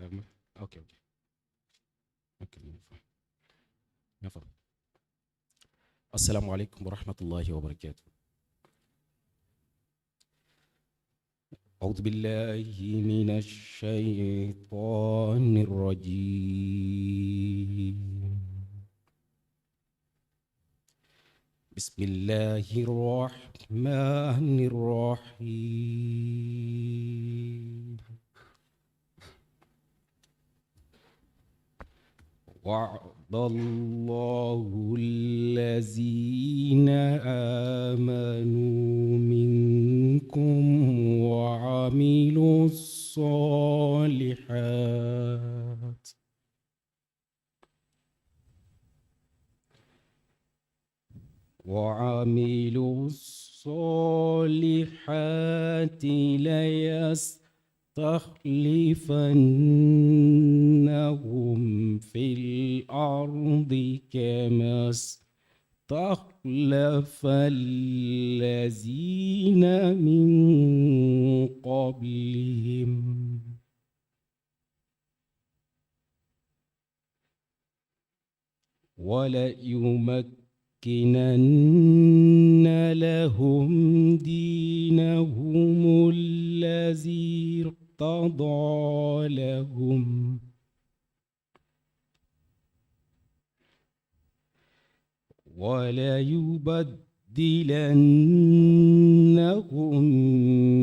Ok, ok. Ok, n y'a faamu. السلام عليكم ورحمة الله وبركاته. أعوذ بالله من الشيطان الرجيم. بسم الله الرحمن الرحيم. وعد الله الذين آمنوا منكم وعملوا الصالحات وعملوا الصالحات ليستخلفنهم في الأرض كما استخلف الذين من قبلهم وليمكنن لهم دينهم الذي ارتضى لهم وليبدلنهم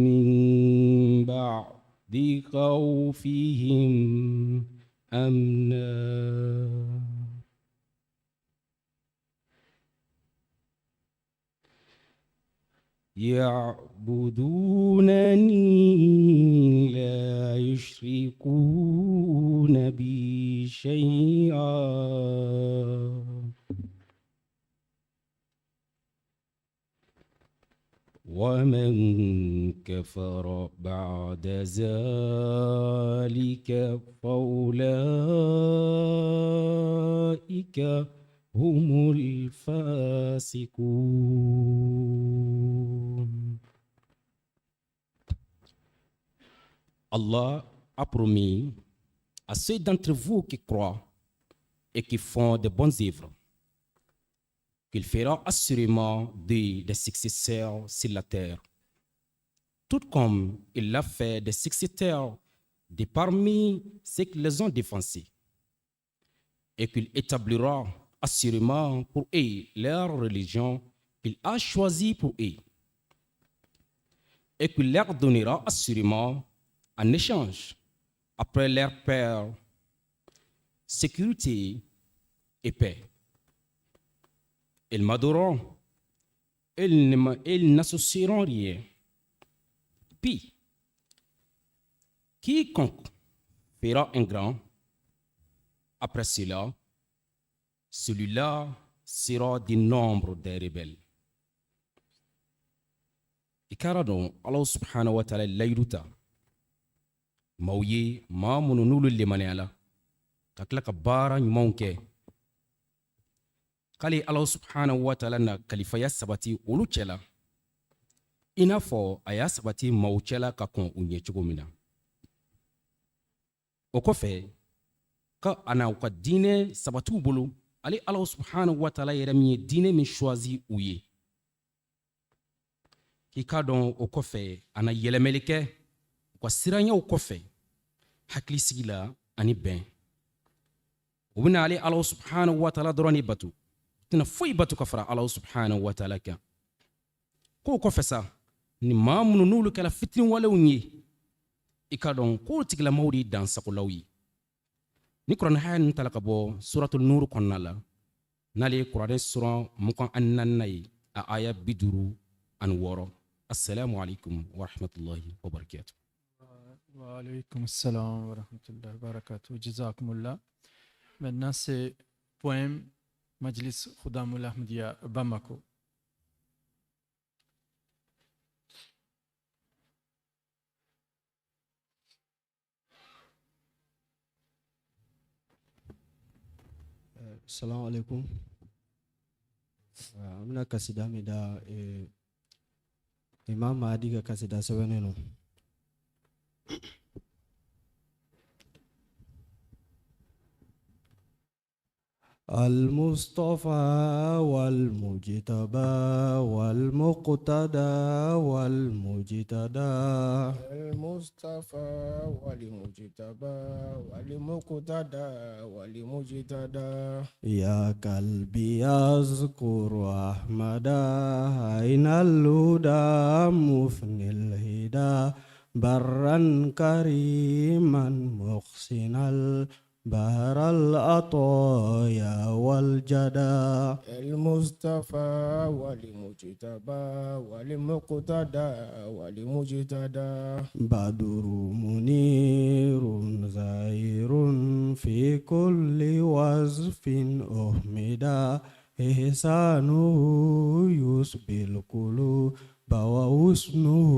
من بعد خوفهم أمنا. يعبدونني لا يشركون بي شيئا. ومن كفر بعد ذلك فأولئك هم الفاسقون. Allah a promis à ceux d'entre vous qui croient et qui font de bonnes œuvres qu'il fera assurément des successeurs sur la terre, tout comme il l'a fait des successeurs de parmi ceux qui les ont défoncés, et qu'il établira assurément pour eux leur religion qu'il a choisie pour eux, et qu'il leur donnera assurément en échange, après leur peur, sécurité et paix. Ils m'adoreront, ils n'associeront rien. Puis, quiconque fera un grand, après cela, celui-là sera du nombre des rebelles. I k'a dɔn Ala subhanahu wa ta'ala layidu ta maaw ye, maa minnu n'olu lemaniyala ka tila ka baara ɲumanw kɛ, k'ale Ala subhanahu wa ta'ala na kalifaya sabati olu cɛla, i n'a fɔ a y'a sabati maaw cɛla ka kɔn u ɲɛ cogo min na. O kɔfɛ, ka a na u ka diinɛ sabati u bolo, ale Ala subhanahu wa ta'ala yɛrɛ min ye diinɛ min choisi u ye. K'i k'a dɔn, o kɔfɛ, a na yɛlɛmɛli kɛ u ka siranyaw kɔfɛ hakilisigi la ani bɛn. U bɛna ale Ala subhanahu wa ta'ala dɔrɔn de bato, u tɛna foyi bato ka fara Ala subhanahu wa ta'ala kan. K'o kɔfɛ sa, ni maa minnu n'olu kɛra fitiriwalew ye, i k'a dɔn k'o tigilamaw de ye dansagolaw ye. Ni kuranɛ haya ninnu tala ka bɔ suratul nuru kɔnɔna la, n'ale ye kuranɛ suran 24nan ye, a aya 56. Assalamu alaikum wa rahmatullahi wa barakatuh. Wa alaykum assalam wa rahmatullahi wa barakatuh. Jazakumullah. Maintenant, c'est poème Majlis Khudamul Ahmadiyya Bamako. Salam alaikum. An bɛna kasida min da, Imam Mahdi ka kasida sɛbɛnnen don. المصطفى والمجتبى والمقتدى والمجتدى. المصطفى والمجتبى والمقتدى والمجتدى. يا قلبي يذكر أحمدا أين الهدى مفني الهدى برا كريما محسنا بهر العطايا والجدى. المصطفى والمجتبى والمقتدى والمجتدى. بدر منير زائر في كل وصف أحمدا إحسانه يسبي القلوب وحسنه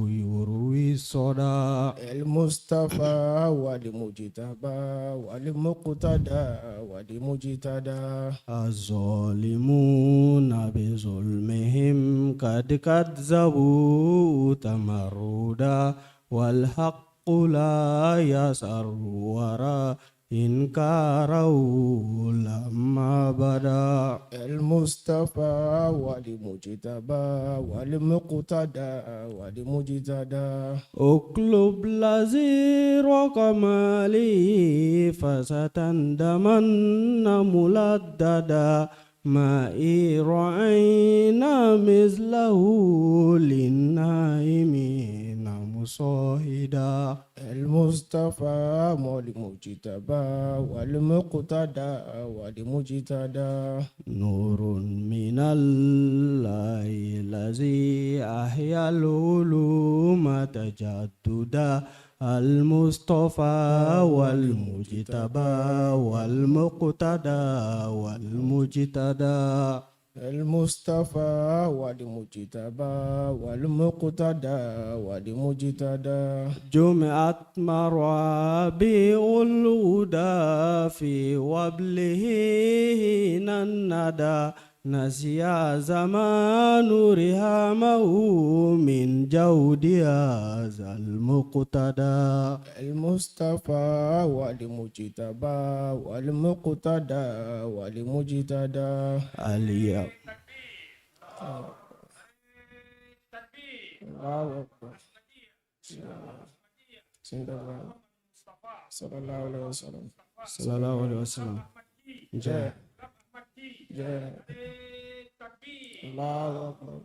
يروي الصدى. المصطفى والمجتبى والمقتدى والمجتدى. الظالمون بظلمهم قد كذبوا تمردا والحق لا يسر وراء إنكاره لما بدا. المصطفى والمجتبى والمقتدى والمجتدى. اقلب الذي رقم لي فستندمن ملددا ما رأينا مثله للنائمين مصاهدا. المصطفى والمجتبى والمقتدى والمجتدى. نور من الله الذي أحيا العلوم تجددا. المصطفى والمجتبى والمقتدى والمجتدى. المصطفى والمجتبى والمقتدى والمجتدى. جمعت مرابع الهدى في وبله حين الندى نسي زمان رهامه من جود هذا المقتدى. المصطفى والمجتبى والمقتدى والمجتدى. اليوم الله أكبر. صلى الله عليه وسلم. صلى الله عليه وسلم. جاء الله أكبر.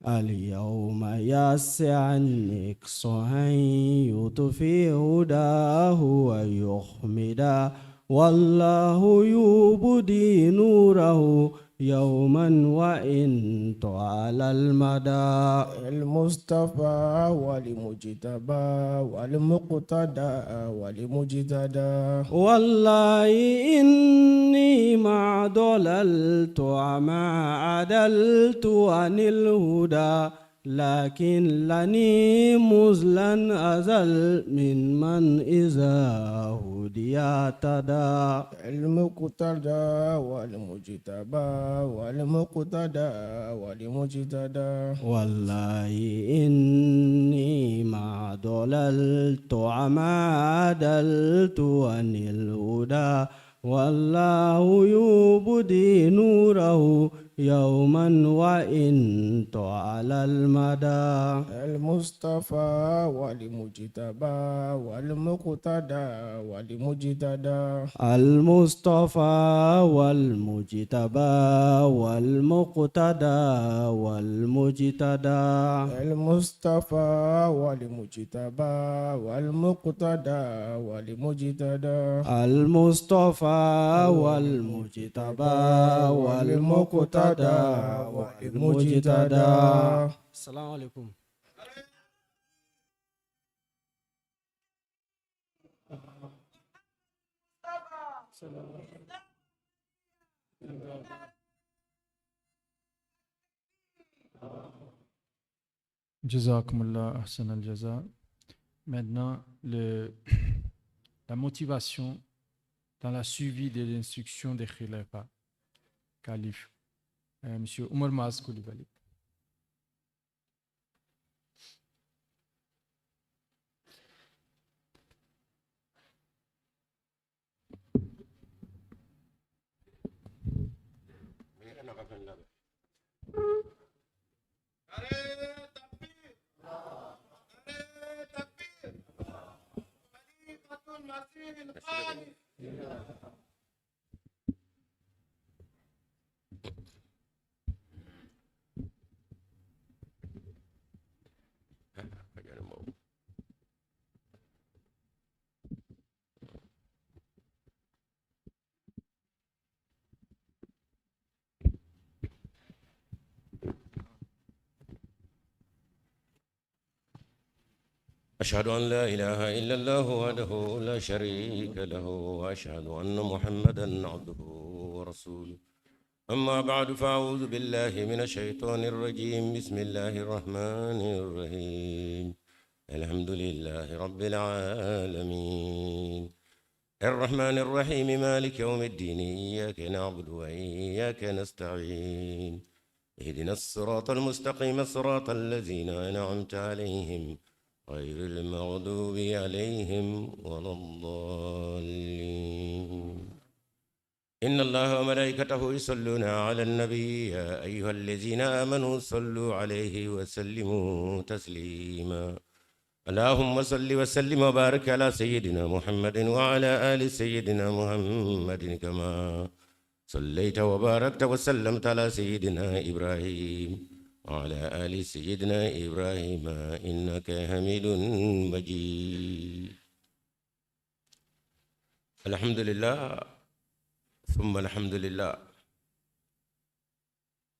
اليوم يسع النكس أن يطفي هداه ويحمدا والله يبدي نوره يوما وإن طال المدى. المصطفى والمجتبى والمقتدى والمجتدى. والله إني ما ضللت وما عدلت عن الهدى لكن لني مزلا أزل من من إذا هدي اهتدى. المقتدى والمجتبى والمقتدى والمجتدى. والله إني ما ضللت وما عدلت عن الهدى والله يبدي نوره يوما وإن طال المدى. المصطفى والمجتبى والمقتدى والمجتدى. المصطفى والمجتبى والمقتدى والمجتدى. المصطفى والمجتبى والمقتدى والمجتدى. المصطفى والمجتبى والمقتدى والمجتدى. السلام عليكم. جزاكم الله أحسن الجزاء. Maintenant, la motivation dans la suivi des instructions des khilafas, califes. Monsieur Oumar Maaz Coulibaly. Fɛn labɛn. أشهد أن لا إله إلا الله وحده لا شريك له وأشهد أن محمدا عبده ورسوله. أما بعد، فأعوذ بالله من الشيطان الرجيم. بسم الله الرحمن الرحيم. الحمد لله رب العالمين، الرحمن الرحيم، مالك يوم الدين، إياك نعبد وإياك نستعين، اهدنا الصراط المستقيم، صراط الذين أنعمت عليهم غير المغضوب عليهم ولا الضالين. إن الله وملائكته يصلون على النبي، يا أيها الذين آمنوا صلوا عليه وسلموا تسليما. اللهم صل وسلم وبارك على سيدنا محمد وعلى آل سيدنا محمد، كما صليت وباركت وسلمت على سيدنا إبراهيم وعلى آل سيدنا إبراهيم إنك حميد مجيد. الحمد لله ثم الحمد لله.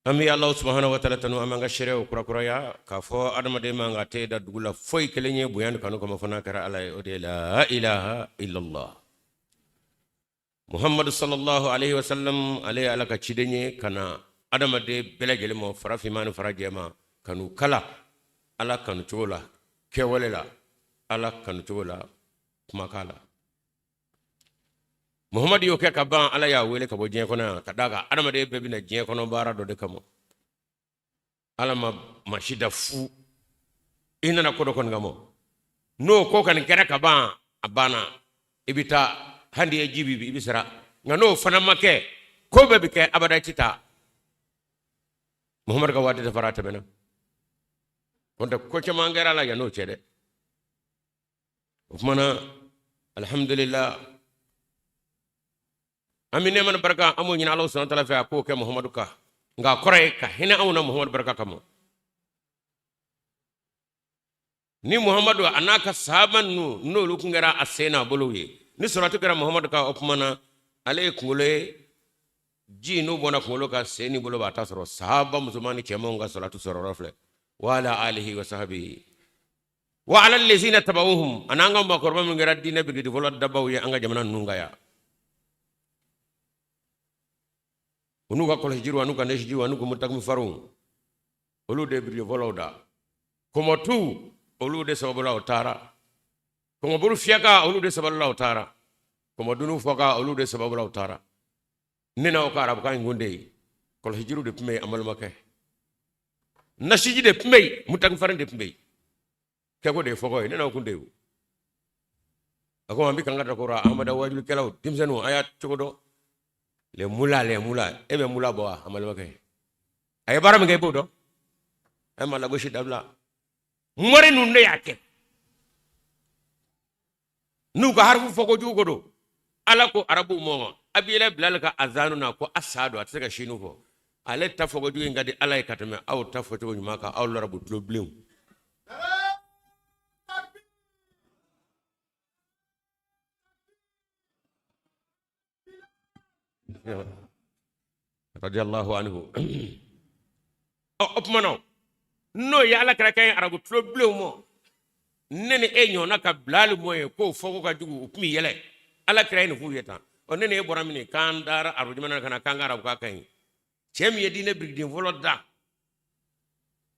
An bɛ Ala subahana wa taala tanu, an b'an ka seerew kurakuraya k'a fɔ adamaden man ka te da dugu la foyi kelen ye bonya ni kanu kama fo n'a kɛra Ala ye, o de ye la ilaha illallah. Muhammadu sallallahu alaihi wa sallam, ale ye Ala ka ciden ye ka na adamaden bɛɛ lajɛlen ma, farafinma ni farajɛma, ka n'u kala Ala kanu cogo la kɛwale la, Ala kanu cogo la kumakan la. Muhammadu y'o kɛ ka ban, Ala y'a wele ka bɔ diɲɛ kɔnɔ yan, ka d'a kan adamaden bɛɛ bɛna diɲɛ kɔnɔ baara dɔ de kama. Ala ma maa si da fu, i nana ko dɔ kɔni kama, n'o ko kɔni kɛra ka ban, a banna, i bɛ taa, hali ye ji bi i bɛ sara. Nka n'o fana ma kɛ, ko bɛɛ bɛ kɛ abada, i tɛ taa. Muhammadu ka waati dafara, a tɛmɛna. Kɔntɛ ko caman kɛra la yan n'o cɛ dɛ. O tuma na, alhamdulillah, an bɛ nɛɛma ni barika an b'o ɲini Ala subahana taala fɛ, a k'o kɛ Muhammadu kan. Nka a kɔrɔ ye ka hinɛ anw na Muhammadu barika kama. Ni Muhammadu a n'a ka sahaba ninnu, n'olu tun kɛra a sen n'a bolow ye, ni sɔrɔti kɛra Muhammadu kan, o tuma na ale ye kunkolo ye, ji n'o bɔnna kunkolo kan, sen ni bolo b'a ta sɔrɔ. Sahaba musoman ni cɛmanw ka sɔrɔti sɔrɔ yɔrɔ filɛ. Wa ala alihi wa sahbihi wa ala lezina tabawuhum, ani an ka maakɔrɔba min kɛra diinɛ birikiti fɔlɔ dabaw ye an ka jamana ninnu kan yan, u n'u ka kɔlɔsijiriw, an'u ka nɛsijiw, an'u ka mutakifarinw, olu de biriki fɔlɔw da. Kɔmɔtuw, olu de sababu la o taara. Kɔmɔburu fiyaka, olu de sababu la o taara. Kɔmɔdunu fɔka, olu de sababu la o taara. Ne n'aw ka arabukan in kun de ye kɔlɔsijiriw de tun bɛ yen, an balimakɛ, nasiji de tun bɛ yen, mutakifarin de tun bɛ yen, kɛko de ye fɔkɔ ye, ne n'aw kun de ye. A ko an bɛ kan ka dakɔrɔ amada wajulikɛlaw, denmisɛnninw, a y'a cogo dɔn. Le mula, le mula, e bɛ mula bɔ wa? An balimakɛ, a ye baara min kɛ, i b'o dɔn. E ma lagosi dabila. Mori ninnu de y'a kɛ n'u ka harifu fɔ kojugu ko don. Ala ko arabuw ma, a bɛ yɛlɛ Bilali ka azanu na ko a sa don, a tɛ se ka sinu fɔ. Ale ta fɔ kojugu in ka di Ala ye ka tɛmɛ aw ta fɔcogo ɲuman kan, aw larabu tulo bilenw. Radiyallahu anhu. Ɔ, o tuma na, n'o ye Ala kɛra kɛ ye arabu tulo bilenw ma, ne ni e ɲɔgɔnna ka Bilali mɔ ye k'o fɔko ka jugu, u tun bɛ yɛlɛ. Ala kira ye nin f'u ye tan. Ɔ, ne ni e bɔra min k'an dara arabu jamana na ka na k'an ka arabukan ka ɲi, cɛ min ye diinɛ birikiden fɔlɔ da,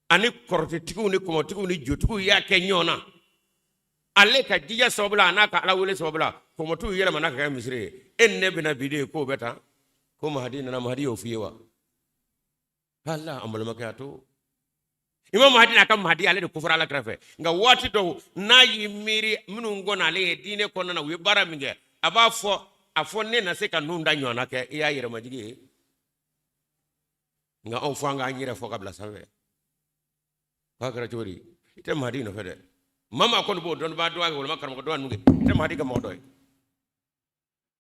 ani kɔrɔtɛtigiw ni kɔmɔtigiw ni jotigiw y'a kɛ ɲɔgɔn na, ale ka jija sababu la, a n'a ka Ala wele sababu la, kɔmɔtiw yɛlɛmana ka kɛ misiri ye. E ni ne bɛna bi de k'o bɛ tan, ko Mahadi nana. Mahadi y'o f'i ye wa? Ala, an balimakɛ, a to Imam Mahadi n'a ka Mahadi, ale de kofɔra Ala kɛrɛfɛ. Nka waati dɔw n'a y'i miiri minnu kɔnɔ ale ye diinɛ kɔnɔna na, u ye baara min kɛ, a b'a fɔ, a fɔ ne na se ka ninnu da ɲɔgɔn na kɛ. I y'a yɛrɛmajigi ye. Nka anw fo an k'an yɛrɛ fɔ ka bila sanfɛ. K'a kɛra cogo di? I tɛ Mahadi nɔfɛ dɛ. Maa maa kɔni b'o dɔnnibaa dɔn a kɛ walima karamɔgɔ dɔn a ninnu kɛ. I tɛ Mahadi ka mɔgɔ dɔ ye.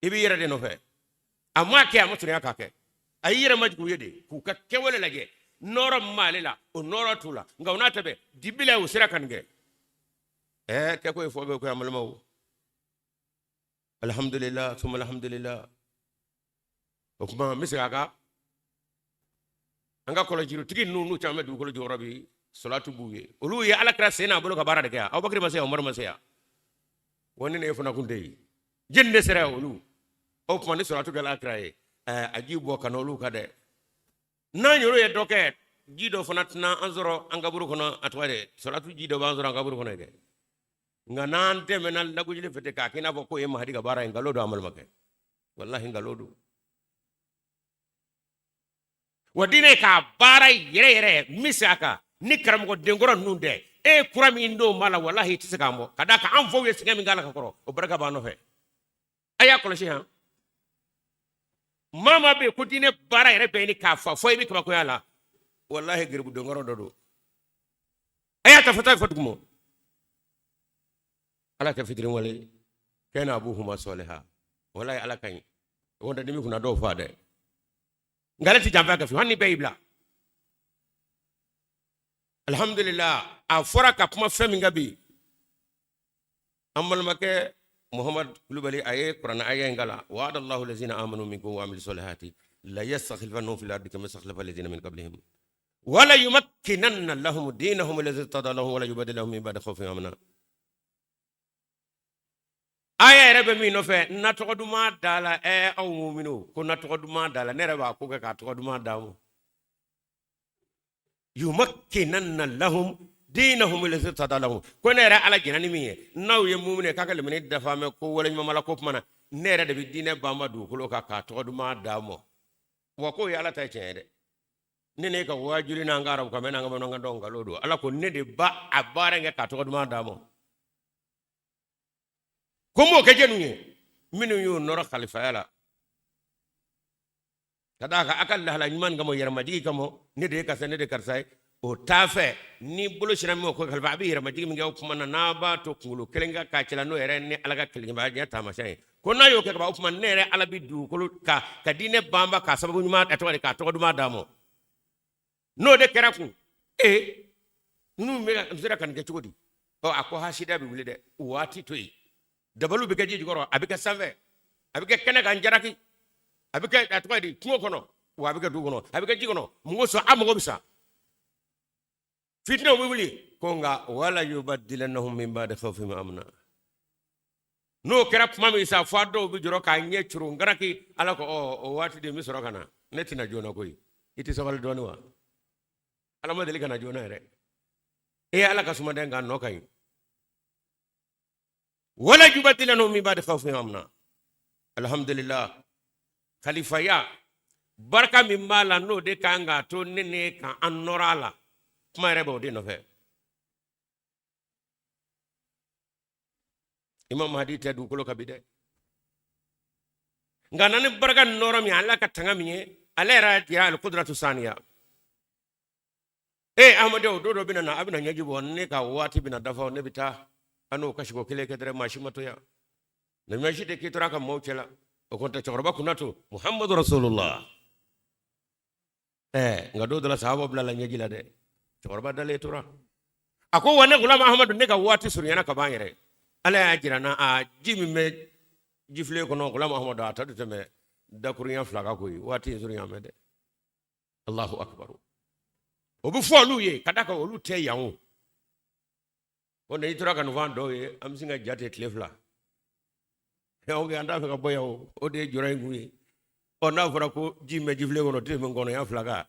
I b'i yɛrɛ de nɔfɛ. A m'a kɛ, a ma surunya k'a kɛ. A y'i yɛrɛ majigin u ye de k'u ka kɛwale lajɛ. Nɔɔrɔ min b'ale la, o nɔɔrɔ t'u la. Nka o n'a ta bɛɛ, dibi la u sera ka nin kɛ. Ɛɛ kɛko ye fɔ bɛ ko an balimaw. Alhamdulillah, summa alhamdulillah. O tuma n bɛ segin a kan. An ka kɔlɔjirutigi ninnu n'u caman bɛ dugukolo jukɔrɔ bi, salatu b'u ye. Olu ye Ala kira sen n'a bolo ka baara de kɛ yan. Abubakari ma se yan, Umaru ma se yan. Wa ni ne ye fana kun tɛ yen. Jɛni de sera yan olu. O tuma ni salatu kɛla Ala kira ye, ɛɛ a ji bɔ ka na olu kan dɛ. N'an yɛrɛ ye dɔ kɛ, ji dɔ fana tɛna an sɔrɔ an kaburu kɔnɔ, a tɔgɔ ye salatu ji dɔ b'an sɔrɔ an kaburu kɔnɔ yen dɛ. Nka n'an tɛmɛna lagosili fɛ ten k'a kɛ i n'a fɔ k'o ye Mahadi ka baara ye, nkalon don an balimakɛ. Walahi nkalon don. Wa diinɛ k'a baara yɛrɛ yɛrɛ min se a kan ni karamɔgɔ denkɔrɔ ninnu tɛ, e ye kura min don ma la, walahi i tɛ se k'an bɔ. Ka d'a kan an faw ye sɛgɛn min k'a la ka kɔrɔ, o barika b'an nɔfɛ. A y'a kɔlɔsi han. Maa maa bɛ yen ko diinɛ baara yɛrɛ bɛ ɲini k'a fa fɔ i bɛ kabakoya la, walahi geribu denkɔrɔ dɔ don. A y'a ta fɔ ta fɔ duguma. Ala kɛ fitiriwale kɛ n'a b'u huma sɔliha. Walahi ala ka ɲi. O tɛ dimi kunna dɔw fa dɛ. Nka ale tɛ janfa kɛ fiyewu, hali ni bɛɛ y'i bila. Alhamdulillah, a fɔra ka kuma fɛn min kan bi, an balimakɛ Muhammad Kulubali a ye kuranɛ aya in kalan, wa'adallahu lazina amanu minkum wa amilu salihati la yastakhlifannahum fil ardi kama istakhlafa lazina min qablihim wala yumakkinanna lahum dinahum allazi irtada lahum wala yubaddilahum min ba'di khawfihim amna. Aya yɛrɛ bɛ min nɔfɛ, na tɔgɔ duman da la, ɛ aw muminu ko na tɔgɔ duman da la, ne yɛrɛ b'a ko kɛ k'a tɔgɔ duman d'a ma. Yumakkinanna lahum dinahum allazi irtada lahum, ko ne yɛrɛ ala jɛnna ni min ye, n'aw ye muminu ye k'a ka limani dafa mɛ ko wale ɲuman la ko kuma na, ne yɛrɛ de bɛ diinɛ banba dugukolo kan k'a tɔgɔ duman d'a ma. Wa k'o ye ala ta ye tiɲɛ ye dɛ. Ne ne ka waajuli n'an ka arabukan mɛn n'an ka bamanankan dɔn nkalon don. Ala ko ne de ba a baara in kɛ k'a tɔgɔ duman d'a ma. Ko n b'o kɛ jɛnw ye minnu y'u nɔrɔ kalifaya la, ka d'a kan a ka lahala ɲuman kama, yɛrɛmajigi kama, ne de ye karisa, ne de ye karisa ye, o t'a fɛ ni bolo sera min ma ko kalifa, a bɛ yɛrɛmajigi min kɛ o tuma na, n'a b'a to kunkolo kelen kan k'a cɛla, n'o yɛrɛ ni ala ka kelenba ɲɛ taamasiyɛn ye, ko n'a y'o kɛ kaban, o tuma ne yɛrɛ ala bɛ dugukolo ka diinɛ banba k'a sababu ɲuman, a tɔgɔ de k'a tɔgɔ duman d'a ma. N'o de kɛra kun, ee ninnu bɛ ka sera ka nin kɛ cogo di? Ɔ a ko hasida bɛ wuli dɛ, o waati to yen, dabaliw bɛ kɛ ji jukɔrɔ, a bɛ kɛ sanfɛ, a bɛ kɛ kɛnɛ kan jaraki, a bɛ kɛ a tɔgɔ ye di kungo kɔnɔ, wa a bɛ kɛ dugu kɔnɔ, a bɛ kɛ ji kɔnɔ, mɔgɔ sɔn a mɔgɔ bɛ sa, fitinɛw bɛ wuli. Ko nka wala yubaddilannahum min ba'di khawfihim amna. N'o kɛra tuma min sa, fo a dɔw bɛ jɔrɔ k'a ɲɛ curu ngaraki. Ala ko ɔ o waati de n bɛ sɔrɔ ka na, ne tɛna joona koyi. I tɛ sabali dɔɔni wa? Ala ma deli ka na joona yɛrɛ. E ye ala ka suma dɛ, nka nɔ ka ɲi. Wala yubaddilannahum min ba'di khawfihim amna. Alhamdulillah, kalifaya barika min b'a la, n'o de kan k'a to ne ne ka an nɔrɔ a la, kuma yɛrɛ b'o de nɔfɛ. Imam Mahdi tɛ dugukolo kan bi dɛ, nka na ni barika nɔrɔ min, ala ka tanga min ye, ale yɛrɛ jira alikudratu saniya. Ee ahamadenw, don dɔ bɛna na, a bɛna ɲɛji bɔ, ne ka waati bɛna dafa, ne bɛ taa, an n'o kasiko kelen kɛ dɛrɛ, maa si ma to yan. Na ɲɔ si tɛ k'i tora a ka maaw cɛ la, o kɔni tɛ cɛkɔrɔba kunna to Muhammadu Rasulullah. Ɛɛ nka don dɔ la sahaba bilala ɲɛji la dɛ, cɛkɔrɔba dalen tora. A ko wa ne Gulam Ahamadu, ne ka waati surunyana ka ban yɛrɛ. Ala y'a jira n na, a ji min bɛ jifilen kɔnɔ, Gulam Ahamadu, a ta tɛ tɛmɛ dakurunya 2 kan koyi, waati in surunya mɛ dɛ. Allahu akbar. O bɛ fɔ olu ye ka d'a kan olu tɛ yan o. O n'i tora ka nin fɔ an dɔw ye, an bɛ sin ka ja ten tile 2. Ok, an t'a fɛ ka bɔ yan o, o de ye jɔrɔ in kun ye. Ɔ n'a fɔra ko ji min bɛ jifilen kɔnɔ o tɛ tɛmɛ nkɔnɔya 2 kan,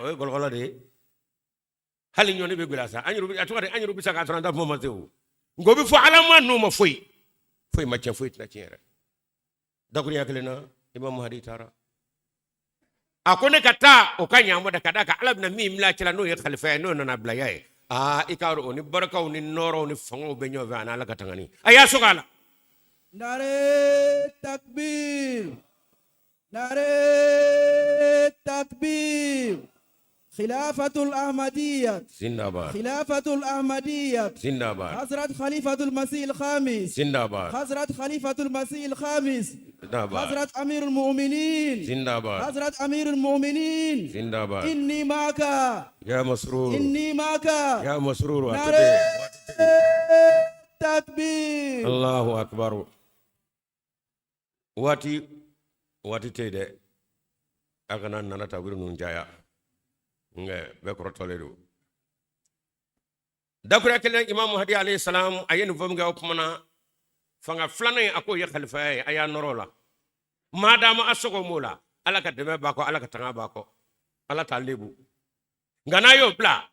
o ye kɔlɔkɔlɔ de ye. Hali ɲɔni bɛ gɛlɛya sa, an yɛrɛ bɛ, a tɔgɔ di, an yɛrɛ bɛ sa k'a sɔrɔ an ta kuma ma se o. Nka o bɛ fɔ ala ma n'o ma foyi, foyi ma tiɲɛ, foyi tɛna tiɲɛ yɛrɛ. Dakurunya kelen na, Imam Mahdi taara. A ko ne ka taa o ka ɲa ma dɛ, ka d'a kan ala bɛna min bila a cɛla n'o ye kalifa ye, n'o nana bila ya ye. Aa i k'a dɔn o ni barikaw ni nɔɔrɔw ni fangaw bɛ ɲɔgɔn fɛ, a n'ala ka tangani. A y'a sɔgɔ a la. Nare takbir. Nare takbir. خلافة الأحمدية. Zindabad. خلافة الأحمدية. Zindabad. حضرة خليفة المسيح الخامس. Zindabad. حضرة خليفة المسيح الخامس. Zindabad. حضرة أمير المؤمنين. Zindabad. حضرة أمير المؤمنين. Zindabad. إني معك. يا مسرور. إني معك. يا مسرور. نعرة تكبير. Allahu akbar. Waati waati tɛ yen dɛ, a kana nana tabiri ninnu caya, nka bɛɛ kɔrɔtɔlen don. Dakuruya kelen, Imam Mahdi alayhi salam a ye nin fɔ min kɛ, o tuma na fanga filanan in, a k'o ye khalifaya ye. A y'a nɔrɔ o la maadama a sɔgɔ m'o la, Ala ka dɛmɛ b'a kɔ, Ala ka tanga b'a kɔ, Ala t'a lebu. Nka n'a y'o bila,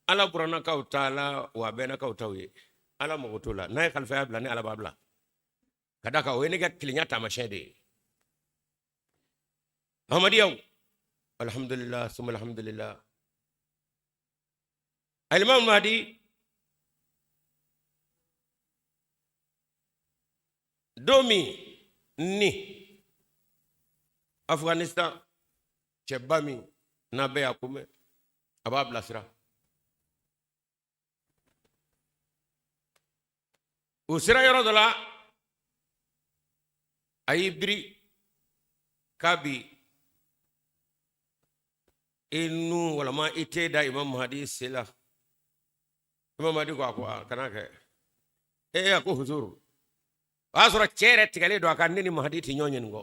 Ala burannakaw t'a la, wa bɛnnakaw t'aw ye, Ala mago t'o la. N'a ye khalifaya bila, ni Ala b'a bila ka d'a kan, o ye ne ka kelenya taamasiyɛn de ye. Ahmadiyaw, alhamdulillah summa alhamdulillah. Alimami Mahdi don min ni Afghanistan cɛba min n'a bɛɛ y'a ko mɛn, a b'a bilasira, o sera yɔrɔ dɔ la, a y'i biri k'a bi i nu walama i tɛ da Imam Mahdi sen la. Imam Mahdi ko, a ko a kana kɛ. Ee, a ko huzuru, o y'a sɔrɔ cɛ yɛrɛ tigɛlen don a kan, ne ni Mahdi tɛ ɲɔgɔn ɲininka.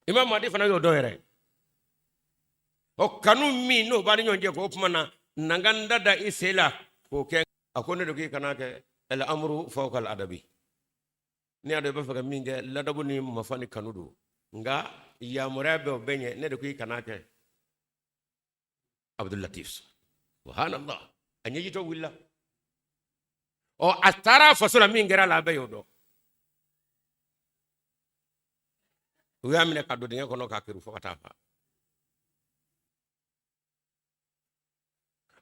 Imam Mahdi fana y'o dɔn yɛrɛ, o kanu min n'o b'an ni ɲɔgɔn cɛ, k'o tuma na na n ka n da da i sen la k'o kɛ. A ko ne de k'i kana kɛ. Al amru fawqa al adabi, ne y'a dɔn i b'a fɛ ka min kɛ, ladabu ni mafa ni kanu don, nka yamaruya bɛ o bɛɛ ɲɛ, ne de ko i kana kɛ. Abdul Latif, subhanallah, a ɲɛjitɔ wulila. Ɔ, a taara a faso la, min kɛra a la, a bɛɛ y'o dɔn. U y'a minɛ ka don dingɛ kɔnɔ k'a kuru fo ka taa fa.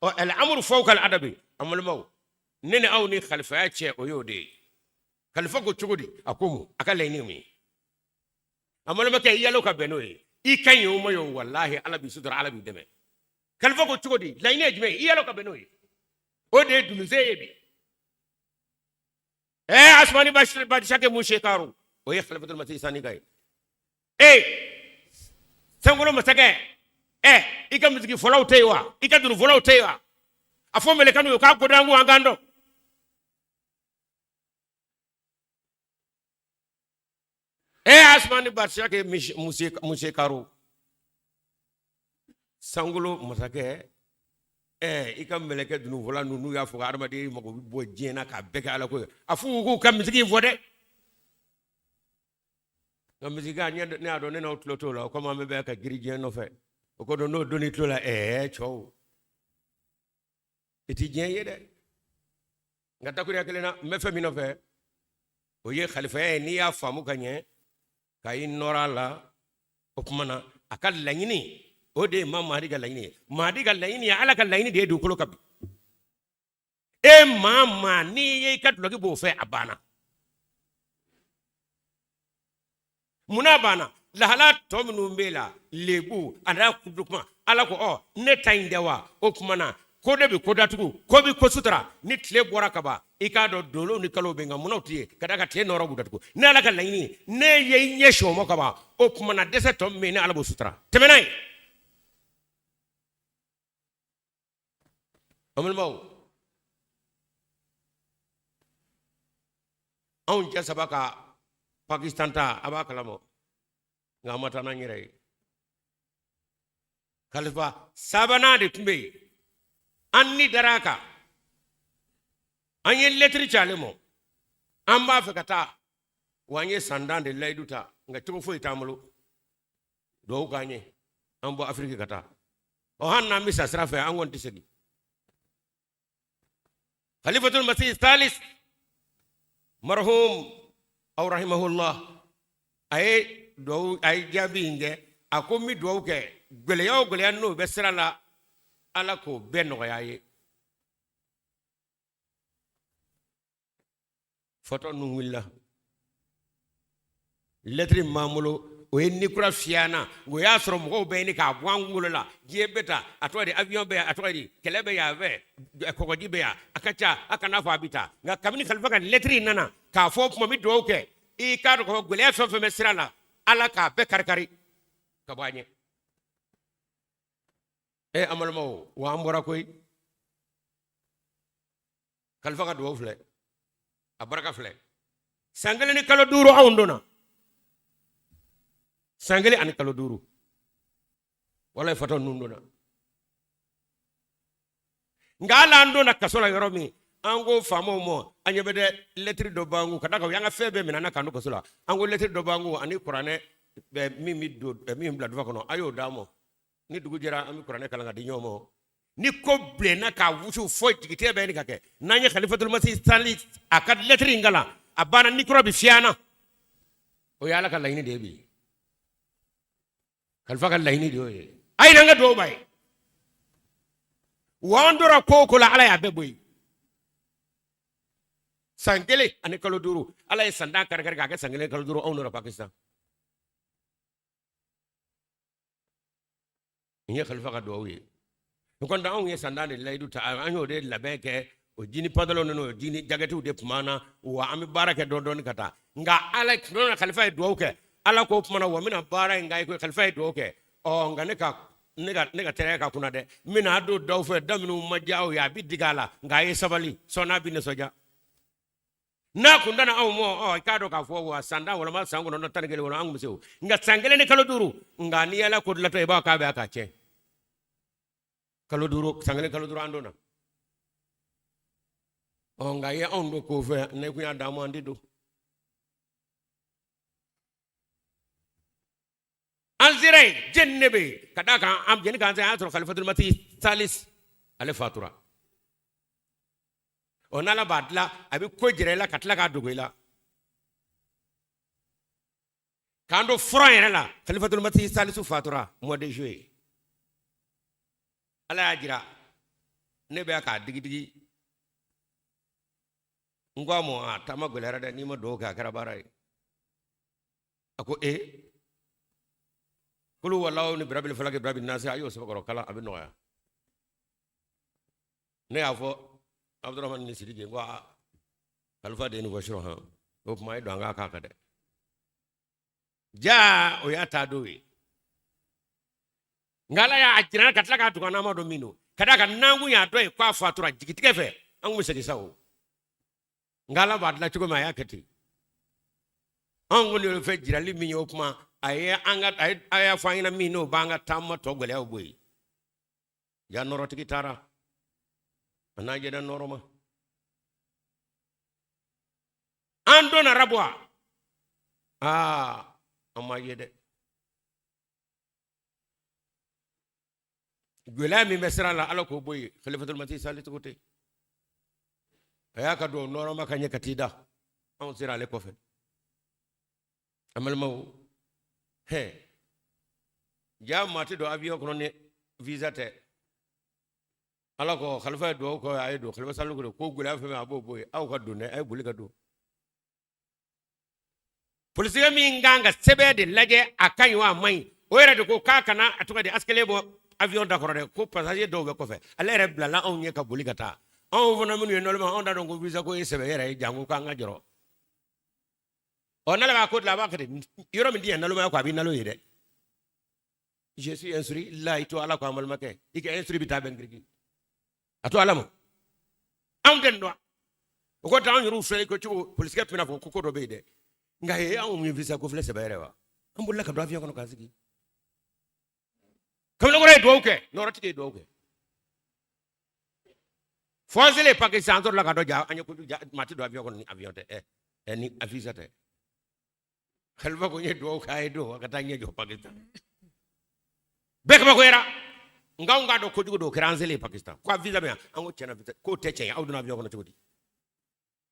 Ɔ, al amru fawqa al adabi. An balimaw, ne ni aw ni khalifaya cɛ, o y'o de ye. Khalifa ko cogo di? A ko mun? A ka laɲini ye mun ye? An balimakɛ, i yalo ka bɛn n'o ye, i ka ɲi o ma ye o, walahi Ala b'i sutura, Ala b'i dɛmɛ. Khalifa ko cogo di? Laɲini ye jumɛn ye? I yalo ka bɛn n'o ye, o de ye dununse ye bi. Ɛɛ, Asumani Badishake mun sekaru, o ye Khalifatul Masih Sani ka ye. Ee, sankolo masakɛ, ɛ, i ka misigi fɔlaw tɛ yen wa? I ka dunun fɔlaw tɛ yen wa? A fɔ mɛlɛkɛninw ye k'a godan kun, an k'an dɔn. Ee, Asumani Badishake Musekaru, sankolo masakɛ, ɛ, i ka mɛlɛkɛ dunun fɔla ninnu y'a fɔ ko adamaden mago bɛ bɔ diɲɛ na k'a bɛɛ kɛ Ala ko ye. A f'u k'u ka misigi in fɔ dɛ. Nka misigi a ɲɛ, ne y'a dɔn ne n'aw tulo t'o la, o komi an bɛ bɛɛ ka giri diɲɛ nɔfɛ, o ko don n'o donn'i tulo la, ɛɛ, cɛw, i ti diɲɛ ye dɛ. Nka dakuruya kelen na, n bɛ fɛn min nɔfɛ, o ye khalifaya ye. N'i y'a faamu ka ɲɛ ka i nɔrɔ a la, o tuma na a ka laɲini, o de ye Imam Mahdi ka laɲini ye. Mahdi ka laɲini ye Ala ka laɲini de ye dugukolo kan bi. E maa maa n'i ye i ka dulɔki b'o fɛ, a banna. Munna banna? Lahala tɔ minnu b'e la, lebu a n'a kudu kuma, Ala ko ɔ ne ta in tɛ wa? O tuma na ko ne bɛ ko datugu, ko bɛ ko sutura. Ni tile bɔra ka ban, i k'a dɔn dolow ni kalow bɛ, nka munnaw tɛ ye ka d'a kan tile nɔrɔ b'u datugu. Ne Ala ka laɲini ye, ne ye i ɲɛsin o ma ka ban, o tuma na dɛsɛ tɔ min bɛ yen, ne Ala b'o sutura. Tɛmɛ n'a ye. An balimaw, anw cɛ saba ka Pakistan ta, a b'a kalama, nka an ma taa n'an yɛrɛ ye. Kalifa sabanan de tun bɛ yen, an ni dara a kan, an ye lɛtiri ci ale ma, an b'a fɛ ka taa, wa an ye san 10 de layidu ta, nka cogo foyi t'an bolo. Duwawu k'an ye, an bɔ Afiriki ka taa. Ɔ, hali n'an bɛ sa sira fɛ, an kɔni tɛ segin. Khalifatul Masih Thalis marhum aw rahimahullah, a ye duwawu, a ye jaabi in kɛ, a ko n bɛ duwawu kɛ, gɛlɛya o gɛlɛya n'o bɛ sira la, Ala k'o bɛɛ nɔgɔya a ye. Fatɔ ninnu wulila, lɛtiri min b'an bolo, O ye ni kura fiyɛ an na. O y'a sɔrɔ mɔgɔw bɛ ɲini k'a bɔ an kunkolo la. Diɲɛ bɛ ta, a tɔgɔ di, avion bɛ yan, a tɔgɔ di, kɛlɛ bɛ yan fɛ, kɔgɔji bɛ yan, a ka ca, a kana fɔ a bɛ taa. Nka kabini kalifa ka lɛtiri in nana k'a fɔ o tuma, n bɛ dugawu kɛ, i k'a dɔn k'a fɔ gɛlɛya fɛn o fɛn bɛ sira la, Ala k'a bɛɛ kari-kari ka bɔ an ɲɛ. E an balimaw, wa an bɔra koyi. Kalifa ka dugawu filɛ, a baraka filɛ. San 1 ni kalo 5 anw donna, san 1 ani kalo 5, walayi fatɔ ninnu donna. Nka hali an donna kaso la yɔrɔ min, an ko faamaw ma, an ɲɛ bɛ dɛ, lɛtiri dɔ b'an kun, ka d'a kan u y'an ka fɛn bɛɛ minɛ an na k'an don kaso la. An ko lɛtiri dɔ b'an kun ani kuranɛ min bɛ don, min bila dufa kɔnɔ, a y'o d'an ma. Ni dugu jɛra, an bɛ kuranɛ kalan ka di ɲɔgɔn ma. Ni ko bilenna k'a wusu fo jigitigɛ bɛ ɲini ka kɛ, n'an ye Khalifatul Masih sali a ka lɛtiri in kalan, a banna, ni kura bɛ fiyɛ an na. O ye Ala ka laɲini de ye bi, Khalifa ka laɲini de y'o ye. A ye n'an ka dugawu b'a ye. Wa an tora ko o ko la, Ala y'a bɛɛ bɔ yen. San 1 ani kalo 5, Ala ye san 10 kari kari k'a kɛ san 1 kalo 5, anw nana Pakistan. Nin ye Khalifa ka dugawu ye. O kɔni anw ye san 10 de layidu ta, an y'o de labɛn kɛ. O jini pantalon ninnu, o jini jakɛtiw de tun b'an na, wa an bɛ baara kɛ dɔɔni dɔɔni ka taa. Nka Ala tuma na Khalifa ye dugawu kɛ, Ala ko o tuma na, wa n bɛna baara in k'a ye ko Khalifa ye dugawu kɛ. Ɔ nka ne ka tɛrɛ ka kunna dɛ, n bɛna a don daw fɛ, da minnu ma diya aw ye, a bɛ digi a la, nka a ye sabali, sɔɔni a bɛ nisɔndiya. N'a kun danna anw ma, ɔ i k'a dɔn k'a fɔ wa san 10 walima san 9, 11 kɔnɔ, an kun bɛ se o. Nka san 1 ni kalo 5, nka n'i y'Ala ko dilatɔ, i b'a k'a bɛ a k'a tiɲɛ. Kalo 5, san 1 kalo 5 an donna. Ɔ nka i ye anw don ko fɛ, ne kun y'a d'an ma, an tɛ don. An sera yen, jɛni ne bɛ yen, ka d'a kan an jɛni k'an se, an y'a sɔrɔ Khalifatul Masih Salis ale fatura. Ɔ n'Ala b'a dilan, a bɛ ko jira i la ka tila k'a dogo i la. K'an don furan yɛrɛ la, Khalifatul Masih Salisu fatura mois de juillet. Ala y'a jira ne bɛ k'a digidigi. N ko a ma, a taama gɛlɛyara dɛ, n'i ma dugawu kɛ, a kɛra baara ye. A ko e kulu walaw ni birabili falaki birabili nasi, a y'o sɛbɛkɔrɔ kalan, a bɛ nɔgɔya. Ne y'a fɔ Abudramani ni Sidiki, n ko aa, Kalifa de ye nin fɔ surɔ hɔn, o tuma a ye don an k'a k'a kan dɛ. Ja o y'a taa don ye. Nka Ala y'a jira ka tila k'a tugu, n'an ma dɔn min don, ka d'a kan n'an kun y'a dɔn ye k'a fatura jigitigɛ fɛ, an kun bɛ segin sa o. Nka Ala b'a dilan cogo min, a y'a kɛ ten. Anw kɔni y'o fɛ jirali min ye, o kuma a ye an ka a ye a y'a fɔ an ɲɛna min, n'o b'an ka taama tɔ gɛlɛyaw bɔ yen. Ja nɔrɔtigi taara, a n'a jɛra nɔrɔ ma. An donna Rabuwa, aa an ma ye dɛ. Gɛlɛya min bɛ sira la, Ala k'o bɔ yen. Khalifatul Masih sali cogo tɛ, a y'a ka dugawu nɔrɔ ma ka ɲɛ ka t'i da. Anw sera ale kɔfɛ. An balimaw, hɛ ja maa tɛ don avion kɔnɔ ni visa tɛ. Ala ko Khalifa ye dugawu kɛ, a ye don. Khalifa sali ko ko gɛlɛya fɛn fɛn, a b'o bɔ yen. Aw ka don dɛ, a ye boli ka don. Polisikɛ min kan ka sɛbɛn de lajɛ, a ka ɲi wa a man ɲi, o yɛrɛ de ko k'a kana a tɔgɔ di escalier bɔ avion da kɔrɔ dɛ, ko passager dɔw bɛ kɔfɛ. Ale yɛrɛ bilala anw ɲɛ ka boli ka taa. Anw fana minnu ye nɔlɔma, anw t'a dɔn ko visa ko ye sɛbɛn yɛrɛ ye, janko k'an ka jɔrɔ. Ɔ n'ale b'a ko dilan, a b'a kɛ ten. Yɔrɔ min di yan nalomaya ko, a b'i nalo ye dɛ. Je suis instruit la, i to Ala ko an balimakɛ, i ka instruit bɛ taa bɛn giriki, a to Ala ma. Anw tɛ nin dɔn. O ko anw yɛrɛw filɛ ko cogo, polisikɛ tun bɛna fɔ ko ko dɔ bɛ yen dɛ. Nka he, anw ye visa ko filɛ sɛbɛ yɛrɛ wa? An bolila ka don avion kɔnɔ k'an sigi. Kamalenkɔrɔ ye dugawu kɛ, nɔrɔtigi ye dugawu kɛ. Fo an selen Pakistan, an sɔrɔla ka dɔn ja an ye kojugu. Ja maa tɛ don avion kɔnɔ ni avion tɛ, ɛ ɛ ni visa tɛ. Khalifa ko n ye dugawu kɛ, a ye don a ka taa ɲɛ jɔ Pakistan. Bɛɛ kabakoyara. Nka anw k'a dɔn kojugu dɔw kɛra an selen Pakistan. Ko a visa bɛ yan, an ko tiɲɛna visa k'o tɛ tiɲɛ ye, aw donna avion kɔnɔ cogo di?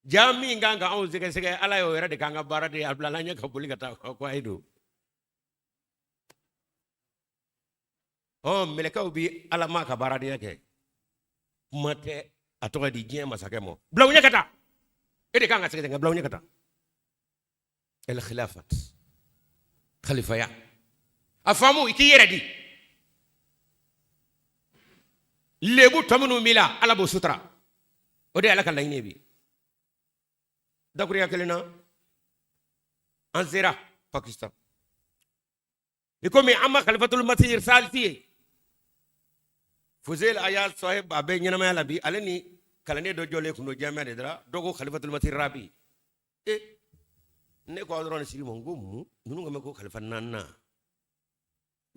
Ja min kan ka anw sɛgɛsɛgɛ, Ala y'o yɛrɛ de k'an ka baara de ye, a bilala an ɲɛ ka boli ka taa ko a ye don. Ɔ mɛlɛkɛw bi Ala ma ka baaradenya kɛ, kuma tɛ a tɔgɔ di diɲɛ masakɛ ma. Bila u ɲɛ ka taa, e de kan ka sɛgɛsɛgɛ, bila u ɲɛ ka taa. El khilafat. Khalifaya a faamu, i k'i yɛrɛ di. Lebu tɔ minnu b'i la, Ala b'o sutura. O de ye Ala ka laɲini ye. Bi dakuruya kelen na, an sera Pakistan, i komi an ma Khalifatul Masih Salisi ye, Fuzel Ayaz Sahib, a bɛ ɲɛnamaya la bi. Ale ni kalanden dɔ jɔlen kun don jamiya de la. Dɔ ko Khalifatul Masih Rabi. E, ne ko aw dɔrɔn ni sigi ma, n ko mun ninnu ko mɛn ko khalifa naaninan,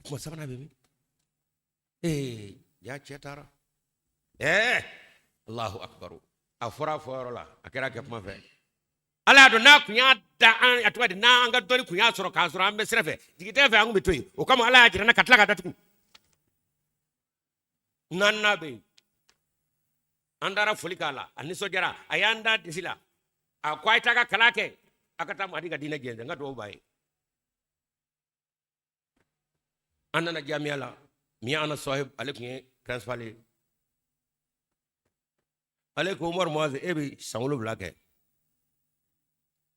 kuma sabanan bɛ min? Ee, ja cɛ taara. Ɛɛ, Allahu akbar! A fɔra a fɔyɔrɔ la, a kɛra kɛ kuma fɛ. Ala y'a dɔn n'a kun y'a da an, a tɔgɔ di, n'an ka dɔnni kun y'a sɔrɔ k'a sɔrɔ an bɛ sira fɛ, jigitigɛ fɛ, an kun bɛ to yen. O kama Ala y'a jira n na ka tila ka datugu. Naaninan bɛ yen. An taara foli k'a la, a nisɔndiyara, a y'an da disi la, a ko a ye taa ka kalan kɛ, a ka taa Mahadi ka diinɛ jɛnsɛn. N ka dugawu b'a ye. An nana jamiya la, Miya Ana Sahib, ale tun ye principal ye. Ale ko: Umaru Muaze, e bɛ san 7 kɛ,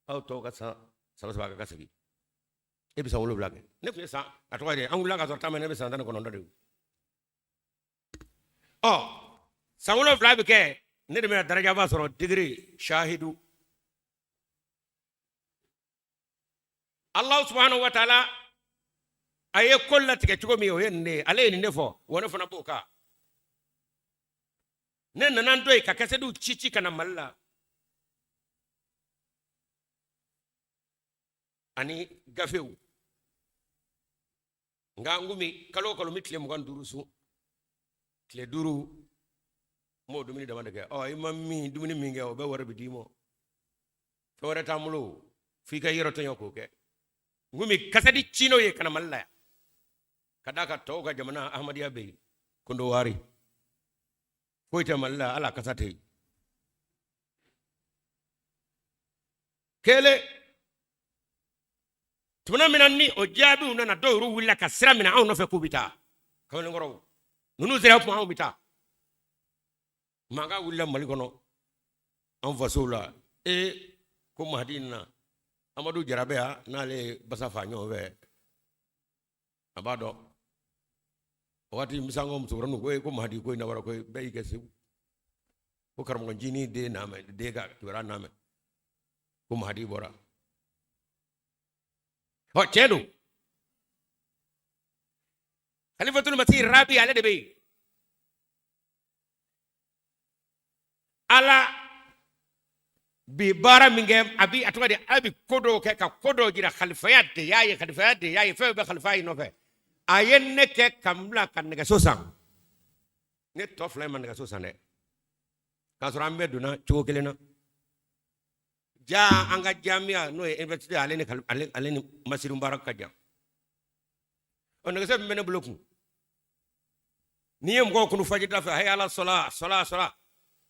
aw tɔw ka san saba saba ka segin, e bɛ san 7 kɛ. Ne tun ye san, a tɔgɔ ye di, an wulila ka sɔrɔ taama, ne bɛ san 19 de ye. Ɔ, san 7 bɛ kɛ, ne de bɛna darajaba sɔrɔ, degré shahidu. Allah subhanahu wa ta'ala a ye ko latigɛ cogo min, o ye nin de ye. Ale ye nin de fɔ, wa ne fana b'o kan. Ne nana n to yen ka kasɛtiw ci ci ka na Mali la ani gafew. Nka n kun bi kalo o kalo n bɛ tile 25 sun, tile 5 n b'o dumuni dama de kɛ. Ɔ, i ma min dumuni min kɛ, o bɛɛ wari bɛ d'i ma. Fɛn wɛrɛ t'an bolo f'i ka yɔrɔ tɔɲɔ k'o kɛ. N kun bɛ kasɛti ci n'o ye ka na Mali la yan, ka d'a kan tɔw ka jamana Ahmadiyya bɛ yen, Kondowari foyi tɛ Mali la, ala kasa tɛ yen. Kelen tumana min na ni o jaabiw nana, dɔw yɛrɛ wulila ka sira minɛ anw nɔfɛ k'u bɛ taa. Kamalenkɔrɔw ninnu sera kuma, anw bɛ taa. Mankan wulila Mali kɔnɔ, an fasow la. Ee, ko Mahadi nana. Amadu Jara bɛ yan, n'ale ye basa fa ɲɔgɔn fɛ, a b'a dɔn. O waati misanko musokɔrɔnin ko ko Mahadi ko in dabɔra ko bɛɛ y'i kɛ Segu, ko karamɔgɔ ncinin den n'a mɛn, den ka kibaruya n'a mɛn ko Mahadi bɔra. Ɔ, tiɲɛ don, Khalifatul Masih Rabi, ale de bɛ yen. Ala bi baara min kɛ, a bi, a tɔgɔ di, a bi ko dɔw kɛ ka ko dɔw jira. Khalifaya de y'a ye, khalifaya de y'a ye, fɛn bɛɛ khalifa in nɔfɛ. A ye ne kɛ ka n bila ka nɛgɛso san. Ne tɔ fila in ma nɛgɛso san dɛ, k'a sɔrɔ an bɛɛ donna cogo kelen na. Ja an ka jamiya, n'o ye université, ale ni Masjid Mubarak ka jan. Ɔ, nɛgɛso min bɛ ne bolo kun, n'i ye mɔgɔw kunu fajiri da fɛ, hayya ala sɔla sɔla sɔla,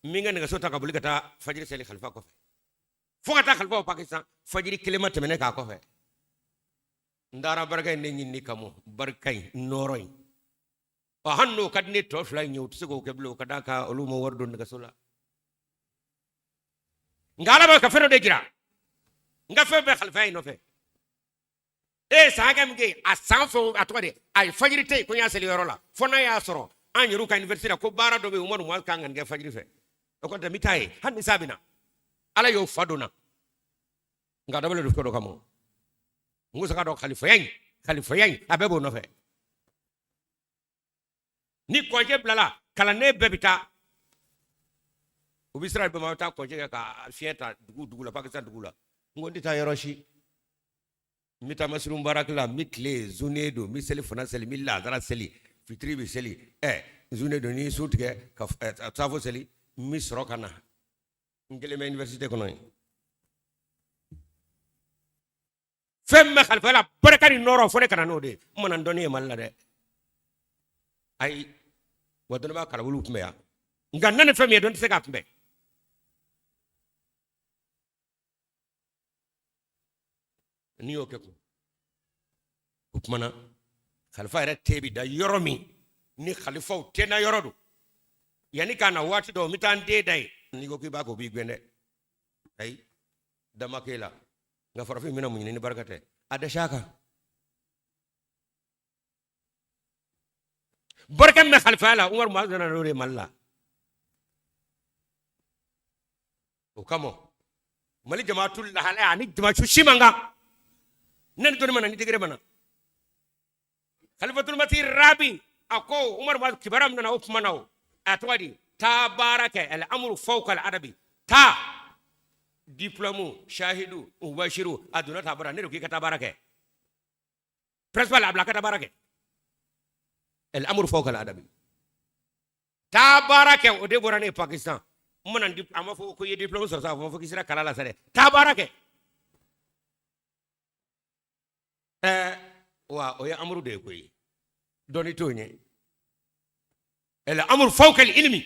n bɛ n ka nɛgɛso ta ka boli ka taa fajiri seli khalifa kɔfɛ, fo ka taa khalifa Pakistan. Fajiri kelen ma tɛmɛ ne k'a kɔfɛ. N taara barika in de ɲini kama, barika in, nɔɔrɔ in. Ɔ, hali n'o ka di ne tɔ fila in ye, u tɛ se k'o kɛ bilen, o ka d'a kan olu ma wari don nɛgɛso la. Nka Ala b'a ka fɛn dɔ de jira, n ka fɛn bɛɛ khalifa in nɔfɛ. E ye san hakɛ min kɛ yen, a san fɛn, a tɔgɔ de, a ye fajiri tɛ yen ko n y'a seli yɔrɔ la, fo n'a y'a sɔrɔ an yɛrɛw ka université la ko baara dɔ bɛ yen, Umaru Muazu kan ka nin kɛ fajiri fɛ. O kɔni tɛ, n bɛ taa yen hali ni sa bɛ na. Ala y'o fa don na, nka dabɔlen don ko dɔ kama. N ko saga dɔ, khalifaya in, khalifaya in, a bɛɛ b'o nɔfɛ. Ni kɔnjɛ bilala, kalanden bɛɛ bɛ taa, u bɛ sira bɛɛ ma, a bɛ taa kɔnjɛ kɛ ka fiɲɛ ta dugu dugu la, Pakistan dugu la. N ko n tɛ taa yɔrɔ si, n bɛ taa Masjid Mubarak la, n bɛ tile zunnen don, n bɛ seli fana seli, n bɛ lazara seli, fitiri bɛ seli, ɛ zunnen don, n'i ye sun tigɛ ka saafo seli, n bɛ sɔrɔ ka na. N kelen bɛ université kɔnɔ yen. Fɛn min bɛ kalifa la, barika ni nɔɔrɔ, fo ne ka na n'o de ye. N ma na ni dɔnni ye Mali la dɛ, ayi. Wa dɔnnibaa kalabuluw tun bɛ yan, nka n na ni fɛn min ye, dɔn tɛ se k'a kunbɛn. N'i y'o kɛ kun, o tuma na kalifa yɛrɛ te bɛ da yɔrɔ min ni kalifaw tɛ na yɔrɔ don, yanni k'a na waati dɔ, n bɛ taa n den da yen. N'i ko k'i b'a kɛ, o b'i gɛn dɛ. Ayi, dama k'e la. Nka farafin bɛna mun ɲini ni barika tɛ? A dɛsɛ a kan. Barika min bɛ kalifaya la, Umaru Muazu nana n'o de ye Mali la. O kama Mali jamaatu lahalaya ani jamaatu si man kan. Ne ni dɔnni ma na, ni degré ma na. Khalifatul Masih Rabi a ko Umaru Muazu kibaruya min nana o tuma na, o a tɔgɔ di, taa baara kɛ, al amru fawqa al adabi, taa diplôme shahidu mubashiru a donna taa baara, ne de ko i ka taa baara kɛ. Principal a bila ka taa baara kɛ. Al amru fawqa al adabi, taa baara kɛ. O de bɔra ne ye Pakistan. N mana a ma fɔ ko i ye diplôme sɔrɔ sa, a ma fɔ k'i sera kalan la sa dɛ, taa baara kɛ. Ɛɛ wa o ye amuru de ye koyi, dɔnni t'o ɲɛ. Al amru fawqa al ilmi,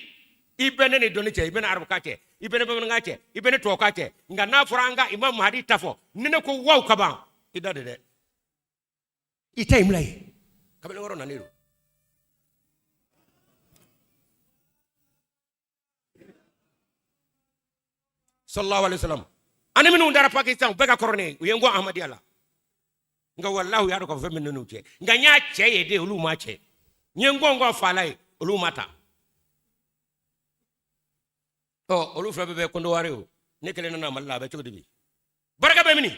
i bɛ ne ni dɔnni cɛ, i bɛ ne arabukan cɛ, i bɛ ne bamanankan cɛ, i bɛ ne tubabukan cɛ. Nka n'a fɔra an ka Imam Mahdi ta fɔ, ni ne ko waw ka ban, i da de dɛ, i ta ye bila ye. Kamalenkɔrɔ nanen don. Sallallahu alaihi wasallam. Ani minnu dara Pakistan, u bɛɛ ka kɔrɔ ne ye, u ye n kɔn Ahmadiyya la. Nka walahi u y'a dɔn k'a fɔ fɛn min n'u cɛ. Nka n y'a cɛ ye de, olu ma cɛ. N ye n kɔn fa la ye, olu ma ta. Ɔ olu fila bɛɛ bɛ Kɔnɔwari o. Ne kelen nana Mali la, a bɛ cogo di bi? Barika bɛ min?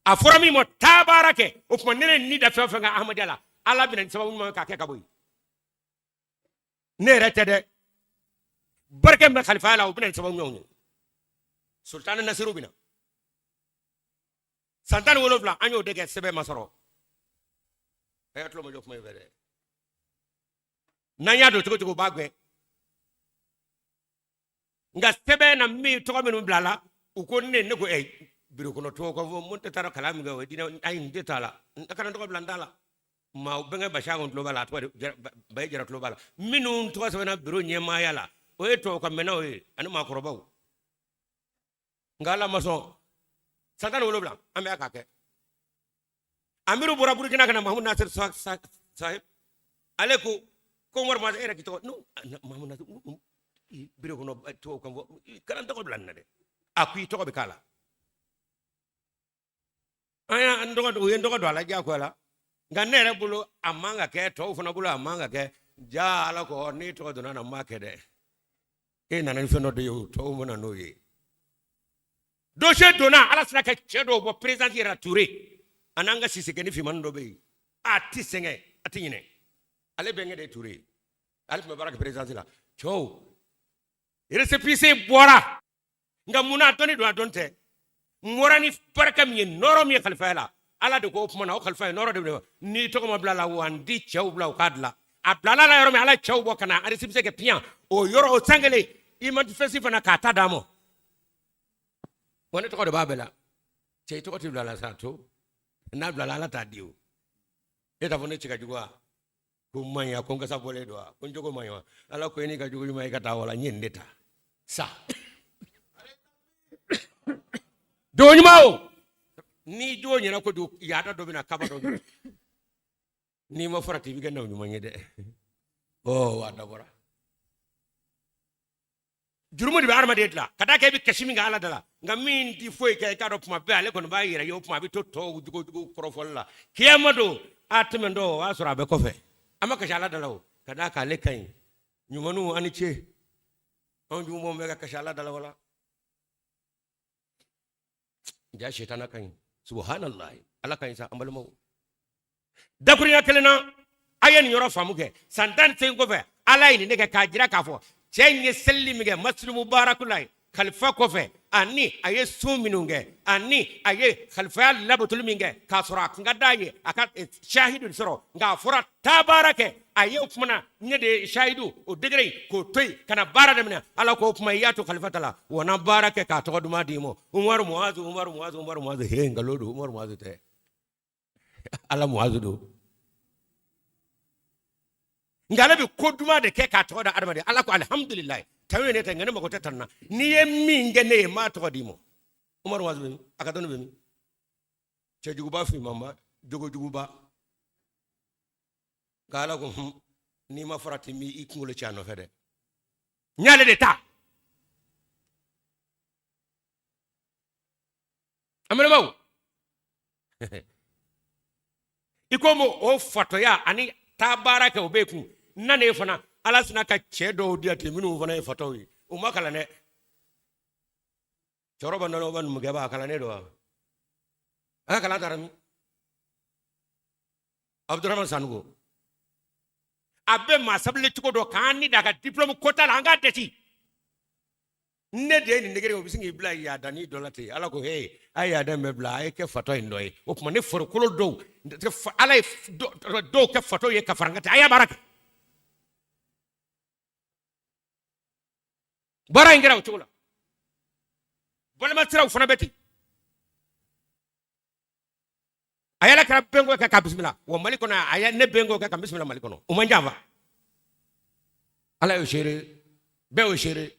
A fɔra min ma taa baara kɛ, o tuma ne ni da fɛn o fɛn kan Ahmadiyya la, Ala bɛna ni sababu ɲuman k'a kɛ ka bɔ yen. Ne yɛrɛ tɛ dɛ, barika min bɛ kalifaya la, o bɛna ni sababu ɲumanw ye. Sultani Nasiru bɛna san 17, an y'o de kɛ, sɛbɛn ma sɔrɔ. A y'a tulo majɔ kuma in fɛ dɛ. N'an y'a don cogo cogo, u b'a gɛn. Nka sɛbɛn na min tɔgɔ minnu bilala, u ko ne ko biro kɔnɔ tɔgɔ ko fɔ mun tɛ taara kalan min kɛ, o ye diinɛ, ayi n tɛ t'a la, n kana tɔgɔ bila n t'a la. Maa bɛnkɛ Basi kun tulo b'a la, a tɔgɔ de Bayi Jara tulo b'a la. Minnu tɔgɔ sɛbɛnna biro ɲɛmaaya la, o ye tubabu ka mɛnnaw ye ani maakɔrɔbaw. Nka Ala ma sɔn, san 17 an bɛ k'a kɛ. Amiru bɔra Burukina ka na, Mahamudu Nasir Sahib, ale ko ko Umaru Muazu, e yɛrɛ k'i tɔgɔ n'o Mahamudu Nasir biro kɔnɔ tubabu kan fɔ, kana n tɔgɔ bila nin na dɛ. A ko i tɔgɔ bɛ k'a la. An y'an tɔgɔ, u ye n tɔgɔ don a la diyagoya la. Nka ne yɛrɛ bolo a man ka kɛ, tɔw fana bolo a man ka kɛ. Ja Ala ko n'i tɔgɔ donna na, n m'a kɛ dɛ. E nana ni fɛn dɔ de ye o, tɔw mana n'o ye. Dossier donna, Ala sera ka cɛ dɔw bɔ présidence yɛrɛ la, Ture a n'an ka sisekɛni finmani dɔ bɛ yen, a ti sɛgɛn, a ti ɲinɛ, ale bɛnkɛ de ye Ture ye, ale tun bɛ baara kɛ présidence la. Cɛw récépissé bɔra, nka munna a dɔnni don, a dɔn tɛ. N bɔra ni barika min ye, nɔrɔ min ye kalifaya la, Ala de ko o tuma na o kalifa ye nɔrɔ de bɛ n'i tɔgɔ ma bila la, wa n di cɛw bila u k'a dilan. A bilala la yɔrɔ min, Ala cɛw bɔ ka na récépissé kɛ piyan o yɔrɔ o san kelen, i manifeste fana k'a ta d'a ma. Wa ne tɔgɔ de b'a bɛɛ la. Cɛ i tɔgɔ tɛ bila la sa, to n'a bilala Ala t'a di o. E t'a fɔ ne cɛ ka jugu wa? Ko n man ɲi wa? Ko n kasa bɔlen don wa? Ko n jogo man ɲi wa? Ala ko i n'i ka jogo ɲuman i ka taa wala, n ye nin de ta sa. Jogo ɲuman o, n'i jogo ɲɛna kojugu, yaada dɔ bɛ na, kaba dɔ bɛ na, n'i ma farati i bɛ kɛ naw ɲuman ye dɛ. Ɔ a dabɔra jurumu de bɛ hadamaden dilan ka d'a kan i bɛ kasi min kɛ Ala da la, nka min ti foyi kɛ, i k'a dɔn tuma bɛɛ ale kɔni b'a yɛrɛ ye, o tuma a bɛ to tɔw jogojugu kɔrɔfɔli la. Kiyama don a tɛmɛntɔ, o y'a sɔrɔ a bɛ kɔfɛ, a ma kasi Ala da la o, ka d'a kan ale ka ɲi. Ɲumanw a ni ce, anw jugumanw bɛ ka kasi Ala da la wala ja sitana ka ɲi. Subhanallahi, Ala ka ɲi sa. An balimaw, dakurunya kelen na a ye nin yɔrɔ faamu kɛ. San 18 kɔfɛ, Ala ye nin de kɛ k'a jira k'a fɔ cɛ in ye selili min kɛ masjid mubaraku la ye kalifa kɔfɛ, ani a ye sun minnu kɛ, ani a ye kalifaya labatoli min kɛ, k'a sɔrɔ a kun ka d'a ye a ka sahidu sɔrɔ, nka a fɔra taa baara kɛ. A ye o kuma na ne de ye sahidu o degré in k'o to yen ka na baara daminɛ. Ala ko o kuma i y'a to kalifa ta la, wa na baara kɛ k'a tɔgɔ duman d'i ma. Umaru Muazu, Umaru Muazu, Umaru Muazu, he nkalon don, Umaru Muazu tɛ, Ala Muazu don. Nka ale bɛ ko duman de kɛ k'a tɔgɔ da adamaden. Ala ko alihamudulilayi, tanu ye ne ta, nka ne mago tɛ tanu na. N'i ye min kɛ ne ye, n b'a tɔgɔ d'i ma. Umaru Muazu bɛ min? A ka dɔnni bɛ min? Cɛjuguba finmanba, jogojuguba. Nka Ala ko hun, n'i ma farati n b'i kunkolo ci a nɔfɛ dɛ. N y'ale de ta. An balimaw, i ko o fatɔya ani Taa baara kɛ, o b'e kun. N na fana, Ala sina ka cɛ dɔw di yan ten, minnu fana ye fatɔw ye, u ma kalan dɛ. Cɛkɔrɔba nana, ba numukɛ b'a kalannen don wa? A ka kalan taara min? Abudurahman Sanogo, a bɛ maa sabali cogo dɔ k'an ni da a ka diplôme kota la, an k'a dɛti. Ne de ye nin degré, o bɛ sin k'i bila yaadani dɔ la ten. Ala ko he, a ye yaada in bɛɛ bila, a ye kɛ fatɔ in dɔ ye. O tuma ne farikolo dɔw, Ala ye dɔw kɛ fatɔ ye ka fara n kan ten. A y'a baara kɛ, baara in kɛra o cogo la. Balima siraw fana bɛ ten. A yɛrɛ kɛra bɛnko kɛ ka bisimila wa Mali kɔnɔ. A ye ne bɛnko kɛ ka bisimila Mali kɔnɔ, o man janfa. Ala y'o seere, bɛɛ y'o seere.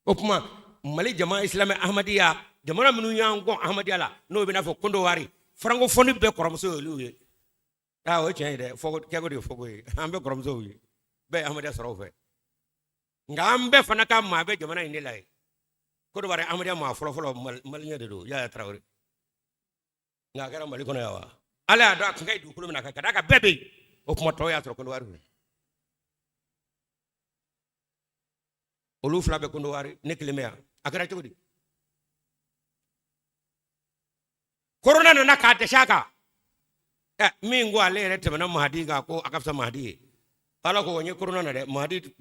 O tuma Mali jama isilamɛ Ahmadiyya, jamana minnu y'an kɔn Ahmadiyya la, n'o bɛ n'a fɔ Kondowari, francophonie bɛɛ kɔrɔmuso ye olu ye. Aa, o ye tiɲɛ ye dɛ. Fɔko kɛko de ye fɔko ye. An bɛɛ kɔrɔmusow ye, bɛɛ ye Ahmadiyya sɔrɔ o fɛ. Nka an bɛɛ fana ka maa bɛ jamana in de la ye. Kondowari Ahmadiyya maa fɔlɔfɔlɔ maliyɛn de don, Yaya Tarawele. Nka a kɛra Mali kɔnɔ yan wa? Ala y'a dɔn a kun ka ɲi dugukolo min na ka d'a kan bɛɛ bɛ yen. O kuma tɔw y'a sɔrɔ Kondowari fɛ. Olu fila bɛ Kondowari, ne kelen bɛ yan. A kɛra cogo di? Korona nana k'a dɛsɛ a kan. Ɛ, min ko ale yɛrɛ tɛmɛna Mahadi kan, ko a ka fisa Mahadi ye. Ala ko n ye korona na dɛ. Mahadi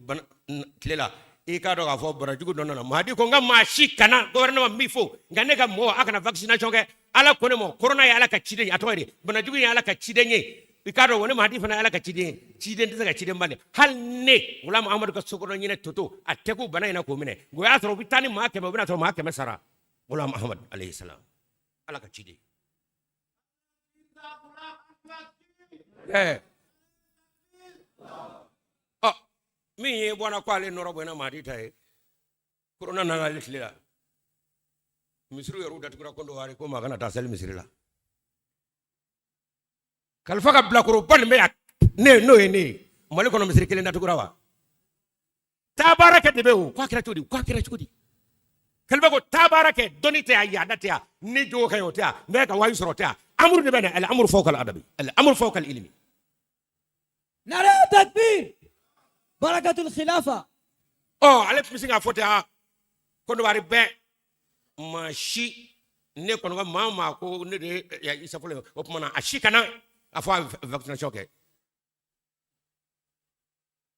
tile la, i k'a dɔn k'a fɔ banajugu dɔ nana. Mahadi ko n ka maa si kana, gouvernement min fo, nka ne ka mɔgɔ a kana vaccination kɛ. Ala ko ne ma korona ye Ala ka ciden ye. A tɔgɔ ye di? Banajugu ye Ala ka ciden ye. I k'a dɔn o ni Mahadi fana ye Ala ka ciden ye. Ciden tɛ se ka ciden bali. Hali ne Gulamu Amadu ka sokɔnɔ ɲinɛ toto, a tɛ ko bana in na k'o minɛ. O y'a sɔrɔ u bɛ taa ni maa 100, u bɛna sɔrɔ maa 100 sara. Gulamu Amadu alayhi salam, Ala ka ciden. Ɔ, min ye bɔnna ko ale nɔrɔ bɔnna Mahadi ta ye. Korona nana ale tile la, misiriw yɛrɛw datugura Kondowari, ko maa kana taa seli misiri la. Kalifa ka bilakoroba nin bɛ yan, ne n'o ye ne ye. Mali kɔnɔ misiri kelen datugura wa? Taa baara kɛ de bɛ o. K'a kɛra cogo di? K'a kɛra cogo di? Kalifa ko taa baara kɛ, dɔnni tɛ yan, yaada tɛ yan, ni jogo ka ɲi o tɛ yan, n bɛ ka wayi sɔrɔ o tɛ yan. Amuru de bɛ na, al amuru fawqa al adabi, al amuru fawqa al ilmi. Nare takbir, barakatul khilafa. Ɔ, ale tun bɛ se k'a fɔ ten. A Kondowari bɛɛ, maa si ne kɔni ka maa maa ko ne de ye Isa fɔlɔ ye. O tuma na a si kana a fɔ a bɛ vaccination kɛ.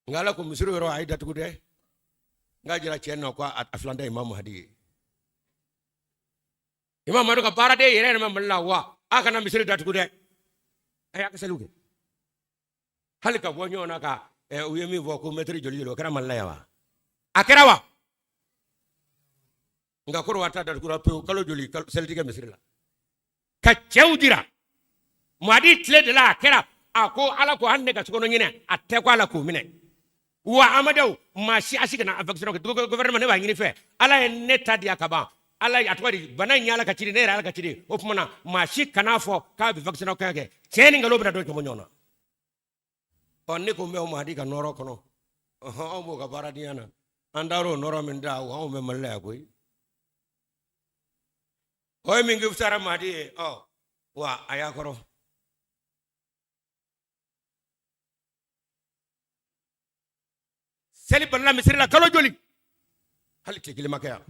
Nka Ala ko misiri yɔrɔ a ye datugu dɛ. N k'a jira cɛ na ko a filan tɛ Imam Mahdi ye. Imam Mahdi ka baaraden yɛrɛ yɛrɛ ma Mali la wa, a kana misiri datugu dɛ. A y'a ka seliw kɛ. Hali ka bɔ ɲɔgɔn na ka u ye min fɔ ko mɛtiri joli joli, o kɛra Mali la yan wa? A kɛra wa? Nka Kɔdiwari ta datugura pewu, kalo joli seli tɛ kɛ misiri la. Ka cɛw jira Mahadi tile de la, a kɛra. A ko Ala ko hali ne ka sokɔnɔ ɲinɛ, a tɛ ko ala k'o minɛ wa. Amadaw, maa si a si kana vaccination kɛ. Gouvernement, ne b'a ɲini fɛ, Ala ye ne ta di yan ka ban. Ala a tɔgɔ di, bana in ye Ala ka ciden, ne yɛrɛ Ala ka ciden. O tuma na maa si kana fɔ k'a bɛ vaccination kɛ. Tiɲɛ ni nkalon bɛna dɔn jɔn ɲɔgɔn na. Ɔ, ne ko n bɛ o Mahadi ka nɔrɔ kɔnɔ, anw b'o ka baaradenya na. An taara o nɔrɔ min da, anw bɛ Mali la yan koyi. O ye min fisayara Mahadi ye. Ɔ wa, a y'a kɔrɔ seli balila misiri la kalo joli, hali tile kelen ma kɛ yan.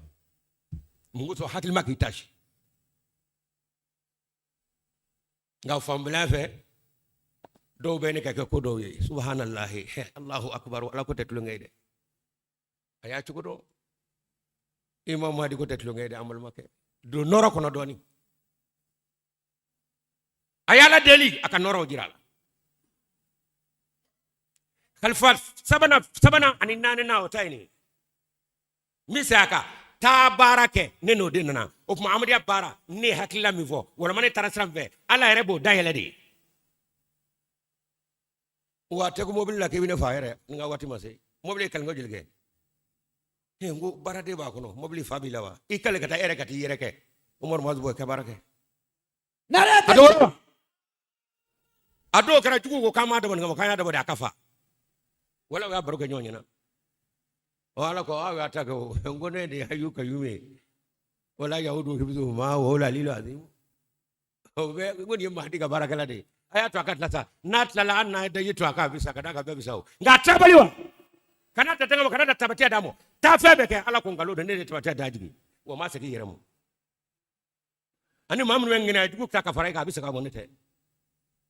Mun kosɔn? Hakili ma k'i tasi. Nka fanbila fɛ, dɔw bɛ ne ka kɛ ko dɔw ye. Subahanallahi, Allahu akbar. Ala ko tɛ tulonkɛ ye dɛ. A y'a cogo dɔn. Imam Mahdi ko tɛ tulonkɛ ye dɛ. An balimakɛ don nɔrɔ kɔnɔ dɔɔni. A y'Ala deli a ka nɔrɔw jira a la. Kalifa sabanan ani naaninan, o ta ye nin ye. N bɛ segin a kan, taa baara kɛ, ne n'o de nana. O tuma Amadiya baara, ne ye hakilila min fɔ, walima ne taara sira min fɛ, Ala yɛrɛ b'o dayɛlɛ de ye. Wa tɛ ko mobili la k'i bɛ ne fa yɛrɛ, n ka waati ma se. Mobili ye kaliko joli kɛ? N ko baaraden b'a kɔnɔ, mobili fa b'i la wa? I kale ka taa e yɛrɛ ka t'i yɛrɛ kɛ. Umaru Mazubo kɛ baara kɛ. A dɔw kɛra jugu ko k'an m'a dabɔ nin kama, k'an y'a dabɔ de a ka fa. Wala u y'a baro kɛ ɲɔgɔn ɲɛna. Ɔ, Ala ko aw y'a ta kɛ o. N ko ne de ye hayu kayumu ye. Wala yahudu hifzuhuma wa huwal aliyu azim. O bɛ n ko nin ye Mahadi ka baarakɛla de ye. A y'a to a ka tila sa, n'a tilala hali n'a ye daji to a kan, a bɛ sa ka d'a kan, bɛɛ bɛ sa o. Nka a tabali wa, kana da danga ma, kana da tabatiya d'a ma, taa fɛn bɛɛ kɛ. Ala ko nkalon don, ne de ye tabatiya da jigin wa, ma segin i yɛrɛ ma. Ani maa minnu bɛ ŋaniya jugu ta ka fara i kan, a bɛ segin a ma. Ne tɛ,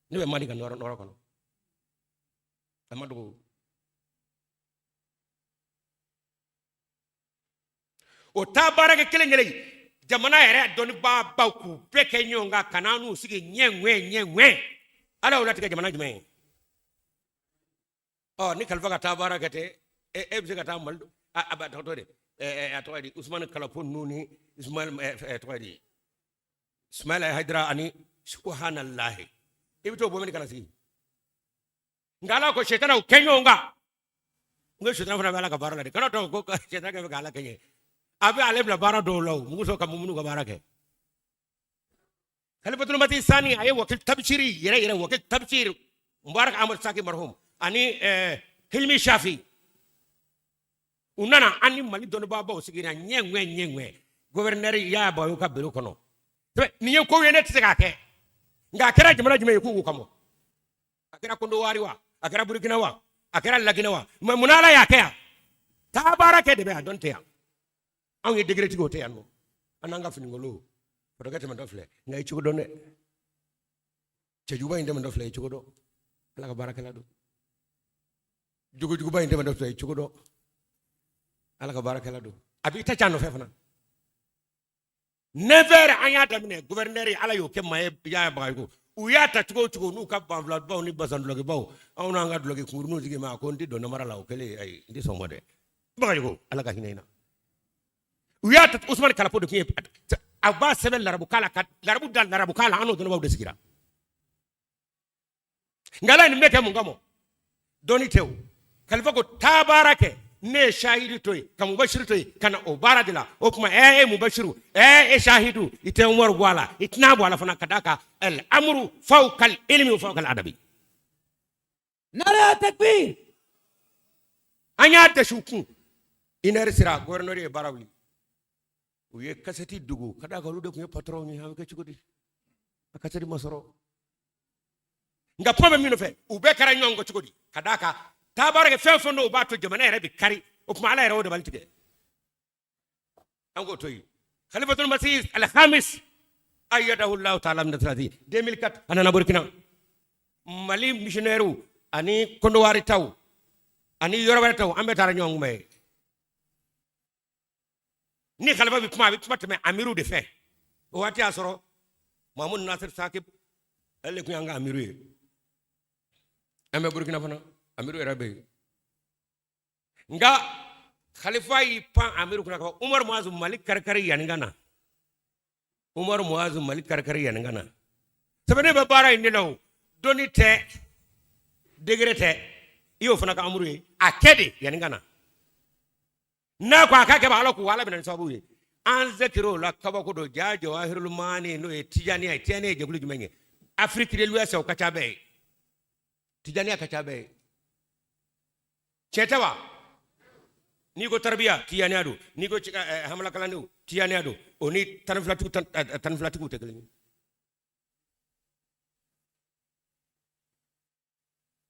ne bɛ Mali ka nɔrɔ nɔrɔ kɔnɔ, a ma dogo. O taa baarakɛ kelen kelen jamana yɛrɛ dɔnnibaabaw k'u bɛɛ kɛ ɲɔgɔn kan ka n'u sigi ɲɛ ŋwɛ ɲɛ ŋwɛ. Ala y'o latigɛ jamana jumɛn ye? Ɔ ni kalifa ka taa baara kɛ ten, e bɛ se ka taa Mali a a tɔgɔ de a tɔgɔ di Usumani Kalapo ninnu ni Ismaël tɔgɔ di Ismaël Hayidara ani subahanallahi, i bɛ t'o bɔ min ka na sigi. Nka ala ko sɛtanaw kɛ ɲɔgɔn kan. N ko sɛtana fana bɛ ala ka baara la de, kana tɔgɔ ko sɛtana kɛ bɛ ka ala kɛɲɛ, a bɛ ale bila baara dɔw la, o mugu sɔn ka mumunu ka baara kɛ. Khalifatul Masih Sani a ye wakil tabsiri yɛrɛ yɛrɛ, wakil tabsiri Mubarak Ahmad Saki marhum ani Hilmi Shafi, u nana an ni Mali dɔnnibaabaw sigira ɲɛ ŋwɛ ɲɛ ŋwɛ. Gouverneur y'a bɔ ka bureau kɔnɔ, nin ye ko ye ne tɛ se k'a kɛ, nka a kɛra jamana jumɛn ye k'u k'u kama? A kɛra Kondowari wa, a kɛra Burukina wa, a kɛra Laginɛ wa? Mais mun ala y'a kɛ yan? Taa baara kɛ de bɛ yan, dɔn tɛ yan. Anw ye degré o tɛ yan nɔ, an n'an ka finikolon kɔrɔkɛ tɛmɛtɔ filɛ, nka i cogo dɔn dɛ, cɛjuguba in tɛmɛtɔ filɛ, i cogo dɔn, ala ka baarakɛla don. Jogojuguba in tɛmɛtɔ filɛ, i cogo dɔn, ala ka baarakɛla don. A b'i ta ca nɔfɛ fana. 9 heures an y'a daminɛ, gouverneur ala y'o kɛ maa ye y'a bagayogo. U y'a ta cogo o cogo n'u ka banfulabaw ni basan dulɔkibaw, anw n'an ka dulɔki kunkuruninw sigi ma, a ko n tɛ don namara la, o kɛlen ayi n tɛ sɔn o ma dɛ. Bagayogo, ala ka hinɛ i na. U y'a ta Usumani Kalapo de tun ye a b'a sɛbɛn larabukan la, ka larabu da larabukan la, an n'o dɔnnibaw de sigira. Nka ala ye nin bɛɛ kɛ mun kama? Dɔnni tɛ o. Kalifa ko taa baara kɛ, ne ye shahidi to yen ka mubashiru to yen ka na o baara de la. O tuma e mubashiru, e shahidu, i tɛ Umaru bɔ a la, i tɛna bɔ a la fana, ka d'a kan al amru fawqal ilmi wa fawqal adabi. Nara takbir. An y'a dɛsɛ u kun, une heure sera, gouverneur ye baara wuli, u ye kasɛti dogo ka d'a kan olu de tun ye patron ye. A bɛ kɛ cogo di? A kasɛti ma sɔrɔ. Nka kuma bɛ min nɔfɛ, u bɛɛ kɛra ɲɔgɔn kɔ cogo di? Ka d'a kan taa baara kɛ fɛn fɛn n'o b'a to jamana yɛrɛ bɛ kari, o tuma ala yɛrɛ o dabali tigɛ, an k'o to yen. Khalifatul Masih Al-Khamis ayyadahu Allah ta'ala min nasrati, 2004 a nana Burkina, Mali missionnaire ani Kondowari taw ani yɔrɔ wɛrɛ taw, an bɛɛ taara ɲɔgɔn kunbɛn. Ni khalifa bɛ kuma, a bɛ kuma tɛmɛ amiru de fɛ. O waati y'a sɔrɔ Mahamudu Nasir Sakib ale tun y'an ka amiru ye. An bɛ Burukina fana, amiru yɛrɛ bɛ yen. Nka khalifa y'i pan amiru kunna ka fɔ Umaru Muazu Mali karikari yanni ka na, Umaru Muazu Mali karikari yanni ka na. Sabu ne bɛ baara in de la, o dɔnni tɛ, degré tɛ, i y'o fana ka amuru ye, a kɛ de yanni ka na. N'a ko a ka kɛ, ala ko ala bɛna ni sababu ye. An zekiri la kabako don ja jawahirul maani, n'o ye tijaniya ye. Tijaniya ye jɛkulu jumɛn ye? Afrique de l'Ouest o ka ca bɛɛ ye, tijaniya ka ca bɛɛ ye, tiɲɛ tɛ wa? N'i ko tarabiya, tijaniya don. N'i ko hamala kalandenw, tijaniya don. O ni 12tigiw, 12tigiw tɛ kelen ye.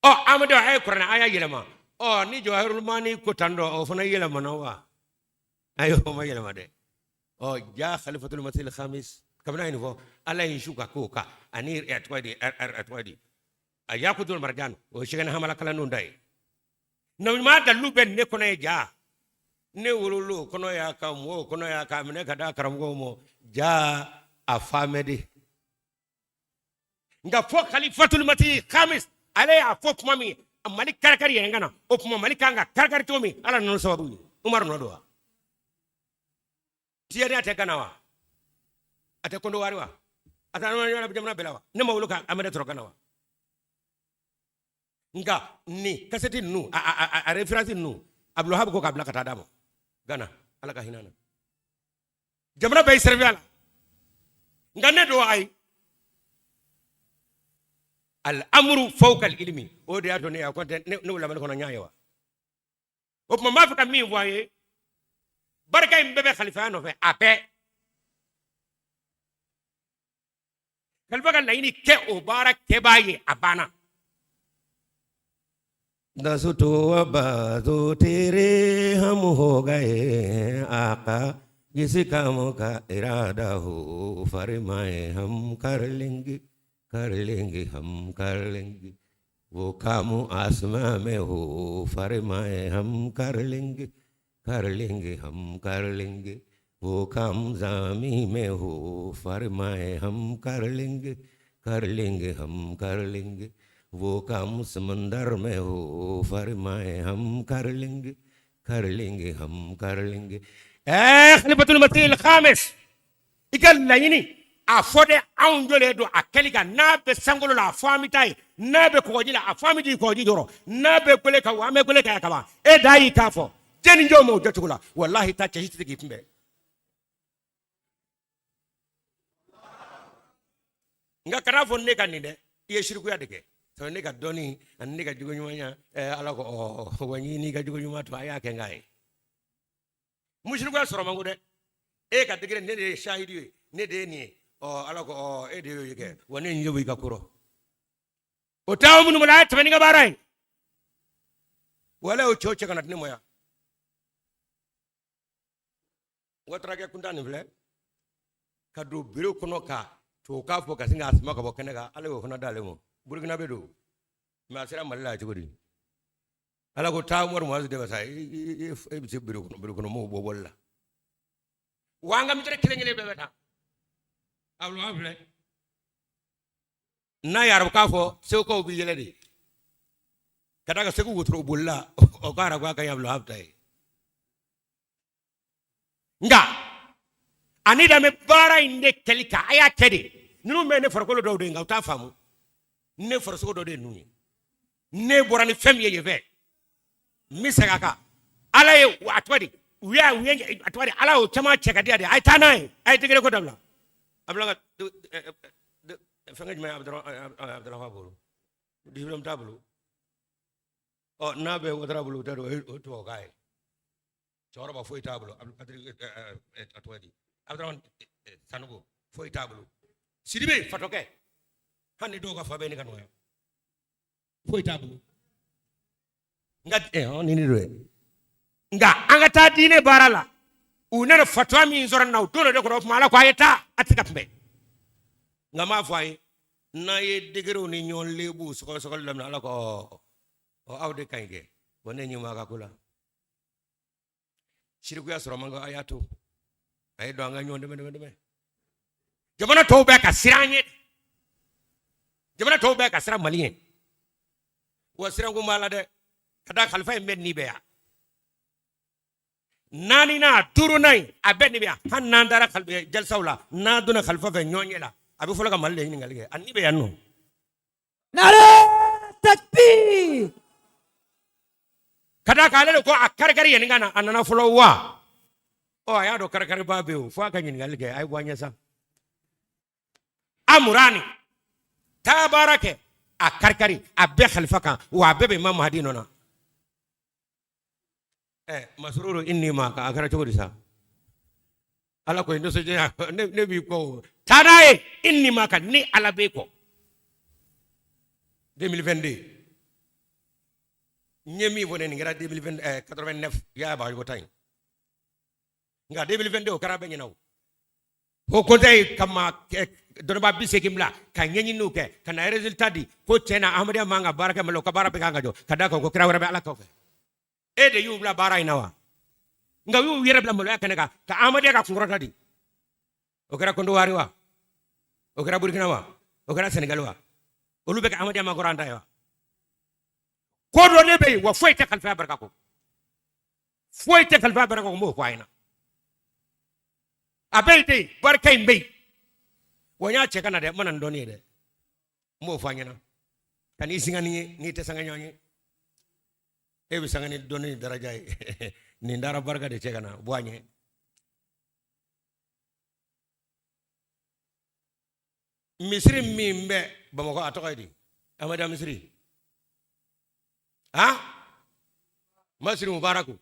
Ɔ amadu a ye kuranɛ aya yɛlɛma. Ɔ ni jawahirul maani ko tan dɔ, o fana yɛlɛmana wa? Ayi, o ma yɛlɛma dɛ. Ɔ ja khalifatul masih khamis kabini a ye nin fɔ, ala ye su ka k'o kan ani a tɔgɔ di, a tɔgɔ di, a yakutul marjan, o ye sɛgɛn hamala kalandenw ta ye. Nabiɲuman dalilu bɛ ne kɔnɔ ye ja ne wololo kɔnɔ y'a ka mɔgɔw kɔnɔ y'a k'a minɛ ka d'a karamɔgɔw ma ja a faamɛ de. Nka fo khalifatul masih khamis ale y'a fɔ kuma min, Mali karikari yɛrɛ ka na, o tuma Mali kan ka karikari cogo min, ala nana sababu ye. Umaru nɔ don wa? Tijaniya tɛ Gana wa? A tɛ Kondowari wa? A tɛ adamaden jamana bɛɛ la wa? Ne ma wolo ka Amɛdɛ sɔrɔ Gana wa? Nka ni kasɛti ninnu, a référence ninnu, Abdulwahab ko k'a bila ka taa d'a ma Gana, ala ka hinɛ na. Jamana bɛɛ y'i servi a la, nka ne don ayi. Al amru fawqa al ilmi, o de y'a to ne y'a kɔntɛ ne wula Mali kɔnɔ, n y'a ye wa. O tuma n b'a fɛ ka min fɔ an ye, barika in bɛɛ bɛ khalifaya nɔfɛ, a bɛɛ. Kalifa ka laɲini kɛ o baara kɛbaa ye, a banna. दस तो बाजू तेरे हम हो गए आका, जिस काम का इरादा हो फरमाए हम कर लेंगे, कर लेंगे हम कर लेंगे। वो काम आसमां में हो फरमाए हम कर लेंगे, कर लेंगे हम कर लेंगे। वो काम ज़मीं में हो फरमाए हम कर लेंगे, कर लेंगे हम कर लेंगे। वो काम समंदर में हो फरमाए हम कर लेंगे, कर लेंगे हम कर लेंगे। Ɛɛ, Khalifatul Masih Khamis, i ka laɲini a fɔ dɛ, anw jɔlen don a kɛli kan. N'a bɛ sankolo la, a fɔ an bɛ taa yen. N'a bɛ kɔgɔji la, a fɔ an bɛ jigin kɔgɔji jɔrɔ. N'a bɛ gele kan, an bɛ gele kan yan kaban. E da y'i k'a fɔ jɛni jɔn ma o jɔcogo la, walahi taa cɛ si tɛ se k'i kunbɛn. Nka kana fɔ ne ka nin dɛ, i ye sirikuya de kɛ. Sabu ne ka dɔnni ani ne ka jogo ɲumanya, Ala ko ɔ wa n'i ka jogo ɲuman to a y'a kɛ n k'a ye. Musirikuya sɔrɔ man go dɛ. E ka degré, ne de ye sahidi ye, ne de ye nin ye. Ɔ Ala ko ɔ e de y'o kɛ, wa ne ɲɛ b'i ka ko rɔ. O t'aw minnu bolo, a ye tɛmɛ ni ka baara ye. Wala o cɛw cɛ kana di ne ma yan. Watarakɛ kuntan nin filɛ ka don biro kɔnɔ ka tubabukan fɔ ka sin k'a sama ka bɔ kɛnɛ kan, Ala y'o fana d'ale ma. Burukina bɛ don, mɛ a sera Mali la cogo di? Ala ko taa Umaru Muazu de sa, e bɛ se biro kɔnɔ, biro kɔnɔ mɔgɔw bɔ bɔli la. Wa an ka mitɛrɛ kelen kelen bɛɛ bɛ taa. A filɛ, n'a ye arabukan fɔ, segukaw bɛ yɛlɛ de ka d'a kan Segu wotoro bolila o ka arabukan ka ɲi Abdulwahab ta ye. Nka ani da bɛ baara in de kɛli kan, a y'a kɛ de. Ninnu bɛ ne farikolo dɔw de ye, nka u t'a faamu. Ne farisogo dɔ de ye ninnu ye. Ne bɔra ni fɛn min ye yen fɛ, n bɛ segin a kan. Ala ye a tɔgɔ di, u y'a u ye a tɔgɔ di, Ala y'o caman cɛ ka di yan de. A ye taa n'a ye, a ye degré ko dabila. A bila ka fɛnkɛ jumɛn Abdulwahab bolo, diplôme t'a bolo. Ɔ n'a bɛ Watara bolo, o tɛ o ye tubabukan ye. Cɛkɔrɔba foyi t'a bolo. Abdulkadiri a tɔgɔ di, Abdurahman Sanogo foyi t'a bolo. Sidibe fatɔkɛ, hali ni dɔw ka fa bɛ ne ka nɔgɔya, foyi t'a bolo. Nka nin de don dɛ. Nka an ka taa diinɛ baara la, u nana fatuwa min sɔrɔ n na, u donna de kɔnɔ. O tuma Ala ko a ye taa, a tɛ se ka kunbɛn. Nka n b'a fɔ a ye, n'a ye degerew ni ɲɔgɔn lebuw sɔgɔsɔgɔli daminɛ, Ala ko ɔ aw de ka ɲi kɛ, wa ne ɲɛ b'a ka ko la. Sirikuya sɔrɔ man go, a y'a to a ye don an ka ɲɔgɔn dɛmɛ dɛmɛ dɛmɛ. Jamana tɔw bɛ ka siran an ɲɛ, jamana tɔw bɛ ka siran Mali ɲɛ. Wa siranko b'a la dɛ, ka da kalifa in bɛɛ ni bɛ yan. Naaninan, duurunan in, a bɛɛ ni bɛ yan. Hali n'an taara jalisaw la, n'an donna kalifa fɛ ɲɔgɔn ɲɛ la, a bɛ fɔlɔ ka Mali de ɲininkali kɛ, a ni bɛ yan nɔ. Nare takbir. Ka d'a kan ale de ko a karikari yanni ka na, a nana fɔlɔ wa. Ɔ a y'a dɔn karikariba bɛ yen o, fo a ka ɲininkali kɛ, a ye bɔ an ɲɛ sa. Amurani taa baara kɛ, a karikari a bɛɛ kalifa kan, wa a bɛɛ bɛ Imam Mahdi nɔ na. Ɛ masururu i ni ma a kɛra cogo di sa? Ala ko nisɔndiya ne b'i kɔ o, taa n'a ye i ni ma kan ni Ala b'e kɔ. 2022 n ye min fɔ ne, nin kɛra 2089 y'a bagajugu ta in. Nka 2022 o kɛra bɛɛ ɲɛna o. Haut Conseil kama dɔnnibaa 80 bila ka ɲɛɲiniw kɛ ka na résultat di ko tiɲɛ na Ahmadiyya man ka baara kɛ Mali la, o ka baara bɛɛ kan ka jɔ ka d'a kan ko kira wɛrɛ bɛ Ala kɔfɛ. E de y'u bila baara in na wa? Nka u y'u yɛrɛ bila maloya kɛnɛ kan ka Ahmadiyya ka kunkɔrɔta di. O kɛra Kɔnɔwari wa? O kɛra Burukina wa? O kɛra Senegali wa? Olu bɛ ka Ahmadiyya makɔrɔ an ta ye wa? Ko dɔ ne bɛ yen wa, foyi tɛ kalifaya barika kɔ, foyi tɛ kalifaya barika kɔ. N b'o fɔ a ɲɛna, a bɛ yen de, barika in bɛ yen wa. N y'a cɛ ka na dɛ, n ma na ni dɔnni ye dɛ, n b'o fɔ a ɲɛna. Ka n'i singa ni ye, n'i tɛ sanga ɲɔgɔn ye, e bɛ sanga ni dɔnni ni daraja ye. Nin taara barika de cɛ ka na bɔ a ɲɛ. Misiri min bɛ Bamakɔ, a tɔgɔ ye di? Ahmadiyya misiri, han, masiri mubaraku.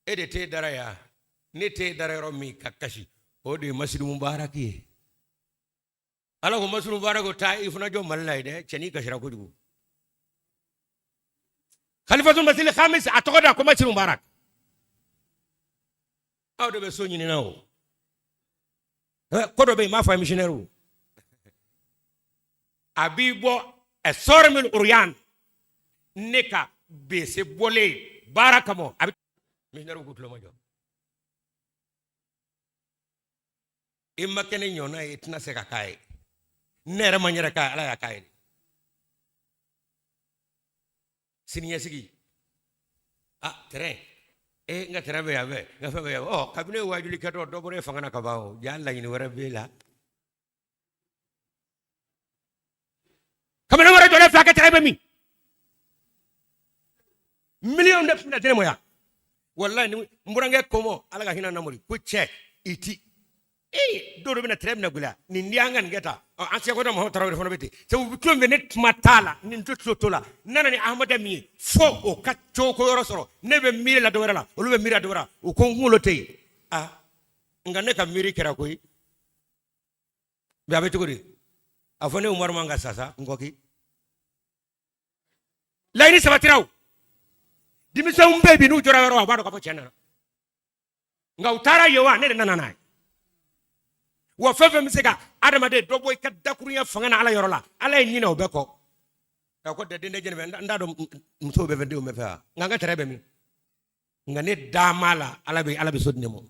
E de t'e dara yan, ne t'e dara yɔrɔ min ka kasi, o de ye masiri mubaraki ye. Ala ko Masih Mubarak ko taa i fana jɔ Mali la yen dɛ, cɛnin kasira kojugu. Khalifatul Masih Khamis a tɔgɔ da ko Masih Mubarak. Aw de bɛ so ɲinina o. Ko dɔ bɛ yen, n b'a fɔ a ye missionnaire a b'i bɔ sɔrɔ min uruyan ne ka bese bɔlen baara kama a bɛ missionnaire k'u tulo majɔ. I ma kɛ ne ɲɔgɔnna ye, i tɛna se ka k'a ye. Ne yɛrɛ ma n yɛrɛ k'a ye, Ala y'a k'a ye. Siniɲɛsigi ah terrain n ka terrain bɛ yan fɛ, n ka fɛn bɛ yan fɛ. Ɔ kabini e waajuli kɛtɔ dɔ bɔra e fanga na ka ban o, ja laɲini wɛrɛ b'e la. Kamalen wɛrɛ jɔlen filɛ, a ka terrain bɛ min? Miliyɔn de tun bɛna di ne ma yan. Walayi ni n burankɛ kɔmɔ, Ala ka hinɛ namori ko cɛ i ti ee dɔw de bɛna terrain bɛna gɛlɛya nin di an ka nin kɛ tan. Ɔ an seko Mahamadu Tarawele fana bɛ ten, sabu u bɛ tulo min ne kuma t'a la, ni n tɛ tulo t'o la. N nana ni Ahamada min ye fo o ka coko yɔrɔ sɔrɔ, ne bɛ miiri la dɔ wɛrɛ la, olu bɛ miiri la dɔ wɛrɛ la, u ko n kunkolo tɛ yen. Aa nka ne ka miiri kɛra koyi. Bi a bɛ cogo di? A fɔ ne Umaru man ka sa sa n kɔki. Laɲini sabatira o. Denmisɛnw bɛ bi n'u jɔra yɔrɔ a b'a dɔn k'a fɔ cɛ nana. Nka u taara yen wa ne de nana n'a ye. Wa fɛn fɛn bɛ se ka adamaden dɔ bɔ i ka dakurunya fanga na Ala yɔrɔ la, Ala ye ɲinɛ o bɛɛ kɔ. A ko den tɛ jɛnɛ fɛ, n t'a dɔn musow bɛ fɛ, denw bɛ fɛ wa? Nka n ka terrain bɛ min? Nka ne da m'a la, Ala bɛ so di ne ma.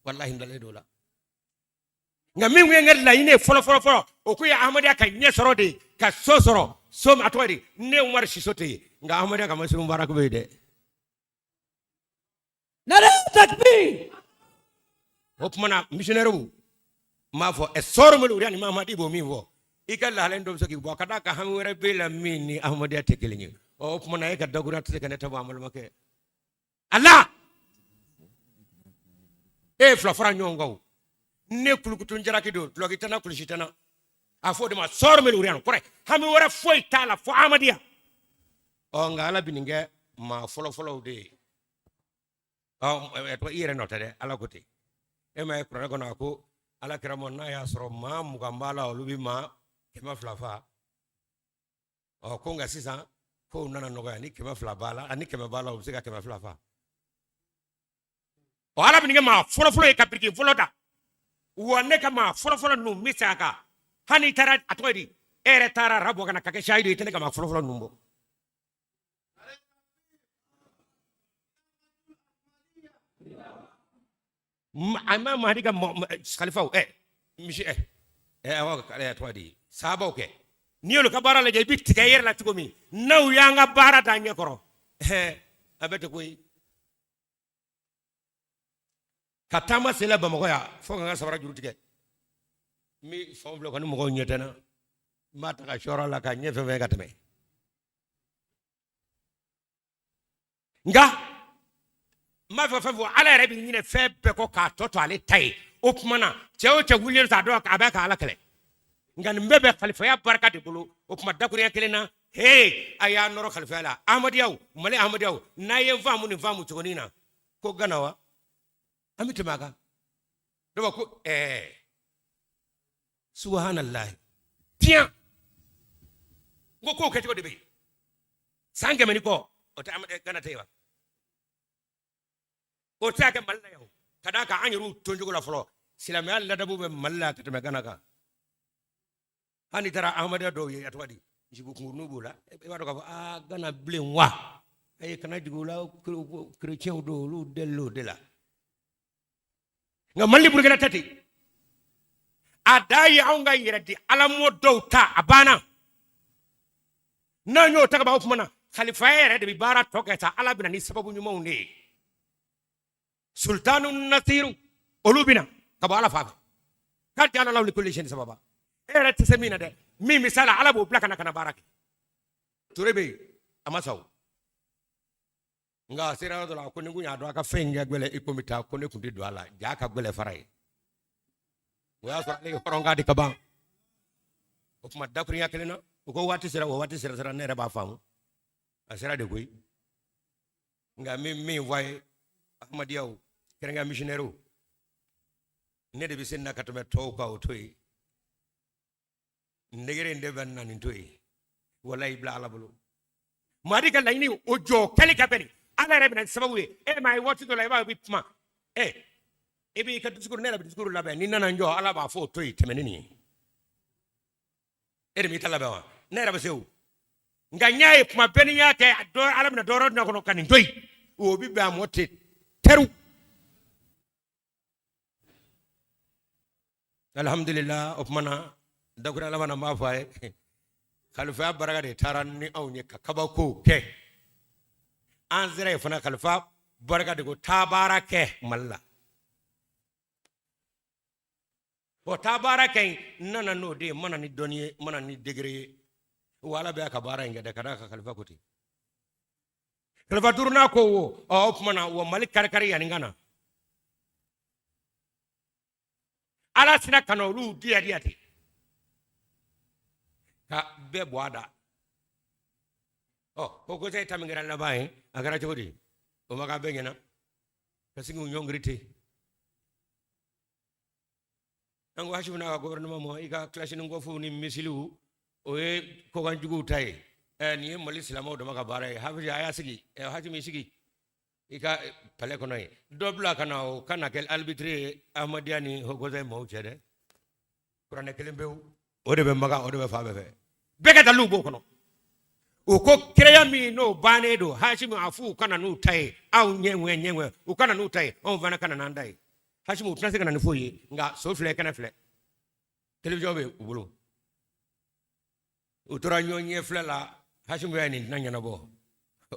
Walahi n dalen don o la. Nka min tun ye n ka laɲini ye fɔlɔ fɔlɔ fɔlɔ, o kun ye Ahmadiyya ka ɲɛ sɔrɔ de ye, ka so sɔrɔ, so a tɔgɔ di, ne Umaru siso tɛ yen, nka Ahmadiyya ka Masih Mubarak bɛ yen dɛ. Nare takbir. O tuma na missionnaire n b'a fɔ ɛ sɔrɔ min wuli ni Mamadi b'o min fɔ, i ka lahala dɔ bɛ se k'i bɔ ka d'a kan hami wɛrɛ b'e la min ni Ahmadiyya tɛ kelen ye. Ɔ o tuma na e ka dakurunya tɛ se ka ne ta bɔ an balimakɛ. Ala e ye fila fara ɲɔgɔn kan o, ne kulukutu jalaki don, dulɔki tɛ n na, kulusi tɛ n na, a fɔ o de ma sɔrɔ min wuli kɔrɔ hami wɛrɛ foyi t'a la fo Ahmadiyya. Ɔ nka Ala bɛ nin kɛ maa fɔlɔfɔlɔw de ye. Ɔ i yɛrɛ nɔ tɛ dɛ, Ala ko ten. E ma ye kuranɛ kɔnɔ a ko Ala kira ma n'a y'a sɔrɔ maa 20 b'a la, olu bɛ maa 200 fa. Ɔ ko nka sisan kow nana nɔgɔya, ni 200 b'a la, ani 100 b'a la, u bɛ se ka 200 fa. Ɔ Ala bɛ nin kɛ maa fɔlɔfɔlɔ ye ka biriki fɔlɔ da. Wa ne ka maa fɔlɔfɔlɔ ninnu n bɛ segin a kan, hali n'i taara a tɔgɔ ye di, e yɛrɛ taara arabu ka na ka kɛ sahidu ye, i tɛ ne ka maa fɔlɔfɔlɔ ninnu bɔ. Imam Mahdi ka khalifaw misi awɔ, tɔgɔ di sahabaw kɛ, n'i y'olu ka baara lajɛ i bɛ tigɛ i yɛrɛ la cogo min, n'aw y'an ka baara da ɲɛ kɔrɔ, a bɛ ten koyi. Ka taama sen la Bamakɔ yan fo ka n ka sabara juru tigɛ, n bɛ fɛnw bila ni mɔgɔw ɲɛ tɛ n na, n b'a ta ka sɔrɔ a la ka ɲɛ fɛn fɛn ka tɛmɛ. Nka n b'a fɛ fɛn fɔ, Ala yɛrɛ bɛ ɲinɛ fɛn bɛɛ kɔ k'a tɔ to ale ta ye. O tuma na cɛ o cɛ wulilen don a dɔn a bɛ ka Ala kɛlɛ, nka nin bɛɛ bɛ kalifaya barika de bolo. O tuma dakurunya kelen na, he a y'a nɔrɔ kalifaya la. Ahmadiyaw, Mali Ahmadiyaw, n'a ye n faamu nin faamu cogonin na, ko Gana wa an bɛ tɛmɛ a kan. Dɔw b'a ko subahanallahi tiɲɛ, n ko k'o kɛcogo de bɛ yen. San 100 ni kɔ o tɛ Gana tɛ yen wa? O tɛ se ka kɛ Mali la yan o, ka d'a kan an yɛrɛw tɔncogo la fɔlɔ, silamɛya ladabu bɛ Mali la ka tɛmɛ Gana kan. Hali n'i taara Ahmadiyya dɔw ye, a tɔgɔ di, misibo kunkuruninw b'o la, i b'a dɔn k'a fɔ aa Gana bilen wa? Ayi, kana jigin u la, kerecɛnw don, olu delila o de la. Nka Mali Burukina tɛ ten. A dan ye anw ka yɛrɛ di Ala mɔ dɔw ta, a banna. N'an y'o ta ka ban, o tuma na kalifaya yɛrɛ de bɛ baara tɔ kɛ sa. Ala bɛna ni sababu ɲumanw de ye. Sultanu nasiru olu bɛna ka bɔ Ala fan fɛ. K'a jala la kulli shay'in sababa. E yɛrɛ tɛ se min na dɛ, min bɛ s'a la, Ala b'o bila ka na baara kɛ. Ture bɛ yen, a ma sa o. Nka a sera yɔrɔ dɔ la, a ko ni n kun y'a dɔn a ka fɛn in ka gɛlɛn i komi taa, ko ne kun tɛ don a la, ja ka gɛlɛn fara ye. O y'a sɔrɔ ale ye hɔrɔnkan de ka ban. O tuma dakurunya kelen na, u ko waati sera, o waati sera sera, ne yɛrɛ b'a faamu. A sera de koyi. Nka n bɛ min fɔ a ye, Ahmadiyaw, kɛrɛnkɛrɛn missionnaires, ne de bɛ se nin na ka tɛmɛ tɔw kan, o to yen. Degré in de bɛ na nin to yen walayi i bila ala bolo madi ka laɲini o jɔ kɛli ka bɛn ala yɛrɛ bɛ na ni sababu ye e m'a ye waati dɔ la i b'a ye u bɛ kuma ɛ e b'i ka discours ne yɛrɛ bɛ discours labɛn ni nana n jɔ ala b'a fɔ o to yen tɛmɛ ni nin ye e de m'i ta labɛn wa ne yɛrɛ bɛ se o nka n y'a ye kuma bɛɛ ni n y'a kɛ dɔ ala bɛna dɔ wɛrɛ dun a kɔnɔ ka nin to yen o bɛ bɛn a mɔ ten teriw alhamdulillah o tuma na dakura laban na n b'a fɔ a ye kalifaya baraka de taara ni anw ye ka kabakow kɛ an sera yen fana kalifa barika de ko taa baara kɛ mali la o taa baara kɛ yen n nana n'o de ye n ma na ni dɔnni ye n ma na ni degré ye wa ala bɛ a ka baara in kɛ dɛ ka d'a kan kalifa ko ten kalifa duurunan ko wo ɔ o tuma na wa mali karikari yanni ka na ala sina ka na olu diya diya ten ka bɛɛ bɔ a da ɔ ko conseil ta min kɛra laban ye a kɛra cogo di o ma k'a bɛɛ ɲɛna ka sigi u ɲɔngiri ten an ko Hasimu n'a ka gouvernement ma i ka kalachnikov ni misiliw o ye kɔkan juguw ta ye ɛ nin ye mali silamɛw dama ka baara ye hafizi a y'a sigi ɛ Hasimu i sigi i ka palais kɔnɔ yen dɔ bila ka na o kana kɛ arbitre ye ahmadiyya ni haut conseil maaw cɛ dɛ kuranɛ kelen pewu o de bɛ makan o de bɛ fan bɛɛ fɛ bɛɛ ka dalilu b'o kɔnɔ u ko kiraya min n'o bannen don Hasimu a f'u ka na n'u ta ye aw ɲɛŋɛ ɲɛŋɛ u ka na n'u ta ye anw fana ka na n'an ta ye Hasimu u tɛna se ka na ni foyi ye nka so filɛ kɛnɛ filɛ télévision bɛ u bolo u tora ɲɔgɔn ɲɛ filɛ la Hasimu y'a ye nin tɛna ɲɛnabɔ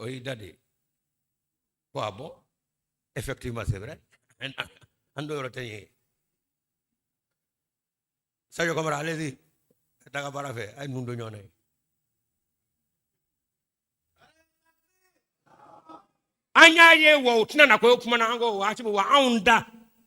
o y'i da de ko ah bon effectivement c'est vrai an dɔ yɔrɔ tɛ yen ye Sadio Kamara allez-y ka taa ka baara fɛ a ye ninnu don ɲɔgɔn na ye an y'a ye wa u tɛna na ko o kuma na an ko Hasimu wa anw da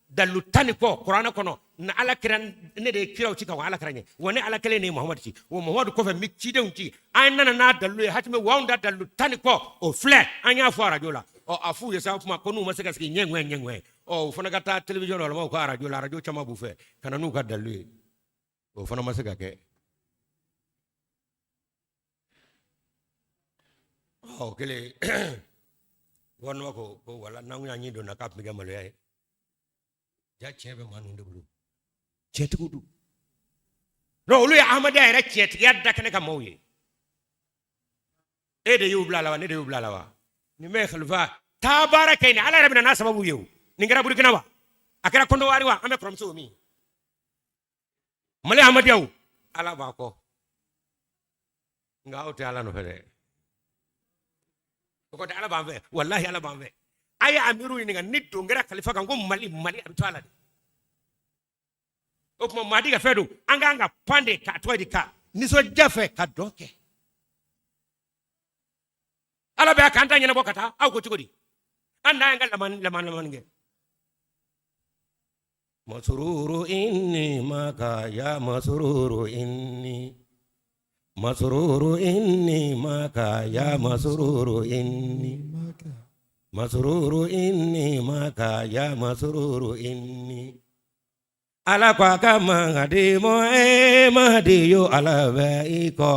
dalilu tan ni kɔ kuranɛ kɔnɔ na ala kira ne de ye kiraw ci ka wa ala kira ɲɛ wa ne ala kelen de ye muhamadu ci wa muhamadu kɔfɛ n bɛ cidenw ci an nana n'a dalilu ye Hasimu wa anw da dalilu tan ni kɔ o filɛ an y'a fɔ arajo la ɔ a f'u ye sa o kuma ko n'u ma se ka sigi ɲɛ ŋwɛ ɲɛ ŋwɛ ɔ u fana ka taa télévision na walima u ka arajo la arajo caman b'u fɛ ka na n'u ka dalilu ye o fana ma se ka kɛ ɔ kelen gouvernement ko ko wala n'an y'a ɲɛ donna k'a tun bɛ kɛ maloya ye ja tiɲɛ bɛ maa ninnu de bolo tiɲɛtigiw don non olu ye ahmadiyya yɛrɛ tiɲɛtigiya da kɛnɛ ka maaw ye e de y'u bila a la wa ne de y'u bila a la wa nin bɛ khalifa taa baara kɛ nin ala yɛrɛ bɛ na n'a sababu ye o nin kɛra burukina wa a kɛra kɔnɔwari wa an bɛ kɔrɔmuso min mali ahmadiyyaw ala b'a kɔ nka aw tɛ ala nɔfɛ dɛ o kɔ tɛ ala b'an fɛ walahi ala b'an fɛ a ye amiru ɲininka ni don kɛra kalifa kan ko mali mali a bɛ to a la de o tuma maadi ka fɛn don an k'an ka pan de k'a tɔgɔ di ka nisɔndiya fɛ ka dɔn kɛ ala bɛ k'an ta ɲɛnabɔ ka taa aw ko cogo di an n'an ka laman laman lamani kɛ masururu inni maka ya masururu inni masururu inni maka ya masururu inni masururu inni maka ya masururu inni ala ko a ka mahadi mɔ e mahadi yo ala bɛ i kɔ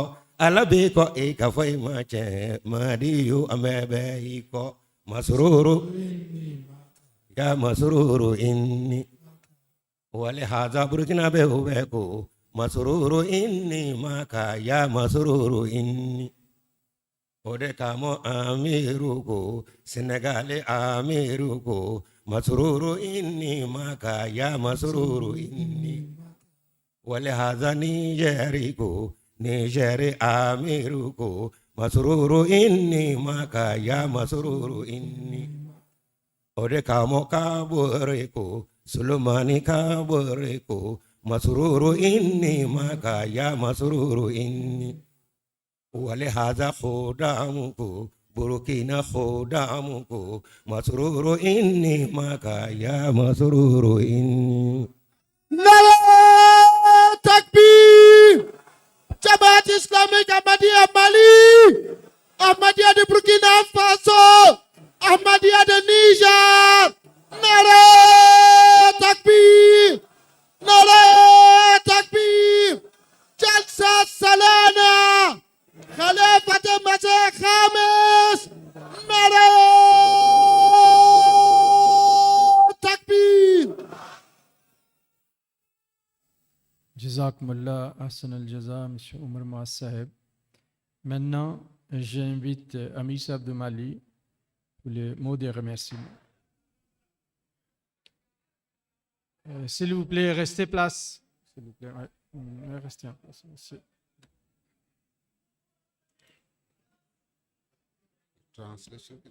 ala b'i kɔ i ka foyi ma tiɲɛ mahadi yo an bɛɛ bɛ i kɔ masururu ya masururu inni wali haza burukina bɛ o bɛ ko masururu inni maka ya masururu inni o de kama amiru ko senegali amiru ko masururu inni maka ya masururu inni wali haza nijeri ko nijeri amiru ko masururu inni maka ya masururu inni o de kama kabore ko sulumani kabore ko masururu inni maka ya masururu inni wali haza khudamu ko burukina khudamu ko masururu inni maka ya masururu inni Nara Takbir Jamaat Islamique Ahmadiyya Mali Ahmadiyya de Burkina Faso Ahmadiyya de Niger Nara Takbir Nara Takbir Jalsa Jazakumullah Ahsan al-Jaza, M. Omar Maaz Saheb. Maintenant, j'invite Amir Saheb de Mali pour les mots de remerciement. S'il vous plaît, restez place. S'il vous plaît, ouais. Restez en place. Merci. Translation.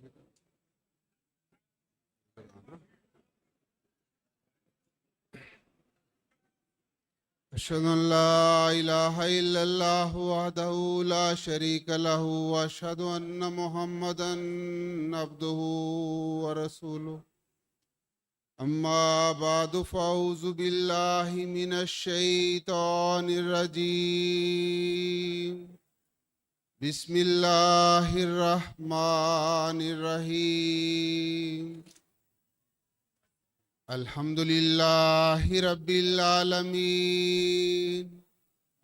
أشهد أن لا إله إلا الله وحده لا شريك له وأشهد أن محمدا عبده ورسوله أما بعد فأعوذ بالله من الشيطان الرجيم بسم الله الرحمن الرحيم الحمد لله رب العالمين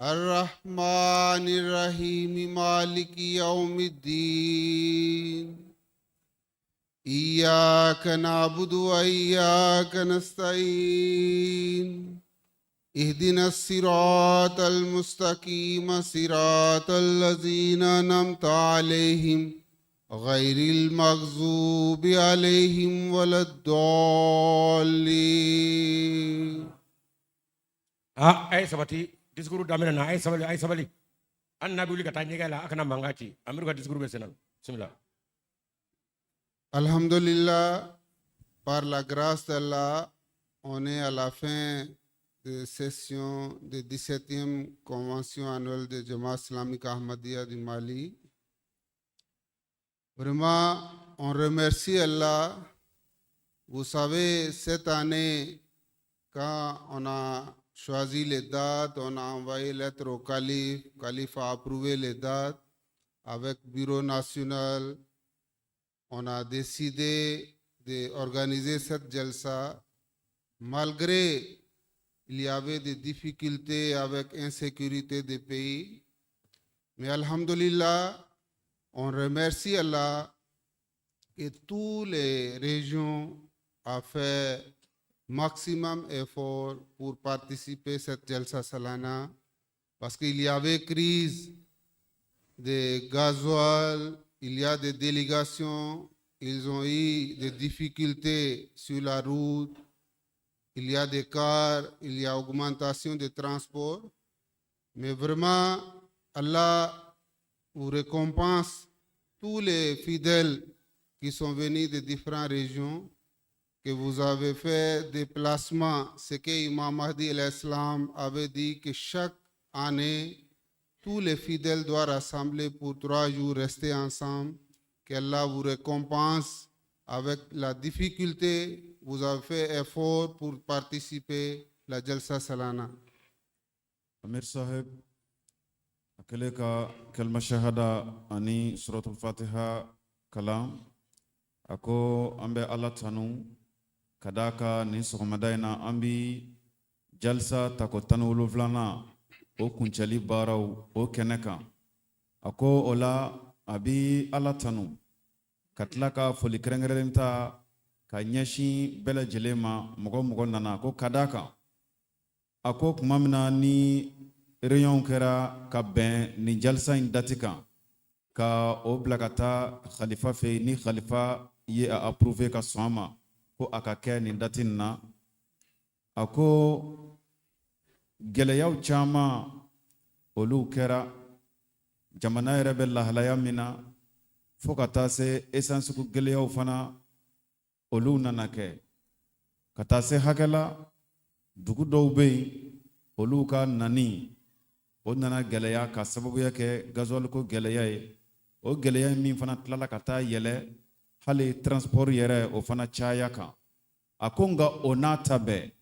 الرحمن الرحيم مالك يوم الدين إياك نعبد وإياك نستعين اهدنا الصراط المستقيم صراط الذين أنعمت عليهم غير المغضوب عليهم ولا الضالين. Ah, a ye sabati, discours daminɛ na, a ye sabali, a ye sabali. An n'a bɛ wuli ka taa ɲɛgɛn la, a kana mankan ci. Amiru ka discours bɛ sen na, bisimila. Alhamdulillah, par la grâce d'Allah, on est à la fin de session de 17e convention annuelle de Jamaat Islamique Ahmadiyya du Mali. Vraiment, on remercie Allah. Vous savez, cette année, quand on a choisi les dates, on a envoyé lettre au calife, le calife a approuvé les dates avec bureau national. On a décidé d'organiser cette jalsa. Malgré il y avait des difficultés avec insécurité des pays, mais alhamdulillah, on remercie Allah que toutes les régions ont fait maximum effort pour participer à cette Jalsa Salana parce qu'il y avait crise de gasoil, il y a des délégations, ils ont eu des difficultés sur la route, il y a des cars, il y a augmentation des transports. Mais vraiment, Allah vous récompense tous les fidèles qui sont venus de différentes régions, que vous avez fait des placements, ce que Imam Mahdi l'Islam avait dit que chaque année, tous les fidèles doivent rassembler pour 3 jours, rester ensemble, qu'Allah vous récompense avec la difficulté, vous avez fait effort pour participer à la Jalsa Salana. Amir Sahib a kɛlen ka kalima shahada ani suratul fatiha kalan, a ko an bɛ Ala tanu ka d'a kan nin sɔgɔmada in na an bi jalsa tako 17nan o kuncɛli baaraw o kɛnɛ kan. A ko o la a bi Ala tanu ka tila ka foli kɛrɛnkɛrɛnnen ta ka ɲɛsin bɛɛ lajɛlen ma, mɔgɔ mɔgɔ nana. Ko ka d'a kan, a ko tuma min na ni réunion kɛra ka bɛn nin jalisa in date kan ka o bila ka taa khalifa fɛ yen, ni khalifa ye a approuvé ka sɔn a ma ko a ka kɛ nin date nin na, a ko gɛlɛyaw caman olu kɛra, jamana yɛrɛ bɛ lahalaya min na, fo ka taa se essence ko gɛlɛyaw fana olu nana kɛ ka taa se hakɛ la, dugu dɔw bɛ yen olu ka nani o nana gɛlɛya ka sababuya kɛ gasoil ko gɛlɛya ye. O gɛlɛya min fana tilala ka taa yɛlɛ hali transport yɛrɛ o fana caya kan. A ko nka o n'a ta bɛɛ,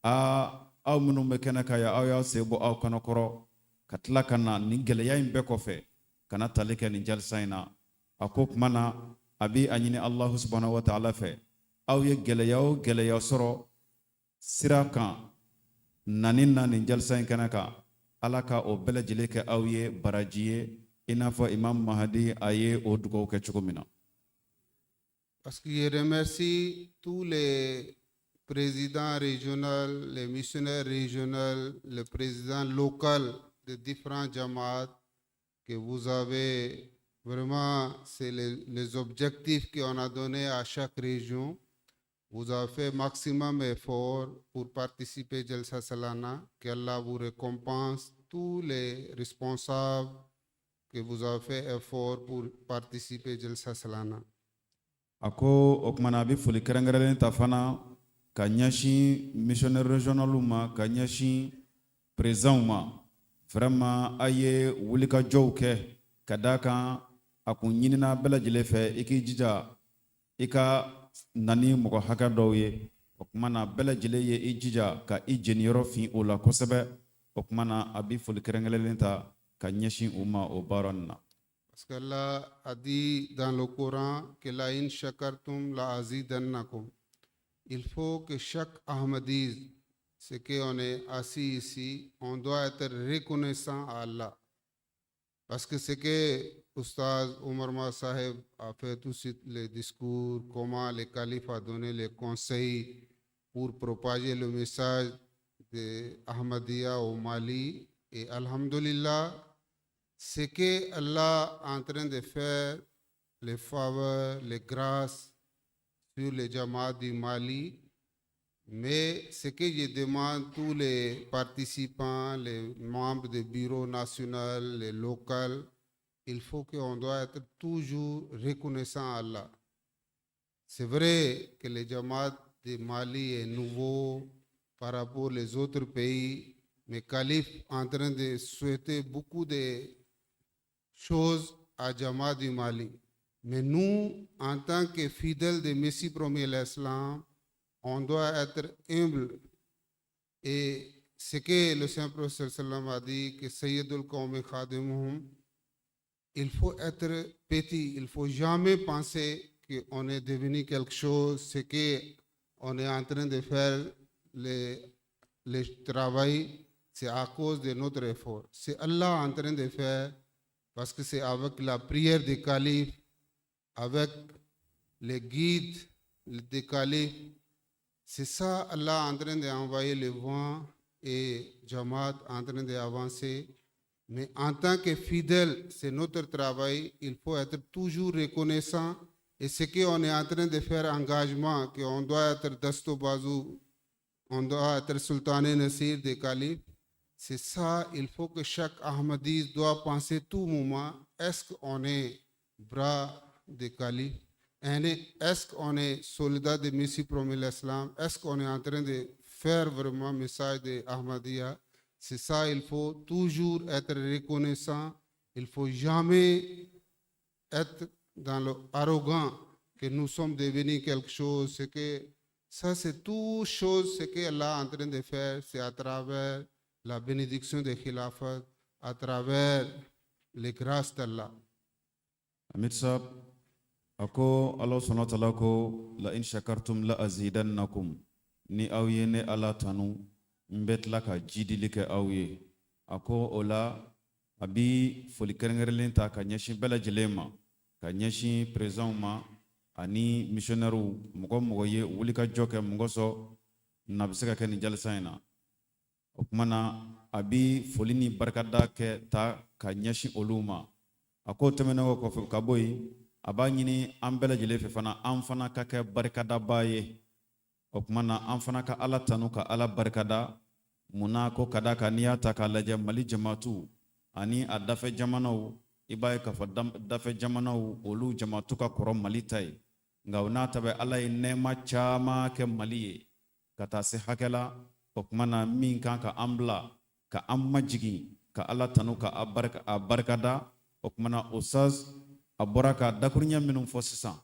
aa, aw minnu bɛ kɛnɛ kan yan, aw y'aw sen bɔ aw kɔnɔkɔrɔ ka tila ka na nin gɛlɛya in bɛɛ kɔfɛ ka na tali kɛ nin jalisa in na. A ko tuma na a bɛ a ɲini Alahu subahana wa taala fɛ, aw ye gɛlɛya o gɛlɛya sɔrɔ sira kan nani na nin jalisa in kɛnɛ kan, Ala ka o bɛɛ lajɛlen kɛ aw ye baraji ye, i n'a fɔ Imam Mahadi a ye o dugawu kɛ cogo min na. Parce que je remercie tous les présidents régionaux, les missionnaires régionaux, le président local de différents jamaats que vous avez vraiment, c'est les objectifs qu'on a donnés à chaque région. Vous avez fait maximum effort pour participer à Jalsa Salana. Qu'Allah vous récompense tous les responsables que vous avez fait effort pour participer à Jalsa Salana. A ko o kumana a bɛ foli kɛrɛnkɛrɛnlen ta fana ka ɲɛsin missionnaire régional ma, ka ɲɛsin présidentw ma. Vraiment, a ye wulikajɔw kɛ ka d'a kan a kun ɲinina bɛɛ lajɛlen fɛ i k'i jija i ka na ni mɔgɔ hakɛ dɔw ye. O kuma na, bɛɛ lajɛlen ye i jija ka i jeniyɔrɔ fin o la kosɛbɛ. O kuma na, a bɛ foli kɛrɛnkɛrɛnlen ta ka ɲɛsin u ma o baara nin na. Parce qu'Allah a dit dans le Coran que لئن شكرتم لأزيدنكم. Il faut que chaque Ahmadis, ce qu'on est assis ici, on doit être reconnaissant à Allah. Parce que ce que Ustaz Omar Ma Sahib a fait tout de suite les discours, comment le calife a donné les conseils pour propager le message de Ahmadiyya au Mali. Et Alhamdulillah, ce que Allah est en train de faire, les faveurs, les grâces sur les Jamaat du Mali, mais ce que je demande tous les participants, les membres du bureau national, les locaux, il faut qu'on doit être toujours reconnaissant à Allah. C'est vrai que le Jamaat du Mali est nouveau par rapport aux autres pays, mais Calife est en train de souhaiter beaucoup de choses à Jamaat du Mali. Mais nous, en tant que fidèles de Messie promis l'Islam, on doit être humble. Et ce que le Saint Prophète سلم a dit, que سيد القوم خادمهم, il faut être petit, il ne faut jamais penser qu'on est devenu quelque chose, ce qu'on est en train de faire le travail, c'est à cause de notre effort. C'est Allah en train de faire parce que c'est avec la prière des califes, avec les guides des califes, c'est ça Allah en train d'envoyer le vent et Jamaat en train d'avancer. Mais en tant que fidèle, c'est notre travail, il faut être toujours reconnaissant. Et ce qu'on est en train de faire engagement, qu'on doit être دست و بازو, on doit être سلطان نصير des califes, c'est ça, il faut que chaque Ahmadi doit penser tout moment, est-ce qu'on est bras des califes? Est-ce qu'on est soldat de Messie promis l'Islam? Est-ce qu'on est en train de faire vraiment message de Ahmadiyya? C'est ça, il faut toujours être reconnaissant. Il ne faut jamais être dans l'arrogant que nous sommes devenus quelque chose. C'est que ça, c'est tout chose, ce qu'Allah est en train de faire, c'est à travers la bénédiction de Khilafat, à travers les grâces d'Allah. Amir Sab a ko Ala subhanahu wa ta'ala ko لئن شكرتم لأزيدنكم, ni aw ye ne Ala tanu, n bɛ tila ka jidili kɛ aw ye. A ko o la, a bi foli kɛrɛnkɛrɛnlen ta ka ɲɛsin bɛɛ lajɛlen ma, ka ɲɛsin présidentw ma ani missionnaires, mɔgɔ mɔgɔ ye wulikajɔ kɛ mɔgɔ sɔn na bɛ se ka kɛ nin jalisa in na. O kuma na, a bi foli ni barikada kɛ ta ka ɲɛsin olu ma. A ko tɛmɛnen kɔfɛ ka bɔ yen, a b'a ɲini an bɛɛ lajɛlen fɛ fana, an fana ka kɛ barikadabaa ye. O kuma na, an fana ka Ala tanu ka Ala barikada. Munna? Ko ka d'a kan n'i y'a ta k'a lajɛ, Mali jamatu ani a dafɛ jamanaw, i b'a ye k'a fɔ dafɛ jamanaw, olu jamatu ka kɔrɔ Mali ta ye. Nka o n'a ta bɛɛ, Ala ye nɛɛma caman kɛ Mali ye ka taa se hakɛ la. O kuma na, min kan ka an bila ka an majigin ka Ala tanu ka a barikada. O kuma na, Ustaz a bɔra ka dakuruɲɛ minnu fɔ sisan,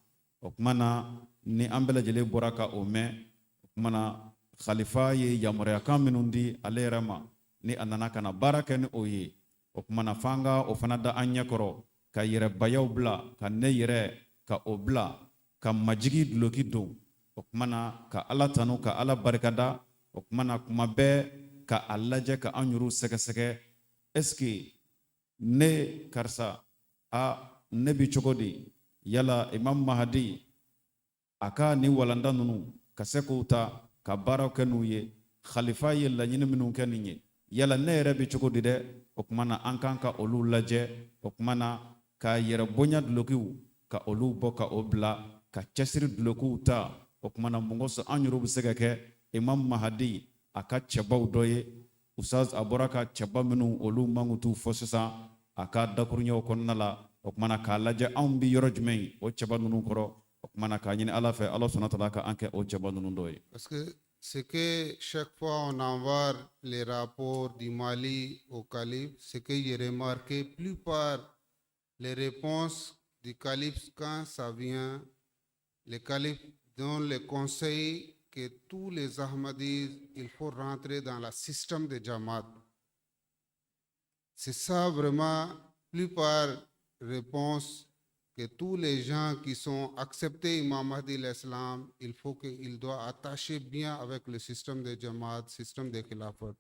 o kuma na, ni an bɛɛ lajɛlen bɔra ka o mɛn, o kuma na, khalifa ye yamaruyakan minnu di ale yɛrɛ ma, ni a nana ka na baara kɛ ni o ye, o kuma na, f'an ka o fana da an ɲɛkɔrɔ ka yɛrɛbayaw bila, ka ne yɛrɛ ka o bila, ka majigi duloki don. O kuma na, ka Ala tanu ka Ala barikada. O kuma na, kuma bɛɛ ka a lajɛ ka an yɛrɛw sɛgɛsɛgɛ: est ce que ne karisa a ne bi cogo di? Yala Imam Mahadi a ka nin walanda ninnu ka se k'o ta ka Ka baaraw kɛ n'u ye. Khalifa ye laɲini minnu kɛ nin ye, yala ne yɛrɛ bɛ cogo di dɛ? O tuma na an kan ka olu lajɛ. O tuma na ka yɛrɛ bonya dulokiw ka olu bɔ ka o bila, ka cɛsiri dulokiw ta. O tuma na mun kosɔn an yɛrɛw bɛ se ka kɛ Imam Mahadi a ka cɛbaw dɔ ye? Ustaz a bɔra ka cɛba minnu olu mankutu fɔ sisan a ka dakuruɲɛw kɔnɔna la. O tuma na k'a lajɛ anw bɛ yɔrɔ jumɛn o cɛba ninnu kɔrɔ. O tuma na k'a ɲini Ala fɛ, Ala sɔnna taala ka an kɛ o cɛba ninnu dɔ ye. Parce que ce que chaque fois on envoie les rapports du Mali au calife, ce que j'ai remarqué, plupart les réponses du calife quand ça vient, le calife donne le conseil que tous les Ahmadis, il faut rentrer dans le système de Jamaat. C'est ça vraiment, plupart réponses que tous les gens qui sont acceptés Imam Mahdi l'Islam, il faut qu'ils doivent attacher bien avec le système de Jamaat, système de Khilafat.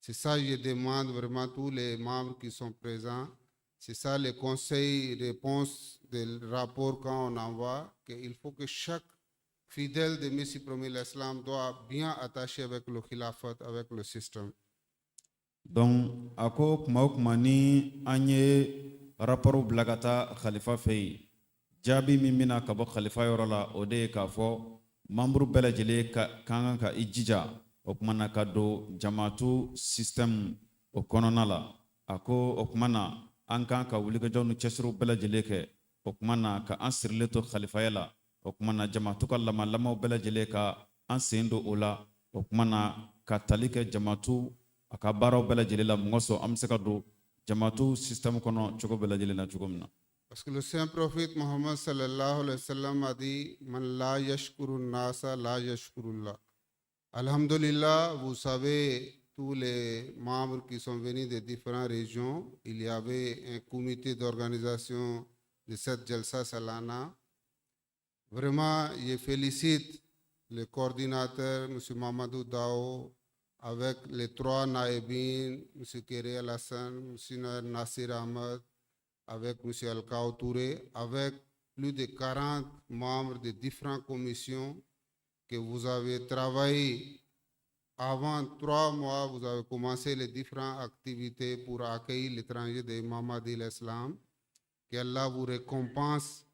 C'est ça que je demande vraiment tous les membres qui sont présents. C'est ça le conseil, réponse du rapport quand on envoie, qu'il faut que chaque fidèle de Messie promis l'Islam doit bien attacher avec le Khilafat, avec le système. Donc a ko kuma o kuma ni an ye rapportw bila ka taa khalifa fɛ yen, jaabi min bɛna ka bɔ khalifa yɔrɔ la, o de ye k'a fɔ membre bɛɛ lajɛlen ka kan ka i jija, o kuma na ka don jamaatu système o kɔnɔna la. A ko o kuma na an kan ka wulikajɔw ni cɛsiriw bɛɛ lajɛlen kɛ, o kuma na ka an sirilen to khalifaya la. O kuma na jamaatu ka lamalamaw bɛɛ lajɛlen ka an sen don o la. O kuma na ka tali kɛ jamaatu a ka baaraw bɛɛ lajɛlen la, mɔgɔ sɔn an bɛ se ka don jamaatu système kɔnɔ cogo bɛɛ lajɛlen na cogo min na. Parce que le saint prophète Mohammed sallallahu alayhi wa sallam a dit: Man la yashkuru nasa la yashkurullah. Alhamdulillah, vous savez, tous les membres qui sont venus de différentes régions, il y avait un comité d'organisation de cette Jalsa Salana. Vraiment, je félicite le coordinateur, M. Mamadou Dao, avec les trois naïbines, M. Kéré Alassane, M. Nassir Ahmed, avec M. Alkao Touré, avec plus de 40 membres de différentes commissions que vous avez travaillé. Avant 3 mois, vous avez commencé les différentes activités pour accueillir l'étranger de Imam Mahdi l'Islam. Qu'Allah vous récompense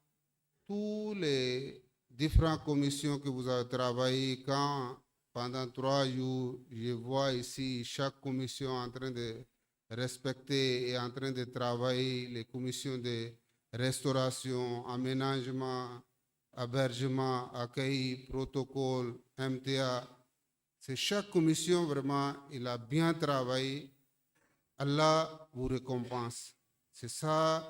tous les différentes commissions que vous avez travaillé. Quand pendant 3 jours, je vois ici chaque commission en train de respecter et en train de travailler, les commissions de restauration, aménagement, hébergement, accueil, protocole, MTA. C'est chaque commission vraiment, il a bien travaillé. Allah vous récompense. C'est ça,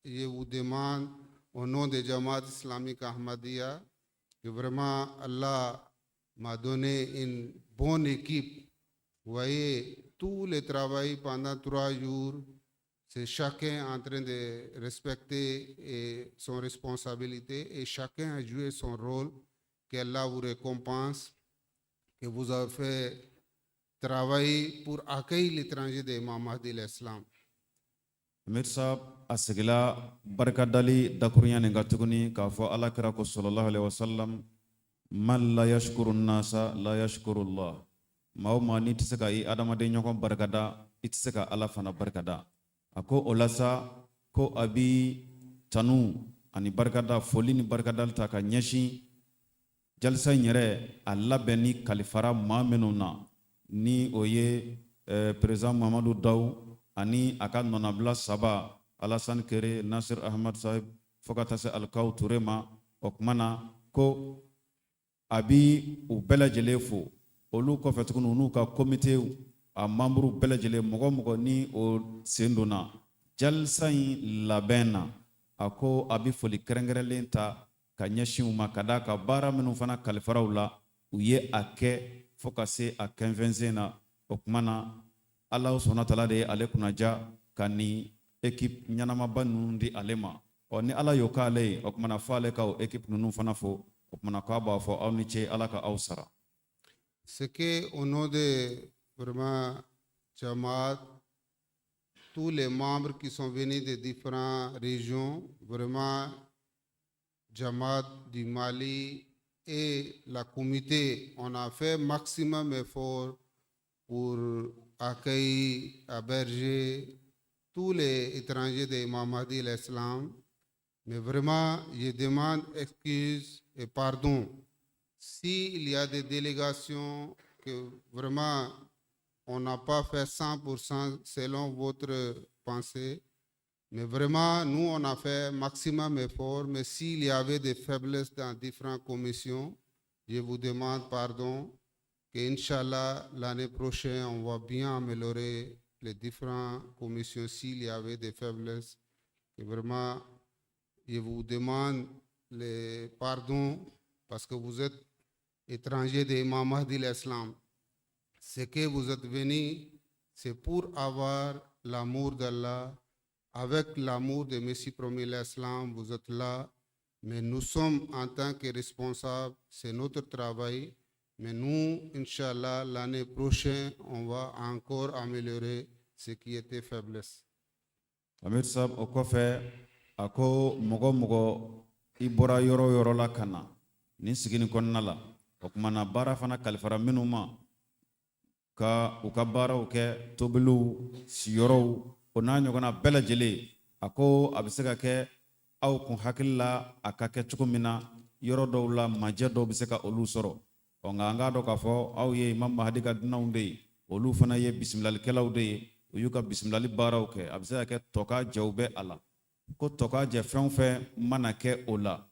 je vous demande au nom de Jamaat islamique Ahmadiyya, que vraiment Allah m'a donné une bonne équipe. Vous voyez, tout le travail pendant 3 jours, c'est chacun en train de respecter et son responsabilité et chacun a joué son rôle. Qu'Allah vous récompense, que vous avez fait travailler pour accueillir l'étranger de Imam Mahdi l'Islam. Mirsa a sigila barikadali dakurunya nin ka tuguni k'a fɔ Ala kira ko sallallahu alaihi wasallam: man la yashkuru nasa la yashkuru Allah. Maa o maa n'i tɛ se ka i adamaden ɲɔgɔn barikada, i tɛ se ka Ala fana barikada. A ko o la sa, ko a bi tanu ani barikada, foli ni barikadali ta ka ɲɛsin jalisa in yɛrɛ a labɛnni kalifara maa minnu na, ni o ye président Mamadu Daw ani a ka nɔnabila saba, Alassane Kere, Nasir Ahmad Sahib, fo ka taa se Alikaw Ture ma. O kuma na ko a bi u bɛɛ lajɛlen fo. Olu kɔfɛ tuguni, u n'u ka komite a membre bɛɛ lajɛlen, mɔgɔ mɔgɔ ni o sen donna jalisa in labɛn na, a ko a bi foli kɛrɛnkɛrɛnlen ta ka ɲɛsin u ma, ka d'a kan baara minnu fana kalifaraw la, u ye a kɛ fo ka se a kɛnfɛnsen na. O kuma na Ala sɔnna tala de ye ale kunnaja ka nin équipe ɲɛnamaba ninnu di ale ma. Ɔ ni Ala y'o k'ale ye, o kumana fo ale ka o équipe ninnu fana fo. O kumana k'a b'a fɔ aw ni ce, Ala ka aw sara. Ce que au nom de vraiment Jamaat, tous les membres qui sont venus de différentes régions, vraiment Jamaat du Mali Et la comité, on a fait maximum effort pour accueillir, héberger tous les étrangers de Imam Mahdi l'Islam. Mais vraiment, je demande excuse et pardon. S'il y a des délégations que vraiment on n'a pas fait 100% selon votre pensée, mais vraiment, nous, on a fait maximum effort. Mais s'il y avait des faiblesses dans différentes commissions, je vous demande pardon. Que Inch'Allah, l'année prochaine, on va bien améliorer les différentes commissions s'il y avait des faiblesses. Et vraiment, je vous demande le pardon parce que vous êtes étranger de Imam Mahdi l'Islam. Ce que vous êtes venu, c'est pour avoir l'amour d'Allah. Avec l'amour de Messie promis l'Islam, vous êtes là. Mais nous sommes en tant que responsables, c'est notre travail. Mais nous, Inch'Allah, l'année prochaine, on va encore améliorer ce qui était faiblesse. Amir Sab, o kɔfɛ, a ko mɔgɔ mɔgɔ i bɔra yɔrɔ o yɔrɔ la ka na nin sigi nin kɔnɔna la, o tuma na baara fana kalifara minnu ma ka u ka baaraw kɛ, tobiliw, siyɔrɔw, o n'a ɲɔgɔnna bɛɛ lajɛlen, a ko a bɛ se ka kɛ aw kun hakili la a ka kɛ cogo min na, yɔrɔ dɔw la majɛ dɔw bɛ se ka olu sɔrɔ. Ɔ nka an k'a dɔn k'a fɔ aw ye Imam Mahdi ka dunanw de ye, olu fana ye bisimilalikɛlaw de ye, u y'u ka bisimilali baaraw kɛ. A bɛ se ka kɛ tɔka jɛw bɛ a la, ko tɔka jɛ fɛn o fɛn mana kɛ o la,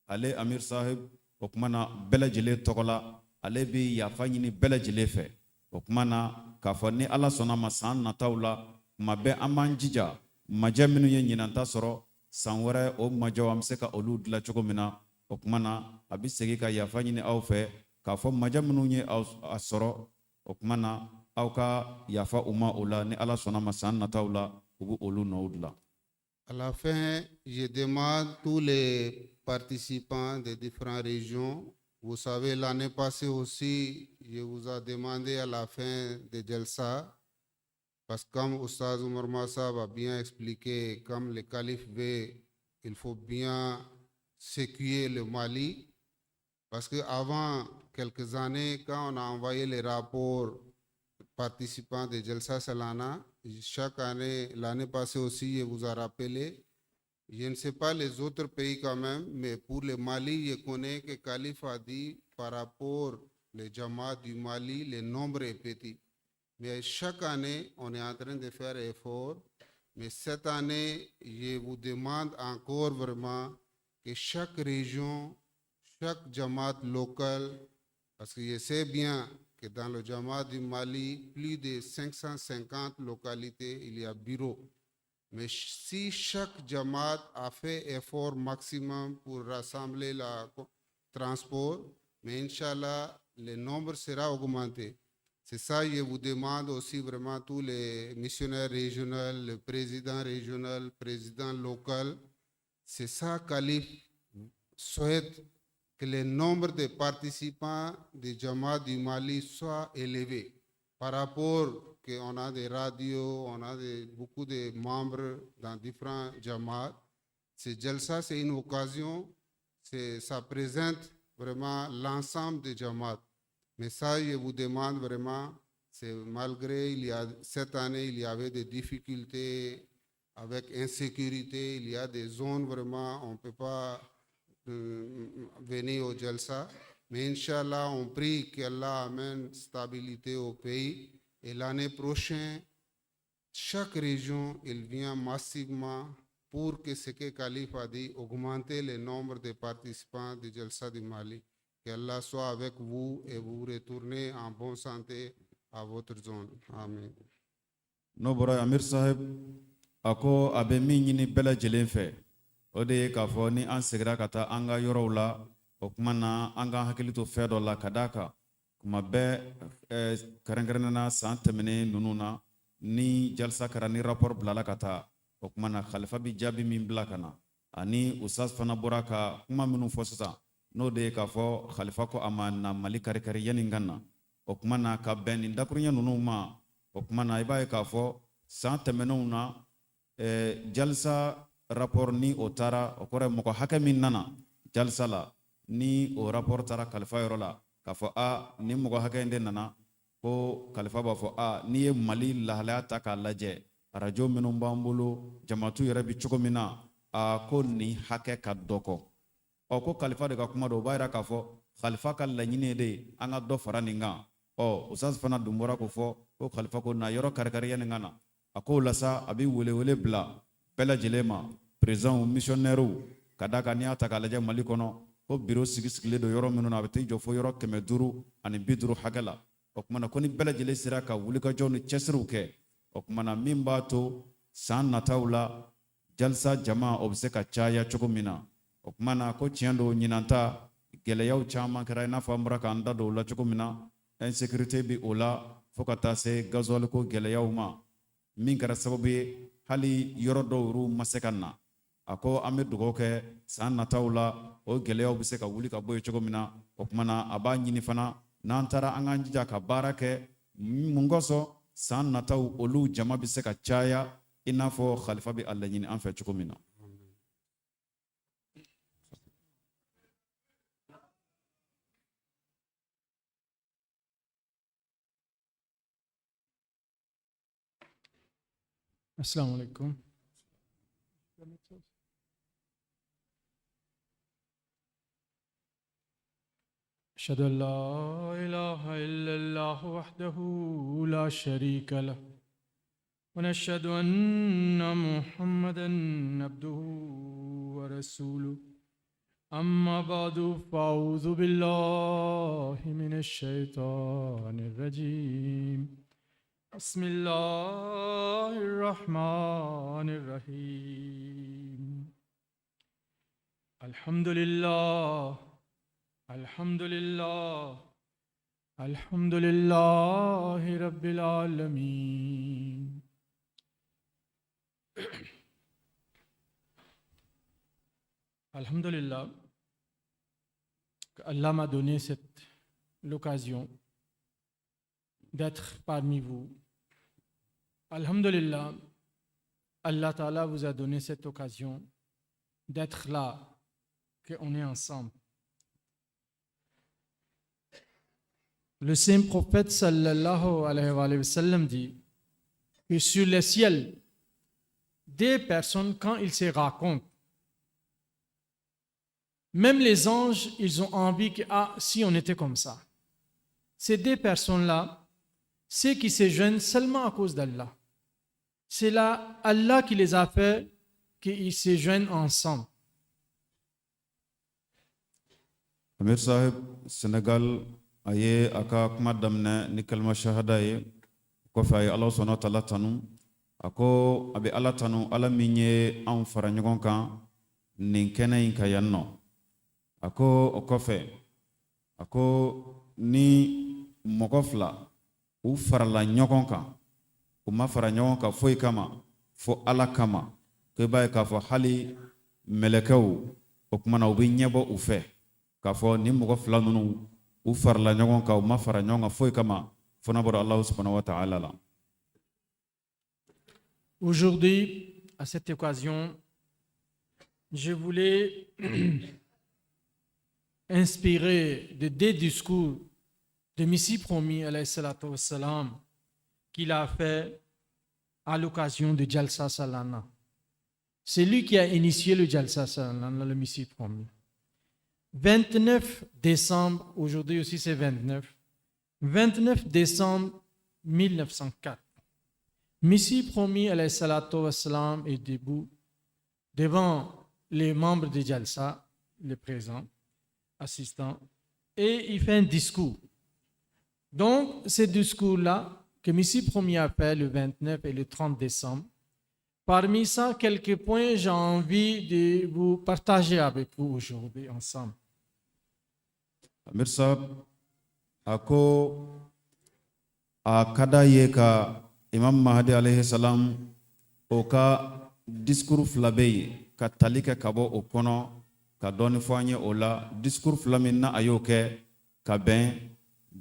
ale Amir Sahib, o kuma na bɛɛ lajɛlen tɔgɔ la, ale bɛ yafa ɲini bɛɛ lajɛlen fɛ. O kuma na k'a fɔ ni Ala sɔnna ma, san nataw la, kuma bɛɛ an b'an jija majɛ minnu ye ɲinanta sɔrɔ, san wɛrɛ o majɛw an bɛ se ka olu dilan cogo min na. O kuma na a bɛ segin ka yafa ɲini aw fɛ k'a fɔ majɛ minnu ye aw a sɔrɔ, o kuma na aw ka yafa u ma o la. Ni Ala sɔnna ma, san nataw la u bɛ olu nɔw dilan. À la fin, je demande tous les participants des différentes régions. Vous savez, l'année passée aussi, je vous ai demandé à la fin de Jalsa, parce que comme Oustaz Omar Massab a bien expliqué, comme le calife veut, il faut bien sécuriser le Mali. Parce qu'avant quelques années, quand on a envoyé les rapports participants de Jalsa Salana, chaque année, l'année passée aussi, je vous ai rappelé, je ne sais pas les autres pays quand même, mais pour le Mali, je connais que Calife a dit par rapport les Jamaat du Mali, le nombre est petit. Mais chaque année, on est en train de faire effort. Mais cette année, je vous demande encore vraiment que chaque région, chaque Jamaat local, parce que je sais bien que dans le Jamaat du Mali, plus de 550 localités, il y a bureau. Mais si chaque Jamaat a fait effort maximum pour rassembler le transport, mais Inch'Allah, le nombre sera augmenté. C'est ça, je vous demande aussi vraiment tous les missionnaires régionaux, le président régional, président local. C'est ça, Calife souhaite que le nombre de participants des Jamaat du Mali soit élevé par rapport qu'on a des radios, on a beaucoup de membres dans différents Jamaat. Ce Jalsa, c'est une occasion, ça présente vraiment l'ensemble des Jamaat. Mais ça, je vous demande vraiment, c'est malgré il y a, cette année, il y avait des difficultés avec insécurité, il y a des zones vraiment, on ne peut pas venir au Jalsa. Mais Inch'Allah, on prie qu'Allah amène stabilité au pays. Et l'année prochaine, chaque région, il vient massivement pour que ce que Khalif a dit, augmenter le nombre de participants du Jalsa du Mali. Qu'Allah soit avec vous et vous retournez en bonne santé à votre zone. Amen. N'o bɔra, Amir Sahib a ko a bɛ min ɲini bɛɛ lajɛlen fɛ, o de ye k'a fɔ ni an seginna ka taa an ka yɔrɔw la, o kuma na an k'an hakili to fɛn dɔ la, ka d'a kan kuma bɛɛ, kɛrɛnkɛrɛnnenya san tɛmɛnen ninnu na, ni jalisa kɛra, ni rapport bilala ka taa, o kuma na khalifa bi jaabi min bila ka na, ani usaz fana bɔra ka kuma minnu fɔ sisan, n'o de ye k'a fɔ khalifa ko a ma na Mali kari-kari yanni ka na, o kuma na ka bɛn nin dakuruɲɛ ninnu ma. O kuma na i b'a ye k'a fɔ san tɛmɛnenw na, jalisa rapport ni o taara, o kɔrɔ ye mɔgɔ hakɛ min nana jalisa la. Ni o rapport taara kalifa yɔrɔ la k'a fɔ a nin mɔgɔ hakɛ in de nana, ko kalifa b'a fɔ a n'i ye Mali lahalaya ta k'a lajɛ, arajo minnu b'an bolo, jamatu yɛrɛ bɛ cogo min na, a ko nin hakɛ ka dɔgɔ. Ɔ, ko kalifa de ka kuma don, o b'a yira k'a fɔ kalifa ka laɲini de ye an ka dɔ fara nin kan. Ɔ, usaz fana dun bɔra k'o fɔ ko kalifa ko na yɔrɔ karikari yanni ka na. A k'o la sa, a bɛ welewele bila bɛɛ lajɛlen ma, présidentw, missionnairew, ka d'a kan n'i y'a ta k'a lajɛ Mali kɔnɔ, ko biro sigi sigilen don yɔrɔ minnu na, a bɛ t'i jɔ fo yɔrɔ 550 hakɛ la. O tuma na ko ni bɛɛ lajɛlen sera ka wulikajɔw ni cɛsiriw kɛ, o tuma na min b'a to san nataw la jalisa jama o bɛ se ka caya cogo min na. O tuma na ko tiɲɛ don, ɲinan ta gɛlɛyaw caman kɛra, i n'a fɔ an bɔra k'an da don o la cogo min na, insécurité bɛ o la, fo ka taa se gasoil ko gɛlɛyaw ma, min kɛra sababu ye hali yɔrɔ dɔw yɛrɛw ma se ka na. A ko an bɛ dugawu kɛ san nataw la o gɛlɛyaw bɛ se ka wuli ka bɔ yen cogo min na. O tuma na a b'a ɲini fana n'an taara an k'an jija ka baara kɛ mun kosɔn san nataw olu jama bɛ se ka caya i n'a fɔ khalifa bɛ a laɲini an fɛ cogo min na. Assalamu alaikum. أشهد أن لا إله إلا الله وحده لا شريك له ونشهد أن محمدا عبده ورسوله أما بعد فأعوذ بالله من الشيطان الرجيم بسم الله الرحمن الرحيم الحمد لله الحمد لله الحمد لله رب العالمين. Alhamdulillah, Allah m'a donné cette l'occasion d'être parmi vous. Alhamdulillah, Allah Ta'ala vous a donné cette occasion d'être là, qu'on est ensemble. Le saint prophète sallallahu alayhi wa sallam dit que sur le ciel, des personnes, quand ils se racontent, même les anges, ils ont envie que, ah, si on était comme ça. Ces deux personnes-là, ceux qui se joignent seulement à cause d'Allah. C'est là Allah qui les a fait qu'ils se joignent ensemble. Amir Sahib Sénégal a ye a ka kuma daminɛ ni kalima shahada ye. Kɔfɛ a ye Ala sɔnna taala tanu. A ko a bɛ Ala tanu, Ala min ye anw fara ɲɔgɔn kan nin kɛnɛ in kan yan nɔ. A ko o kɔfɛ, a ko ni mɔgɔ fila u farala ɲɔgɔn kan, u ma fara ɲɔgɔn kan foyi kama fo Ala kama, ko i b'a ye k'a fɔ hali mɛlɛkɛw o kumana u bɛ ɲɛbɔ u fɛ k'a fɔ nin mɔgɔ fila ninnu u farala ɲɔgɔn kan, u ma fara ɲɔgɔn kan foyi kama fo n'a bɔra Alahu subahana wa taala la. Aujourd'hui, à cette occasion, je voulais inspirer de deux discours de Messie promis, alayhi salatu wassalam, qu'il a fait à l'occasion de Jalsa Salana. C'est lui qui a initié le Jalsa Salana, le Messie promis. 29 décembre, aujourd'hui aussi c'est 29, 29 décembre 1904. Messie promis, alayhi salatu wassalam, est debout devant les membres de Jalsa, les présents, assistants, et il fait un discours. Donc, ce discours-là, que Messie promis a fait le 29 et le 30 décembre, parmi ça, quelques points, j'ai envie de vous partager avec vous aujourd'hui ensemble. Amir Sahab a ko a ka d'a ye ka Imam Mahdi alayhi salam o ka discours fila bɛ yen ka tali kɛ ka bɔ o kɔnɔ ka dɔɔni fɔ an ye o la. Discours fila min na a y'o kɛ ka bɛn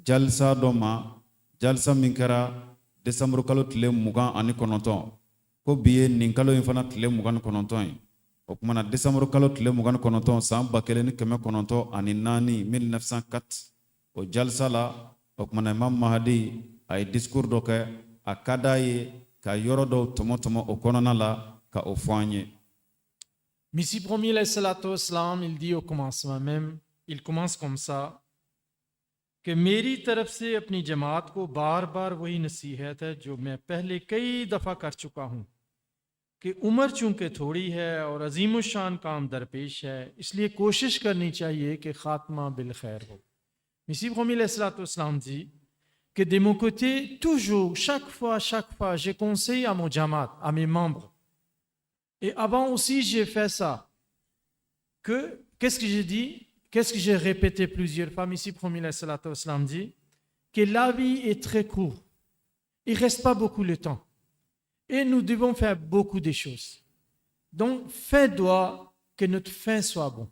jalisa dɔ ma, jalisa min kɛra décembre kalo tile 29, ko bi ye nin kalo in fana tile 29 ye. O tuma na desanburu kalo tile 29 san 1904, 1904, o jalisa la, o tuma na Imam Mahadi a ye discours dɔ kɛ. A ka d'a ye ka yɔrɔ dɔw tɔmɔ tɔmɔ o kɔnɔna la ka o fɔ an ye. Messie promis, salam, il dit au commencement même, il commence comme ça, कि मेरी तरफ से अपनी जमात को बार बार वही नसीहत है जो मैं पहले कई दफ़ा कर चुका हूँ कि उम्र चूँकि थोड़ी है और अजीम शान काम दरपेश है, इसलिए कोशिश करनी चाहिए कि ख़ात्मा बिल खैर हो। Messie promis सलाम dit que de mon côté, toujours, chaque fois, j'ai conseillé à mon jamaat, à mes membres, et avant aussi j'ai fait ça, que, qu'est-ce que j'ai dit? Qu'est-ce que j'ai répété plusieurs fois? Messie promis salam dit que la vie est très courte. Il ne reste pas beaucoup de temps. Et nous devons faire beaucoup de choses. Donc, fais doigt que notre fin soit bonne.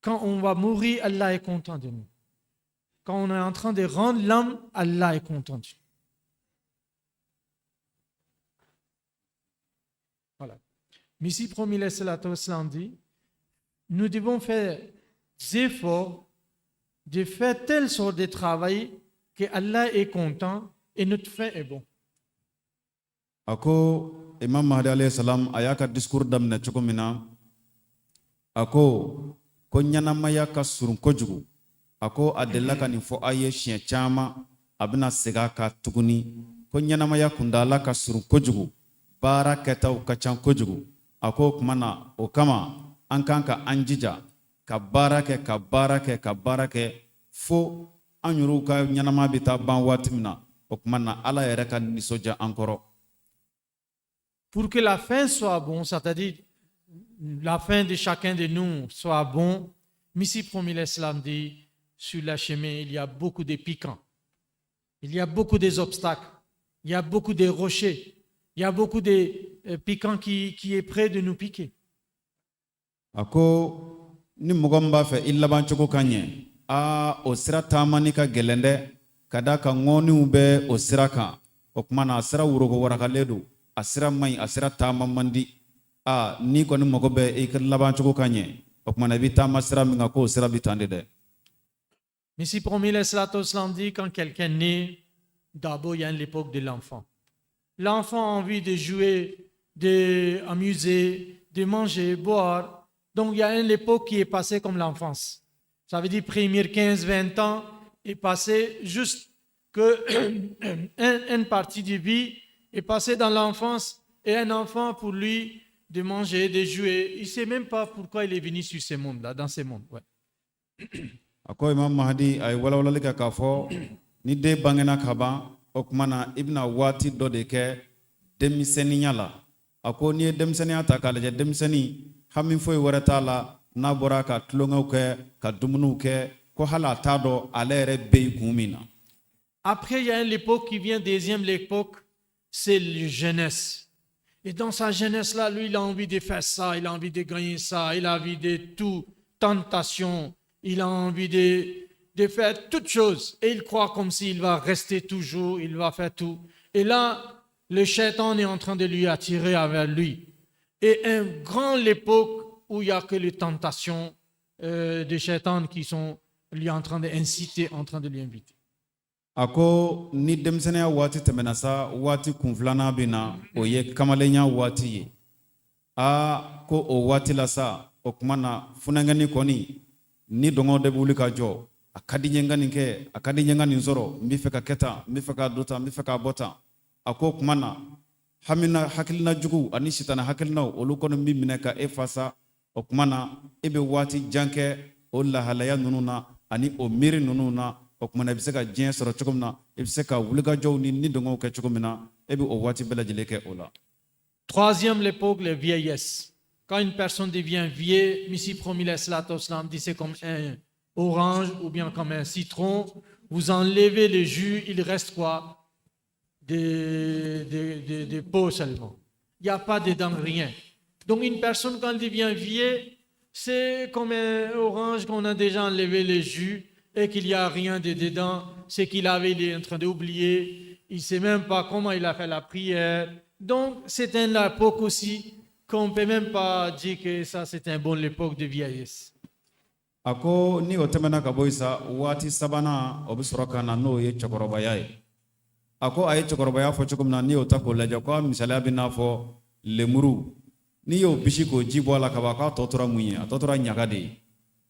Quand on va mourir, Allah est content de nous. Quand on est en train de rendre l'âme, Allah est content de nous. Voilà. Messie promis salam dit, nous devons faire des efforts de faire telle sorte de travail que Allah est content et notre fin est bon. A ko Imam Mahdi alayhi salam a y'a ka discours daminɛ cogo min na, a ko ko ɲɛnamaya ka surun kojugu. A ko a delila ka nin fɔ a ye siɲɛ caman, a bɛna segin a kan tuguni, ko ɲɛnamaya kuntaala ka surun kojugu, baara kɛtaw ka ca kojugu. A ko o tuma na, o kama an kan ka an jija ka baara kɛ, ka baara kɛ, ka baara kɛ, fo an yɛrɛw ka ɲɛnama bɛ taa ban waati min na, o tuma na Ala yɛrɛ ka nisɔndiya an kɔrɔ. Pour que la fin soit bon, c'est-à-dire la fin de chacun de nous soit bon, Messie promis l'Islam dit, sur le chemin, il y a beaucoup de piquants, il y a beaucoup des obstacles, il y a beaucoup de rochers, il y a beaucoup de piquants qui est prêt de nous piquer. A ko ni mɔgɔ min b'a fɛ i laban cogo ka ɲɛ, aa, o sira taamani ka gɛlɛn dɛ, ka d'a kan ŋɔniw bɛ o sira kan. O tuma na a sira woroko warakalen don, a sira man ɲi, a sira taama man di. Aa, n'i kɔni mago bɛ i ka laban cogo ka ɲɛ, o tuma na i bɛ taama sira min kan, k'o sira bɛ tan de dɛ. Messie promis l'Islam dit, quand quelqu'un naît, d'abord il y a l'époque de l'enfant. L'enfant a envie de jouer, d'amuser, de manger, boire. Donc il y a une époque qui est passée comme l'enfance. Ça veut dire premier 15, 20 ans est passé juste que une partie de vie est passée dans l'enfance, et un enfant pour lui de manger, de jouer, il ne sait même pas pourquoi il est venu sur ce monde-là, dans ce monde. Ouais. A ko Imam Mahdi a ye walawalali kɛ k'a fɔ ni den bangena ka ban, o tuma na i bɛna waati dɔ de kɛ denmisɛnninya la. A ko n'i ye denmisɛnninya ta k'a lajɛ, denmisɛnnin hami foyi wɛrɛ t'a la n'a bɔra ka tulonkɛw kɛ, ka dumuniw kɛ, ko hali a t'a dɔn ale yɛrɛ bɛ yen kun min na. Après, il y a l'époque qui vient, deuxième l'époque, c'est la jeunesse. Et dans sa jeunesse-là, lui, il a envie de faire ça, il a envie de gagner ça, il a envie de tout, tentation, il a envie de faire toutes choses. Et il croit comme s'il va rester toujours, il va faire tout. Et là, le shaitan est en train de lui attirer vers lui. Et un grand époque où il n'y a que les tentations des shaitans qui sont lui en train d'inciter, en train de lui inviter. A ko ni denmisɛnninya waati tɛmɛna sa, waati kun filanan bɛ na, o ye kamalenya waati ye. Aa, ko o waati la sa, o tuma na funankɛni kɔni ni dɔngɔw de bɛ wuli ka jɔ. A ka di n ye n ka nin kɛ, a ka di n ye n ka nin sɔrɔ, n bɛ fɛ ka kɛ tan, n bɛ fɛ ka don tan, n bɛ fɛ k'a bɔ tan. A ko o tuma na hamina hakilina jugu ani sitana hakilinaw, olu kɔni bɛ minɛ ka e fasa. O tuma na e bɛ waati jan kɛ o lahalaya ninnu na ani o miiri ninnu na. O tuma na i bɛ se ka diɲɛ sɔrɔ cogo min na, i bɛ se ka wulikajɔw ni dɔngɔw kɛ cogo min na, e bɛ o waati bɛɛ lajɛlen kɛ o la. Troisième l'époque, la vieillesse. Quand une personne devient vieille, Messie promis l'Islam dit c'est comme un orange ou bien comme un citron. Vous enlevez le jus, il reste quoi? Des peaux seulement. Il n'y a pas dedans rien. Donc une personne quand elle devient vieille, c'est comme un orange qu'on a déjà enlevé le jus et qu'il n'y a rien de dedans. C'est qu'il avait, il est en train d'oublier. Il ne sait même pas comment il a fait la prière. Donc c'est une époque aussi qu'on ne peut même pas dire que ça, c'est un bon l'époque de vieillesse. A ko ni o tɛmɛna ka bɔ yen sa, waati sabanan o bɛ sɔrɔ ka na, n'o ye cɛkɔrɔbaya ye. A ko a ye cɛkɔrɔbaya fɔ cogo min na, n'i y'o ta k'o lajɛ, ko a misaliya bɛ n'a fɔ lemuru, n'i y'o bisi k'o ji bɔ a la ka ban, k'a tɔ tora mun ye? A tɔ tora ɲaga de ye.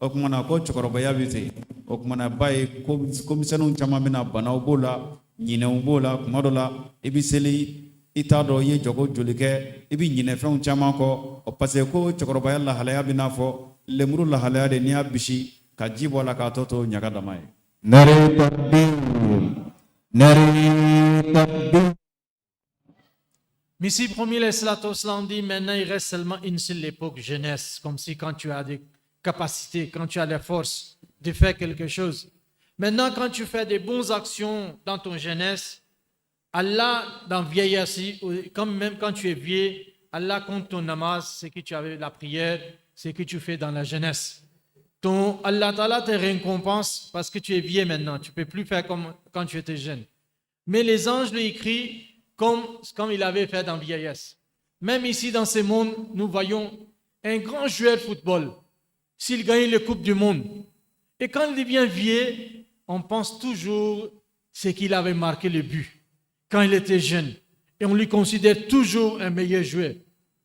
O tuma na ko cɛkɔrɔbaya bɛ ten. O tuma na ba ye ko misɛnninw caman bɛ na, banaw b'o la, ɲinɛw b'o la. Kuma dɔ la i bɛ seli, i t'a dɔn i ye jɔko joli kɛ, i bɛ ɲinɛ fɛnw caman kɔ o, parce que ko cɛkɔrɔbaya lahalaya bɛ n'a fɔ lemuru lahalaya de, n'i y'a bisi ka ji bɔ a la, k'a tɔ to ɲaga dama ye. Nare takbir. Nare takbir. Messie promis alayhi salatu wassalam dit: maintenant il reste seulement une seule époque, jeunesse, comme si quand tu as des capacités, quand tu as la force de faire quelque chose. Maintenant, quand tu fais des bonnes actions dans ton jeunesse, Allah, dans vieillesse, comme même quand tu es vieux, Allah compte ton namaz, ce que tu avais, la prière, ce que tu fais dans la jeunesse. Ton Allah Ta'ala te récompense parce que tu es vieux maintenant, tu ne peux plus faire comme quand tu étais jeune. Mais les anges lui écrivent comme il avait fait dans vieillesse. Même ici dans ce monde, nous voyons un grand joueur de football, s'il gagne la Coupe du Monde, et quand il devient vieux, on pense toujours ce qu'il avait marqué le but quand il était jeune. Et on lui considère toujours un meilleur joueur.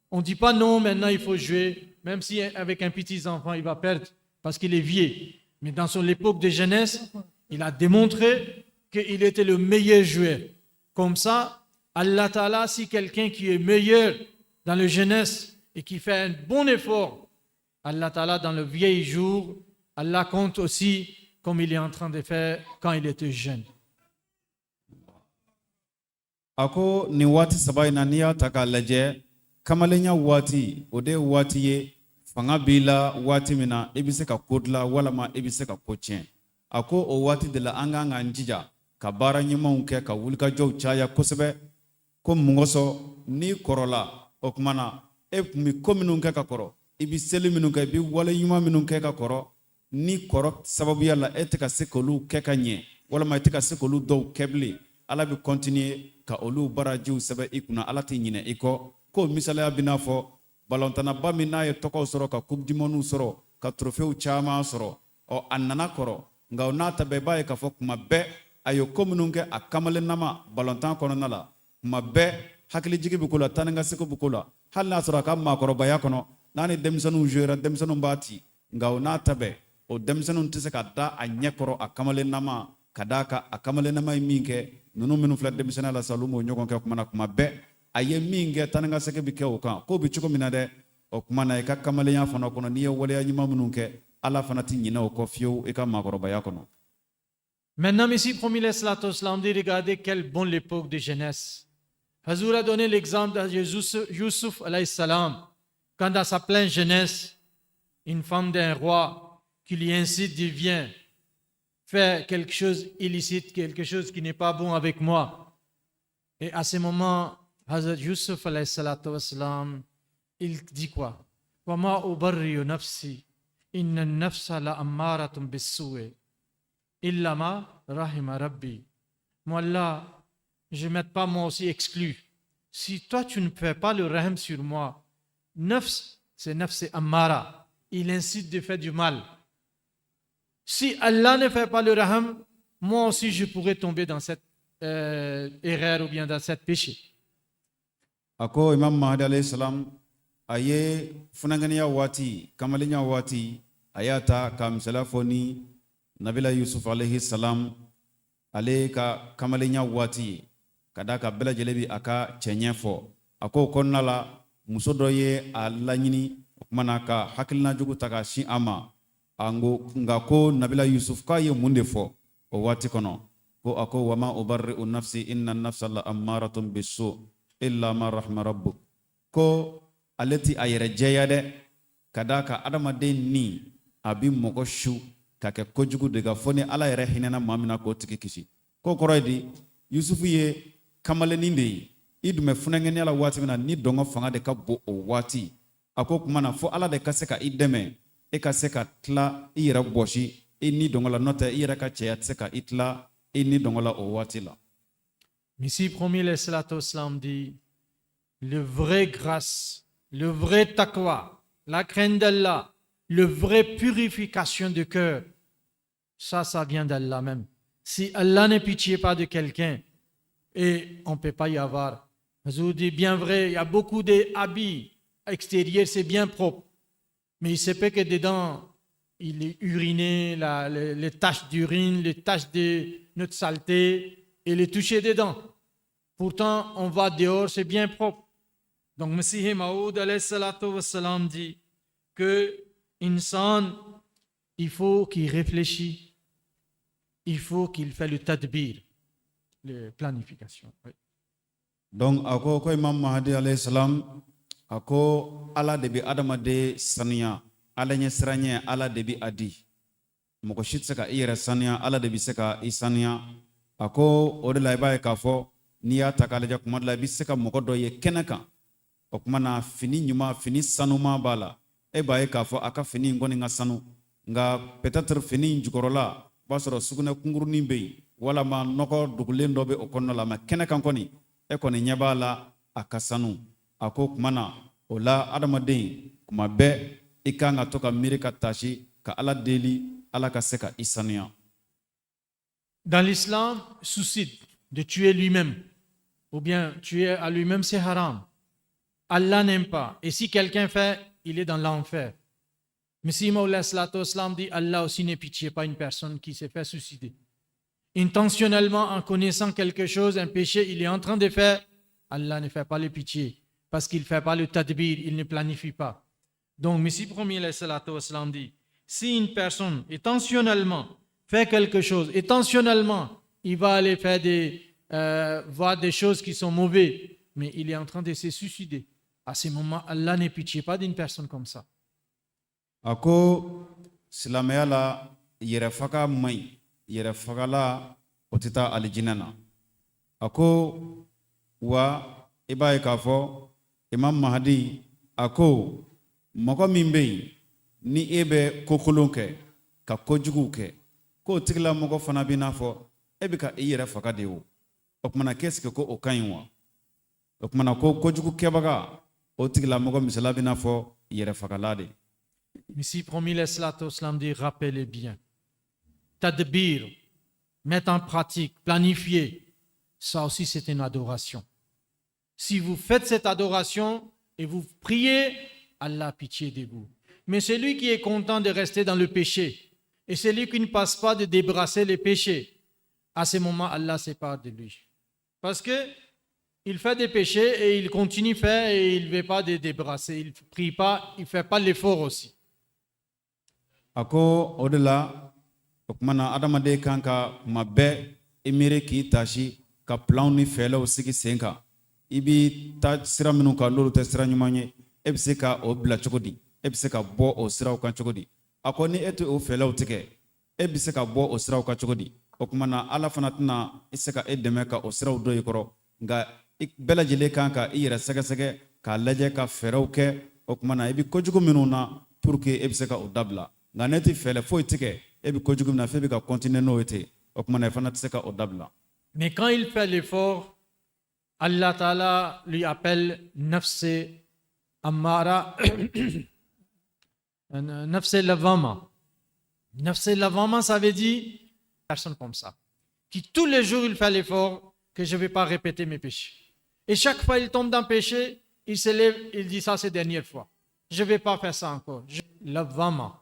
On ne dit pas non, maintenant il faut jouer, même si avec un petit enfant il va perdre parce qu'il est vieux. Mais dans son époque de jeunesse, il a démontré qu'il était le meilleur joueur. Comme ça, Allah Ta'ala, si quelqu'un qui est meilleur dans la jeunesse et qui fait un bon effort, Allah Ta'ala, dans le vieil jour, Allah compte aussi comme il est en train de faire quand il était jeune. A ko nin waati saba in na, n'i y'a ta k'a lajɛ, kamalenya waati, o de ye waati ye fanga b'i la waati min na, i bɛ se ka ko dilan walama i bɛ se ka ko tiɲɛ. A ko o waati de la an kan k'an jija ka baara ɲumanw kɛ, ka wulikajɔw caya kosɛbɛ. Ko mun kosɔn? N'i kɔrɔla, o tuma na e tun bɛ ko minnu kɛ ka kɔrɔ, i bɛ seli minnu kɛ, i bɛ wale ɲuman minnu kɛ ka kɔrɔ, ni kɔrɔ sababuya la e tɛ ka se k'olu kɛ ka ɲɛ, walama i tɛ ka se k'olu dɔw kɛ bilen, Ala bɛ continuer ka olu barajiw sɛbɛn i kunna, Ala tɛ ɲinɛ i kɔ. K'o misaliya bɛ n'a fɔ balɔntannaba min n'a ye tɔgɔw sɔrɔ, ka coupe du monde sɔrɔ, ka trophée caman sɔrɔ. Ɔ, a nana kɔrɔ, nka o n'a ta bɛɛ, i b'a ye k'a fɔ kuma bɛɛ a ye ko minnu kɛ a kamalennama balɔntan kɔnɔna la, kuma bɛɛ hakilijigi bɛ ko la, taa ni ka segu bɛ ko la. Hali n'a sɔrɔ a ka maakɔrɔbaya kɔnɔ, n'a ni denmisɛnninw jouera, denmisɛnninw b'a ci, nka o n'a ta bɛɛ, o denmisɛnninw tɛ se ka da a ɲɛ kɔrɔ a kamalennama, ka d'a kan a kamalennama ye min kɛ, ninnu minnu filɛ denmisɛnninya la sa, olu m'o ɲɔgɔn kɛ. Kuma na, kuma bɛɛ a ye min kɛ, taa ni ka segin bɛ kɛ o kan. K'o bɛ cogo min na dɛ, o kuma na i ka kamalenya fana kɔnɔ, n'i ye waleya ɲuman minnu kɛ, Ala fana tɛ ɲinɛ o kɔ fiyewu i ka maakɔrɔbaya kɔnɔ. Maintenant, Messie promis alayhi dit: regardez quelle bonne époque de jeunesse. Hazour a donné l'exemple de Youssouf alayhi salam, quand dans sa pleine jeunesse, une femme d'un roi qui lui incite, dit: viens, fais quelque chose illicite, quelque chose qui n'est pas bon avec moi. Et à ce moment, Hazrat Yusuf alayhi salam, il dit quoi? وما أبرئ نفسي إن النفس لأمارة بالسوء إلا ما رحم ربي. Moi là, je ne mets pas moi aussi exclu. Si toi tu ne fais pas le رحم sur moi, نفس, c'est نفس أمارة. Il incite de faire du mal. Si Allah ne fait pas le رحم, moi aussi je pourrais tomber dans cette erreur ou bien dans cette péché. A ko Imam Mahdi alayhi salam a ye funankɛniya waati, kamalenya waati, a y'a ta ka misaliya fɔ ni Nabila Yusuf alayhi salam ale ka kamalenya waati ye, ka d'a kan bɛɛ lajɛlen bi a ka cɛɲɛ fɔ. A ko o kɔnɔna la, muso dɔ ye a laɲini, o kumana ka hakilina jugu ta ka sin a ma. A ko nka ko Nabila Yusuf k'a ye mun de fɔ o waati kɔnɔ? Ko a ko: وما أبرئ نفسي إن النفس لأمارة بالسوء إلا ما رحم ربك. Ko ale ti a yɛrɛ jɛya dɛ, ka d'a kan adamaden ni a bi mɔgɔ su ka kɛ kojugu de kan, fo ni Ala yɛrɛ hinɛna maa min na k'o tigi kisi. K'o kɔrɔ ye di? Yusufu ye kamalennin de ye, i dun bɛ funankɛniya la waati min na, ni dɔngɔ fanga de ka bon o waati. A ko kuma na fo Ala de ka se ka i dɛmɛ, e ka se ka tila i yɛrɛ bɔsi i ni dɔngɔ la, n'o tɛ i yɛrɛ ka cɛya tɛ se ka i tila i ni dɔngɔ la o waati la. Messie promis alayhi salatu wassalam dit, le vrai grâce Le vrai تقوى, la crainte d'Allah, le vrai purification de cœur, ça vient d'Allah même. Si Allah n'est pitié pas de quelqu'un, et on ne peut pas y avoir. Je vous dis bien vrai, il y a beaucoup d'habits extérieurs, c'est bien propre. Mais il se peut que dedans, il est uriné, les taches d'urine, les taches de notre saleté, et les toucher dedans. Pourtant, on va dehors, c'est bien propre. Donc, Messie Maoud عليه الصلاة والسلام dit que إنسان, il faut qu'il réfléchisse, il faut qu'il fait le تدبير, la planification. Oui. Donc a ko ko Imam Mahdi alayhi salam a ko Ala de bɛ adamaden saniya, Ala ɲɛ siranɲɛ, Ala de bɛ a di. Mɔgɔ si tɛ se ka i yɛrɛ saniya, Ala de bɛ se ka i saniya. A ko o de la i b'a ye k'a fɔ n'i y'a ta k'a lajɛ, kuma dɔ la i bɛ se ka mɔgɔ dɔ ye kɛnɛ kan, o kuma na fini ɲuman, fini sanuman b'a la, e b'a ye k'a fɔ a ka fini in kɔni ka sanu, nka peut-être fini in jukɔrɔla o b'a sɔrɔ sugunɛ kunkurunin bɛ yen walama nɔgɔ dogolen dɔ bɛ o kɔnɔna la. Mɛ kɛnɛ kan kɔni, e kɔni ɲɛ b'a la a ka sanu. A ko kuma na o la, adamaden kuma bɛɛ i kan ka to ka miiri ka tasi ka Ala deli, Ala ka se ka i sanuya. Dans l'islam, suicide, de tuer lui-même, ou bien tuer à lui-même, c'est haram. Allah n'aime pas. Et si quelqu'un fait, il est dans l'enfer. Mais si Islam dit, Allah aussi ne pitié pas une personne qui s'est fait suicider. Intentionnellement, en connaissant quelque chose, un péché, il est en train de faire, Allah ne fait pas le pitié, parce qu'il ne fait pas le تدبير, il ne planifie pas. Donc, Messie promis والسلام dit, si une personne intentionnellement fait quelque chose, intentionnellement, il va aller voir des choses qui sont mauvaises, mais il est en train de se suicider. À ce moment, Allah ne pitié pas d'une personne comme ça. A ko silamɛya la, yɛrɛfaga man ɲi, yɛrɛfagala o tɛ taa alijinɛ na. A ko wa i b'a ye k'a fɔ Imam Mahadi a ko mɔgɔ min bɛ yen ni e bɛ kokolon kɛ ka kojuguw kɛ, k'o tigilamɔgɔ fana bɛ n'a fɔ e bɛ ka i yɛrɛ faga de. O o kumana k'est-ce que ko o ka ɲi wa? O kumana ko kojugu kɛbaga, o tigilamɔgɔ misala bɛ n'a fɔ yɛrɛfagala de. Messie promis والسلام dit, rappelez bien. تدبير, mettre en pratique, planifier, ça aussi c'est une adoration. Si vous faites cette adoration et vous priez, Allah a pitié de vous. Mais celui qui est content de rester dans le péché et celui qui ne passe pas de débarrasser les péchés, à ce moment, Allah sépare de lui. Parce que il fait des péchés et il continue à faire et il ne veut pas de débarrasser. Il ne prie pas, il ne fait pas l'effort aussi. A ko o de la, o kuma na adamaden kan ka kuma bɛɛ i miiri k'i tasi ka planw ni fɛɛrɛw sigi sen kan. I bi taa sira minnu kan, n'olu tɛ sira ɲuman ye, e bɛ se ka o bila cogo di? E bɛ se ka bɔ o siraw kan cogo di? A ko ni e tɛ o fɛɛrɛw tigɛ, e bɛ se ka bɔ o siraw kan cogo di? O kuma na Ala fana tɛna i se ka e dɛmɛ ka o siraw dɔ i kɔrɔ. Nka i bɛɛ lajɛlen kan ka i yɛrɛ sɛgɛsɛgɛ k'a lajɛ ka fɛɛrɛw kɛ. O kuma na i bɛ kojugu minnu na pour que e bɛ se ka o dabila, nka ne tɛ fɛɛrɛ foyi tigɛ, e bɛ kojugu min na f'e bɛ ka continuer n'o ye ten, o kuma na i fana tɛ se ka o dabila. Mais quand il fait l'effort, Allah تعالى lui appelle نفس أمارة, نفس لوامة. نفس لوامة, ça veut dire personne comme ça, qui tous les jours il fait l'effort que je ne vais pas répéter mes péchés. Et chaque fois il tombe dans le péché, il se lève, il dit ça c'est la dernière fois. Je ne vais pas faire ça encore. لوامة.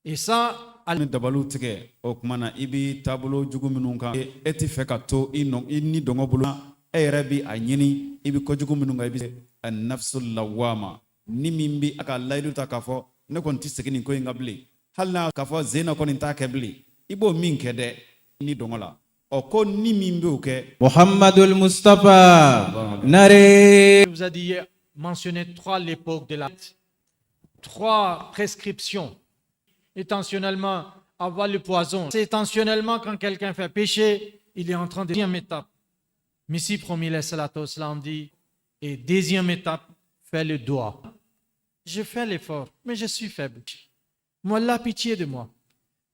Et ça, Ni dabaliw tigɛ, o kuma na i bɛ taabolo jugu minnu kan, e tɛ fɛ ka to i nɔ i ni dɔngɔ bolo, e yɛrɛ bɛ a ɲini i bɛ kojugu minnu kan, i bɛ نفس لوامة ni min bɛ a ka layidu ta k'a fɔ ne kɔni tɛ segin nin ko in kan bilen, hali n'a k'a fɔ zen na kɔni t'a kɛ bilen, i b'o min kɛ dɛ ni dɔngɔ la, ɔ ko ni min b'o kɛ. محمد المصطفى ناري Je vous ai dit, mentionné trois l'époque de la trois prescriptions. Intentionnellement, avoir le poison. C'est intentionnellement quand quelqu'un fait péché, il est en train de deuxième étape. Messie promis الصلاة والسلام dit, et deuxième étape, fais le دعاء. Je fais l'effort, mais je suis faible. Moi, la pitié de moi.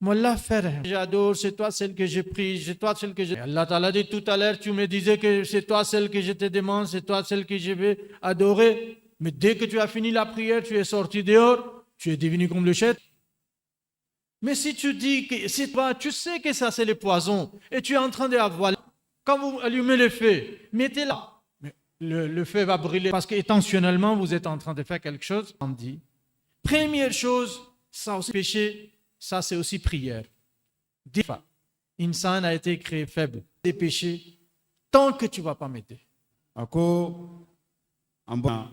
Moi, la faire. J'adore, c'est toi celle que je prie, c'est toi celle que je. Allah تعالى dit tout à l'heure, tu me disais que c'est toi celle que je te demande, c'est toi celle que je veux adorer. Mais dès que tu as fini la prière, tu es sorti dehors, tu es devenu comme le chef. Mais si tu dis que c'est pas, tu sais que ça c'est le poison et tu es en train d'avoir. Quand vous allumez le feu, mettez-la. Mais le feu va brûler parce que intentionnellement vous êtes en train de faire quelque chose. On dit, première chose, ça aussi péché, ça c'est aussi prière. Des fois, إنسان a été créé faible. Des péchés, tant que tu ne vas pas m'aider. A ko an bɔ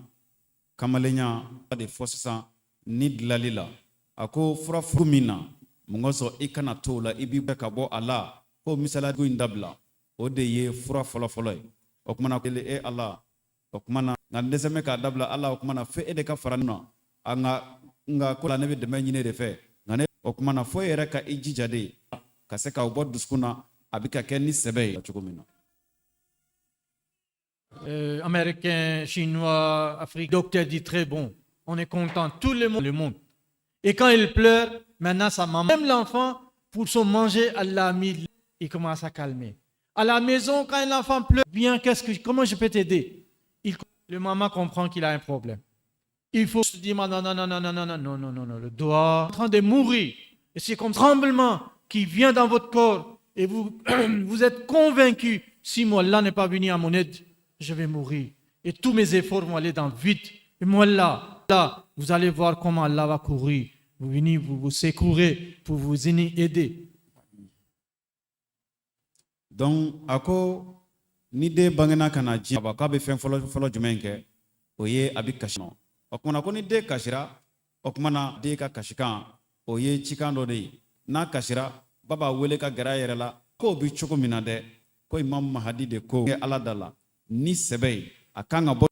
kamalenya de fɔ sisan ni dilali la. A ko fura furu min na mun ka sɔn i kana to o la, i b'i ka bɔ a la ko misala in dabila, o de ye fura fɔlɔfɔlɔ ye. O kumana e Ala, o kumana nka n dɛsɛ bɛ k'a dabila Ala, o kumana fo e de ka fara na a nka ko la ne bɛ dɛmɛ ɲini de fɛ. Nka ne o kumana fo e yɛrɛ ka i jija de ka se k'aw bɔ dusukun na, a bɛ ka kɛ ni sɛbɛ ye cogo min na. Américain, Chinois, Africain, docteur dit très bon. On est content, tout le monde, le monde. Et quand il pleure, maintenant sa maman, même l'enfant, pour son manger, Allah a mis, il commence à calmer. À la maison, quand l'enfant pleure, bien, comment je peux t'aider? Le maman comprend qu'il a un problème. Il faut se dire, non, non, non, non, non, non, non, non, non, non, non, le doigt est en train de mourir. Et c'est comme un tremblement qui vient dans votre corps. Et vous, vous êtes convaincu, si moi, Allah n'est pas venu à mon aide, je vais mourir. Et tous mes efforts vont aller dans le vide. Et moi, là, là, vous allez voir comment Allah va courir. Vous venez vous, vous secourir pour vous aider. Donc a ko ni den bangena ka na diɲɛ k'a bɛ fɛn fɔlɔ fɔlɔ jumɛn kɛ, o ye a bɛ kasi. O kumana ko ni den kasira, o kumana den ka kasikan o ye cikan dɔ de ye. N'a kasira, ba b'a wele ka gɛrɛ a yɛrɛ la k'o bɛ cogo min na dɛ. Ko Imam Mahadi de ko Ala da la ni sɛbɛ ye, a kan ka bɔ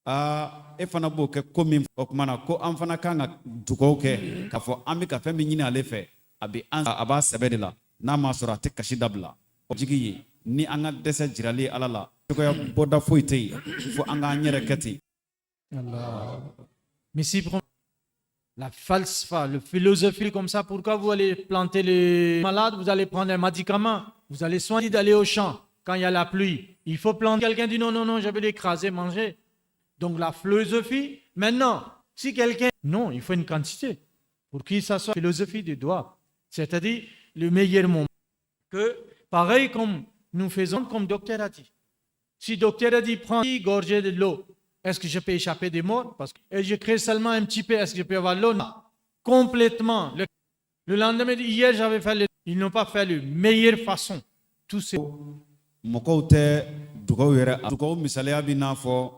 aa e fana b'o kɛ ko min. O kumana ko an fana kan ka dugawu kɛ k'a fɔ an bɛ ka fɛn min ɲini ale fɛ, a bɛ an a b'a sɛbɛ de la. N'a m'a sɔrɔ a tɛ kasi dabila. O jigi ye ni an ka dɛsɛ jirali Ala la, cogoya bɔda foyi tɛ yen fo an k'an yɛrɛ kɛ ten. Allah. Mais si la falsafa, le philosophie comme ça, pourquoi vous allez planter les malades, vous allez prendre un médicament, vous allez soigner d'aller au champ quand il y a la pluie. Il faut planter. Quelqu'un dit non, non, non, je vais l'écraser, manger. Donc la philosophie, maintenant, si quelqu'un... Non, il faut une quantité pour qu'il s'assoie. Philosophie du doigt, c'est-à-dire le meilleur moment. Que, pareil comme nous faisons, comme docteur a dit. Si docteur a dit, prends une gorgée de l'eau, est-ce que je peux échapper des morts? Parce que et je crée seulement un petit peu, est-ce que je peux avoir l'eau? Non. Complètement. Le lendemain, hier, j'avais fait le... Ils n'ont pas fait la meilleure façon. Tous ces... Mɔgɔw tɛ dugawu yɛrɛ dugawu misaliya bɛ n'a fɔ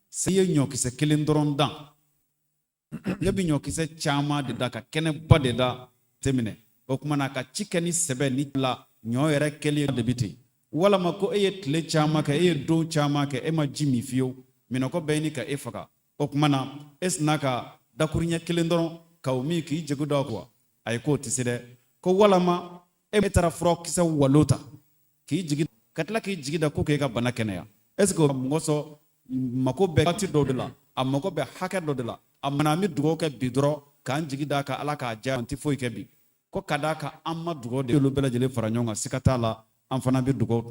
se ye ɲɔkisɛ kelen dɔrɔn dan, ne bɛ ɲɔkisɛ caman de da ka kɛnɛba de da tɛmɛnɛ. O kumana ka ci kɛ ni sɛbɛ ni la ɲɔ yɛrɛ kɛlen de bɛ ten. Walama ko e ye tile caman kɛ, e ye don caman kɛ, e ma ji min fiyewu, minɔgɔ bɛɛ ɲini ka e faga. O kumana e sina ka dakuruɲɛ kelen dɔrɔn ka o min k'i jigi da o kan, ayi k'o tɛ se dɛ. Ko walama e taara furakisɛ walo ta k'i jigi ka tila k'i jigi da ko k'e ka bana kɛnɛya. Est ce que mɔgɔ sɔn mako bɛ waati dɔw de la, a mako bɛ hakɛ dɔ de la, a mana an bɛ dugawu kɛ bi dɔrɔn k'an jigi da kan Ala k'a diya, an tɛ foyi kɛ bi ko ka d'a kan an ma dugawu de olu bɛɛ lajɛlen fara ɲɔgɔn kan. Siga t'a la, an fana bɛ dugawu.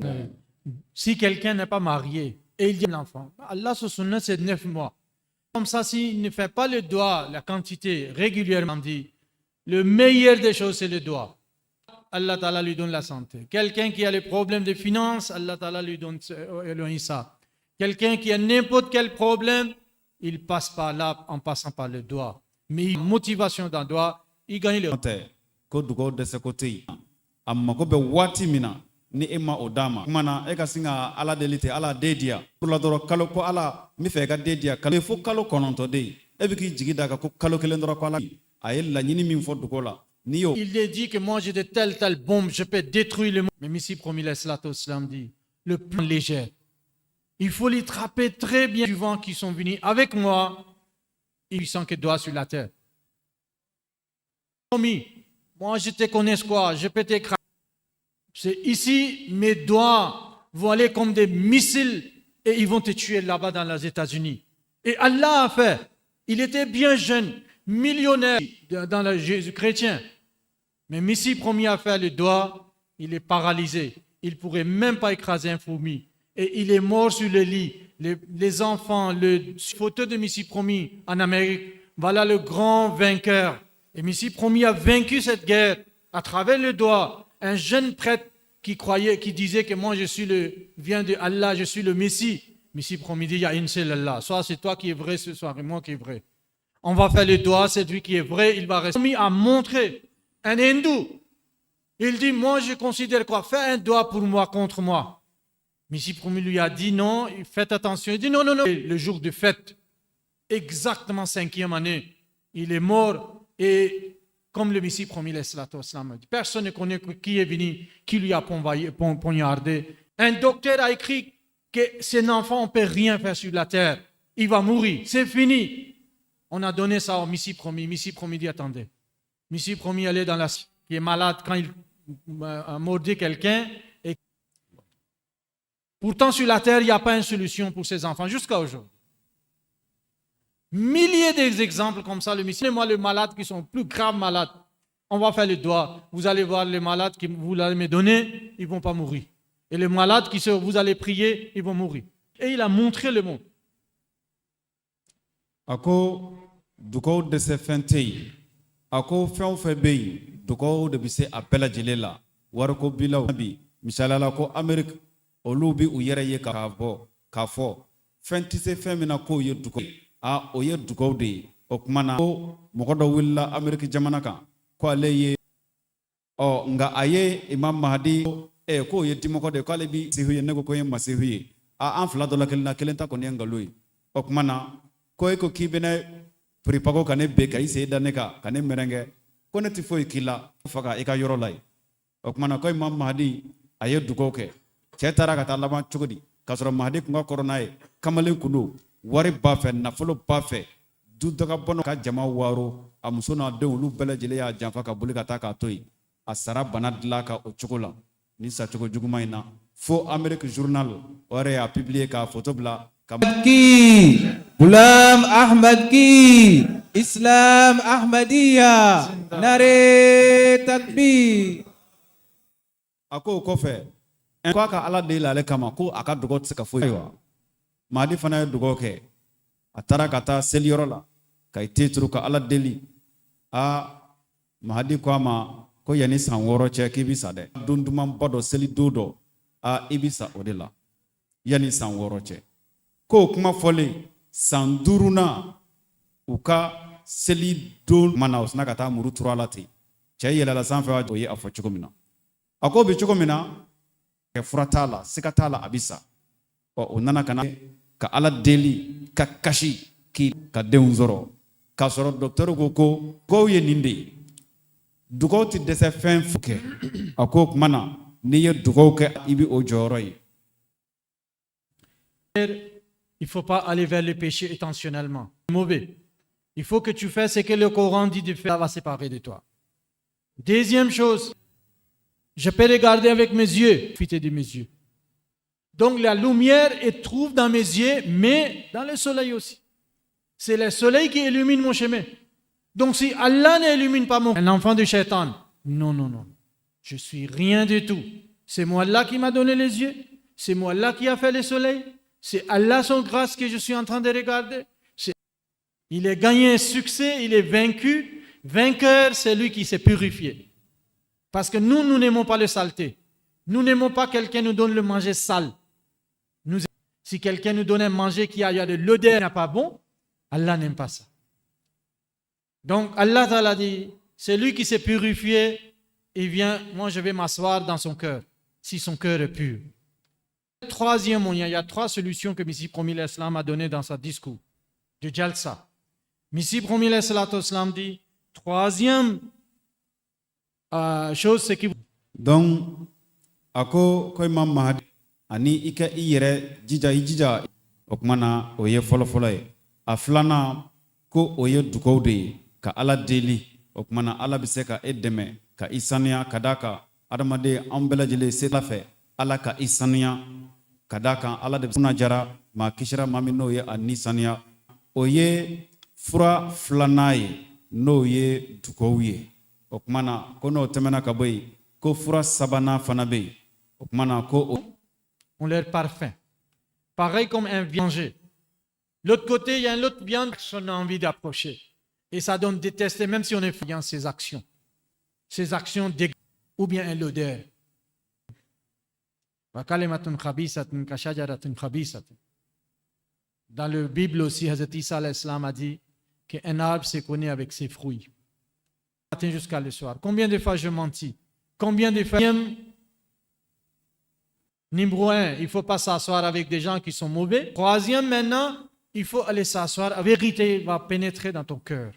Si quelqu'un n'est pas marié et il dit l'enfant, Allah se souvient, c'est 9 mois. Comme ça, s'il ne fait pas le doigt, la quantité régulièrement dit, le meilleur des choses, c'est le doigt. Allah تعالى lui donne la santé. Quelqu'un qui a les problèmes de finances, Allah تعالى lui donne éloigne ça. Quelqu'un qui a n'importe quel problème, il passe par là en passant par le doigt. Mais motivation d'un doigt, il gagne le. Tɛ ko dugawu dɛsɛ ko tɛ yen, a mako bɛ waati min na ni e ma o d'a ma kuma na, e ka sin ka Ala deli ten, Ala den di yan la dɔrɔn kalo ko Ala n bɛ fɛ i ka den di yan kalo fo kalo 9 den, e bɛ k'i jigi da kan ko kalo kelen dɔrɔn ko Ala a ye laɲini min fɔ dugawu la n'i y'o. Il est dit que moi j'ai de telles, telles bombes, je peux détruire le monde. Mais Messie promis, والسلام dit, le plus léger. Il faut les trapper très bien. Du vent qui sont venus avec moi, ils sont que doigts sur la terre. Promis, moi je te connais quoi, je peux t'écraser. C'est ici, mes doigts vont aller comme des missiles et ils vont te tuer là-bas dans les États-Unis. Et Allah a fait. Il était bien jeune, millionnaire dans le Jésus chrétien. Mais Messie promis a fait le doigt, il est paralysé. Il ne pourrait même pas écraser un fourmi. Et il est mort sur le lit. les enfants, le photo de Messie promis en Amérique. Voilà le grand vainqueur. Et Messie promis a vaincu cette guerre à travers le doigt. Un jeune prêtre qui croyait, qui disait que moi je suis le, viens de Allah, je suis le Messie. Messie promis dit, il y a une seule Allah. Soit c'est toi qui es vrai, ce soir, et moi qui est vrai. On va faire le doigt, c'est lui qui est vrai, il va rester. Promis a montré un hindou. Il dit, moi je considère quoi? Fais un doigt pour moi contre moi. Messie promis lui a dit non, faites attention. Il dit non, non, non. Et le jour de fête, exactement 5e année, il est mort et comme le Messie promis, personne ne connaît qui est venu, qui lui a poignardé. Un docteur a écrit que cet enfant, on ne peut rien faire sur la terre. Il va mourir, c'est fini. On a donné ça au Messie promis. Messie promis dit, attendez. Messie promis allait dans la... qui est malade quand il a mordu quelqu'un. Et pourtant, sur la terre, il n'y a pas une solution pour ces enfants jusqu'à aujourd'hui. Milliers d'exemples comme ça, le Messie. Moi, les malades qui sont plus graves malades, on va faire le doigt. Vous allez voir les malades qui vous allez me donner, ils ne vont pas mourir. Et les malades qui vous allez prier, ils vont mourir. Et il a montré le monde. A ko dugaw dɛsɛ fɛn tɛ yen. A ko fɛn o fɛn bɛ yen, dugaw de bɛ se a bɛɛ lajɛlen la. Wariko bilaw bi, misaliya la, ko Ameriki, olu bɛ u yɛrɛ ye k'a bɔ k'a fɔ fɛn tɛ se fɛn min na k'o ye dugaw, a o ye dugaw de ye. O tuma na, ko mɔgɔ dɔ wulila Ameriki jamana kan ko ale ye ɔ, nka a ye Imam Mahadi k'o ye dimɔgɔ de ye, k'ale bi masihu ye. Ne ko ko n ye masihu ye. A an fila dɔ la kelen na, kelen ta kɔni ye nkalon ye. O tuma na, ko e ko k'i bɛ ne piripago ka ne ben ka i sen da ne kan ka ne mɛrɛnkɛ, ko ne tɛ foyi k'i la, faga i ka yɔrɔ la yen. O tuma na, ko Imam Mahadi a ye dugaw kɛ. Cɛ taara ka taa laban cogo di? K'a sɔrɔ Mahadi kun ka kɔrɔ n'a ye, kamalen kun don, wari b'a fɛ, nafolo b'a fɛ, du dagabɔnɔ ka jama waaro. A muso n'a denw, olu bɛɛ lajɛlen y'a janfa ka boli ka taa k'a to yen. A sara bana dilan ka o cogo la, ni sacogo juguman in na, fo Amérique journal o yɛrɛ y'a publier k'a photo bila ka की गुलाम अहमद की इस्लाम अहमदिया नारे तकबीर. A ko o kɔfɛ ko a ka Ala deli ale kama, ko a ka dugaw tɛ se ka foyi. Ayiwa, Mahadi fana ye dugaw kɛ. A taara ka taa seliyɔrɔ la ka i te turu ka Ala deli. A Mahadi ko a ma ko yanni san 6 cɛ, k'i bi sa dɛ. Don dumanba dɔ, seli don dɔ, a i bi sa o de la yanni san 6 cɛ. K'o kuma fɔlen, san 5nan u ka seli don mana, o sina ka taa muru turu a la ten. Cɛ yɛlɛla sanfɛ, o ye a fɔ cogo min na, a ko bɛ cogo min na, kɛ fura t'a la, siga t'a la, a bi sa. Ɔ, o nana ka na ka Ala deli ka kasi k'i ka denw sɔrɔ, k'a sɔrɔ dɔkitɛriw ko ko dugaw ye nin de ye, dugaw tɛ dɛsɛ fɛn kɛ. A ko o tuma na, n'i ye dugaw kɛ, i bɛ o jɔyɔrɔ ye. Il ne faut pas aller vers le péché intentionnellement. Mauvais. Il faut que tu fasses ce que le Coran dit de faire, ça va séparer de toi. Deuxième chose, je peux regarder avec mes yeux, profiter de mes yeux. Donc la lumière est trouve dans mes yeux, mais dans le soleil aussi. C'est le soleil qui illumine mon chemin. Donc si Allah n'illumine pas mon... Un enfant de shaitan, non, non, non. Je suis rien du tout. C'est moi Allah qui m'a donné les yeux. C'est moi Allah qui a fait le soleil. C'est Allah son grâce que je suis en train de regarder. Il est gagné un succès, il est vaincu. Vainqueur, c'est lui qui s'est purifié. Parce que nous, nous n'aimons pas le saleté. Nous n'aimons pas quelqu'un nous donne le manger sale. Nous, si quelqu'un nous donne un manger qui a, il y a de l'odeur, n'est pas bon, Allah n'aime pas ça. Donc Allah t'a dit, c'est lui qui s'est purifié, il vient, moi je vais m'asseoir dans son cœur, si son cœur est pur. Troisième moyen, il y a trois solutions que Messie promis l'Islam a donné dans sa discours de Jalsa. Messie promis l'Islam dit, troisième chose, c'est que Donc a ko ko Imam Mahadi ani i ka i yɛrɛ jija, i jija. O tuma na, o ye fɔlɔfɔlɔ ye. A filanan ko o ye dugaw de ye ka Ala deli. O tuma na, Ala bɛ se ka e dɛmɛ ka i saniya, ka d'a kan adamaden an bɛɛ lajɛlen se la fɛ Ala ka i saniya, ka d'a kan Ala de bɛ jara maa kisira maa min n'o ye a ni saniya. O ye fura filanan ye, n'o ye dugaw ye. O tuma na, ko n'o tɛmɛna ka bɔ yen, ko fura sabanan fana bɛ yen. O tuma na, ko o on leur parfum. Pareil comme un vianger. L'autre côté, il y a un autre viande qu'on a envie d'approcher. Et ça donne détester, même si on est dans ses actions. Ses actions ou bien l'odeur. Dans la Bible aussi, Hazrat Isa alayhi salam a dit qu'un arbre se connaît avec ses fruits. Matin jusqu'à le soir. Combien de fois je mentis? Combien de fois? Numéro 1, il ne faut pas s'asseoir avec des gens qui sont mauvais. Troisième, maintenant, il faut aller s'asseoir. La vérité va pénétrer dans ton cœur.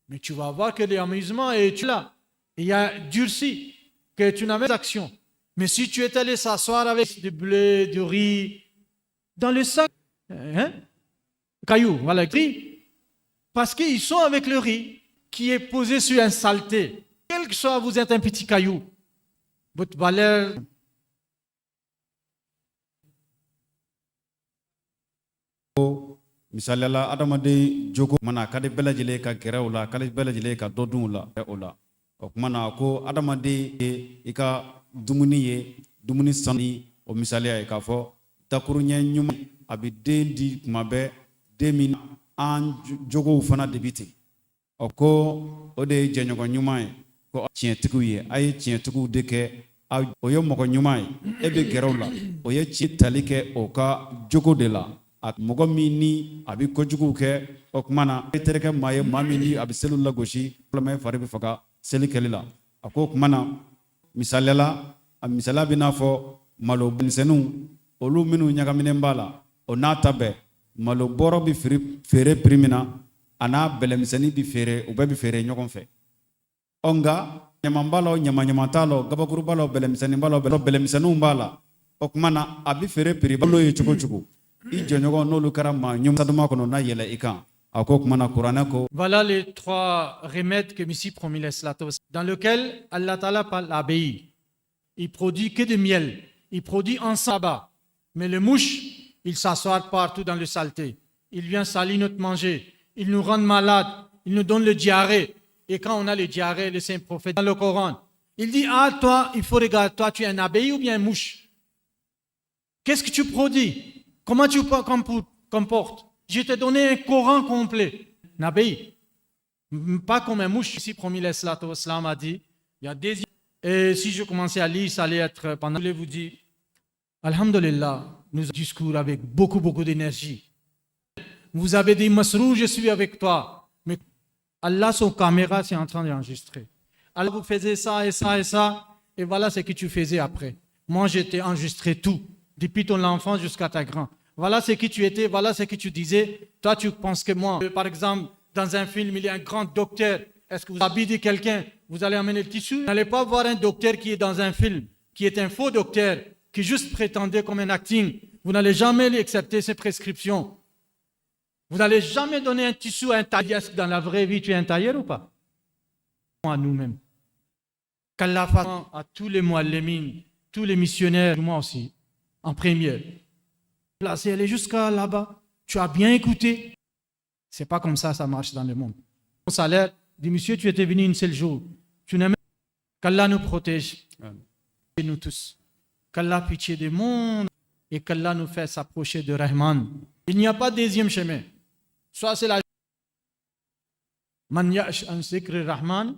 Mais tu vas voir que l'amusement est là. Il y a durci, que tu n'as même pas d'action. Mais si tu es allé s'asseoir avec du blé, du riz, dans le sac, hein? Caillou, voilà, riz. Parce qu'ils sont avec le riz qui est posé sur un saleté. Quel que soit, vous êtes un petit caillou. Votre valeur. Misaliyala adamaden jogo mana ka di bɛɛ lajɛlen ka gɛrɛ o la ka di bɛɛ lajɛlen ka dɔ dun o la o kuma na ko adamaden ye i ka dumuni ye dumuni sanu o misaliya ye k'a fɔ dakuruɲɛ ɲuman a bɛ den di kuma bɛɛ den min an jogow fana de bi ten ɔ ko o de ye jɛɲɔgɔn ɲuman ye ko tiɲɛtigiw ye a ye tiɲɛtigiw de kɛ o ye mɔgɔ ɲuman ye e bɛ gɛrɛ o la o ye tiɲɛ tali kɛ o ka jogo de la. A mɔgɔ min ni a bɛ kojuguw kɛ o kuma na e terikɛ maa ye maa min ni a bɛ seliw lagosi walima e fari bɛ faga seli kɛli la a ko o kuma na misaliyala a misaliya bɛ n'a fɔ malo misɛnninw olu minnu ɲagaminen b'a la o n'a ta bɛɛ malo bɔrɔ bɛ feere prix min na a n'a bɛlɛmisɛnnin bɛ feere u bɛɛ bɛ feere ɲɔgɔn fɛ ɔ nka ɲaman b'a la o ɲama ɲaman t'a la o gabakuru b'a la o bɛlɛmisɛnnin b'a la o bɛlɛmisɛnninw b'a la o kuma na a bɛ feere prix balo ye cogo cogo i jɔɲɔgɔn n'olu kɛra maa ɲuman duman kɔnɔ n'a yɛlɛ i kan a ko kuma na kuranɛ ko. Voilà les trois remèdes que Messie promis dans lequel Allah Ta'ala parle l'abeille. Il produit que du miel, il produit en sabbat. Mais le mouche, il s'assoit partout dans le saleté. Il vient salir notre manger, il nous rend malades, il nous donne le diarrhée. Et quand on a le diarrhée, le saint prophète dans le Coran, il dit, ah toi, il faut regarder, toi tu es un abeille ou bien un mouche? Qu'est-ce que tu produis? Comment tu comportes? Je t'ai donné un Coran complet. Un abeille. Pas comme un mouche. Ici, promis, l'Islam a dit, il y a des... Et si je commençais à lire, ça allait être pendant... Je voulais vous dire, Alhamdulillah, nous discours avec beaucoup, beaucoup d'énergie. Vous avez dit, Masrou, je suis avec toi. Mais Allah, son caméra, c'est en train d'enregistrer. Alors vous faisiez ça et ça et ça, et voilà ce que tu faisais après. Moi, j'étais enregistré tout, depuis ton enfance jusqu'à ta grand. Voilà ce que tu étais, voilà ce que tu disais. Toi, tu penses que moi, par exemple, dans un film, il y a un grand docteur. Est-ce que vous habillez quelqu'un? Vous allez amener le tissu? Vous n'allez pas voir un docteur qui est dans un film, qui est un faux docteur, qui juste prétendait comme un acting. Vous n'allez jamais lui accepter ses prescriptions. Vous n'allez jamais donner un tissu à un tailleur. Est-ce que dans la vraie vie, tu es un tailleur ou pas? À nous-mêmes. Qu'Allah fasse à tous les muallimines, tous les missionnaires, moi aussi, en première. Placé, aller jusqu'à là-bas. Tu as bien écouté. C'est pas comme ça, ça marche dans le monde. Mon salaire, dit monsieur, tu étais venu une seule jour. Tu n'aimes. Qu'Allah nous protège. Et nous tous. Qu'Allah pitié des mondes et qu'Allah nous fasse s'approcher de Rahman. Il n'y a pas de deuxième chemin. Soit c'est la Man ya'sh an zikri Rahman,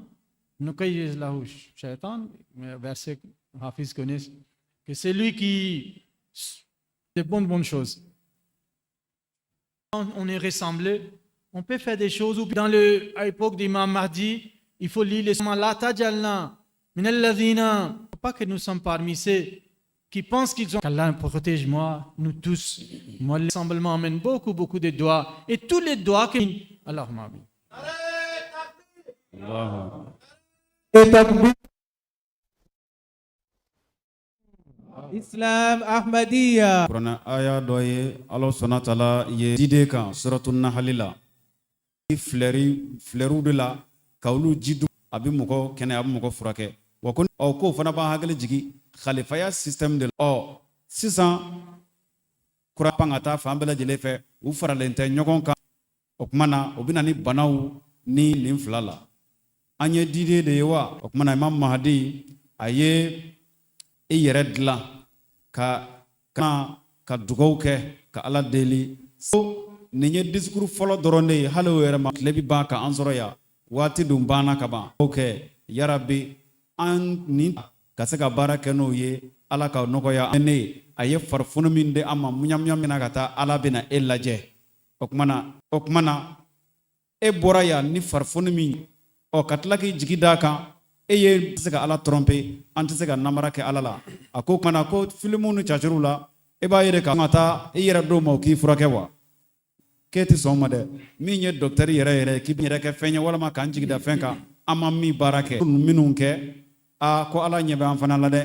nuqayyiz lahu shaytan, verset Hafiz connaît, que c'est lui qui des bonnes choses. Quand on est ressemblé, on peut faire des choses. Dans l'époque d'Imam Mahdi, il faut lire les La tajalna min alladhina. Pas que nous sommes parmi ceux qui pensent qu'ils ont. Qu'Allah protège moi, nous tous. Moi, l'assemblement amène beaucoup, beaucoup de doigts. Et tous les doigts que. Allahumma amin. Islam Ahmadiyya. Kuranɛ aya dɔ ye Ala sɔnna taala ye diden kan suratu Nahali la. Filɛriw de la ka olu ji dun a bɛ mɔgɔ kɛnɛ a bɛ mɔgɔ furakɛ wa ko ɔ k'o fana b'an hakili jigin khalifaya système de la. Ɔ sisan kura pan ka taa fan bɛɛ lajɛlen fɛ u faralen tɛ ɲɔgɔn kan o tuma na o bɛ na ni banaw ni nin fila la an ye diden de ye wa o tuma na Imam Mahdi a ye i yɛrɛ dilan ka Ka dugaw kɛ ka Ala deli nin ye discours fɔlɔ dɔrɔn de ye hali o yɛrɛ ma tile bɛ ban ka an sɔrɔ yan waati dun banna ka ban o kɛ yarabi an nin ka se ka baara kɛ n'o ye Ala ka nɔgɔya ne ye a ye farifoni min di an ma muɲamuɲa min na ka taa Ala bɛna e lajɛ o tuma na o tuma na e bɔra yan ni farifoni min ɔ ka tila k'i jigi d'a kan e ye tɛ se ka Ala tromper an tɛ se ka namara kɛ Ala la a ko tuma na ko filimu ni cacuru la e b'a yɛrɛ ka taa i yɛrɛ d'o ma o k'i furakɛ wa k'e tɛ sɔn o ma dɛ min ye dɔkitɛri yɛrɛ yɛrɛ ye k'i yɛrɛ kɛ fɛn ye walima k'an jigi da fɛn kan an ma min baara kɛ minnu kɛ aa ko Ala ɲɛ bɛ an fana la dɛ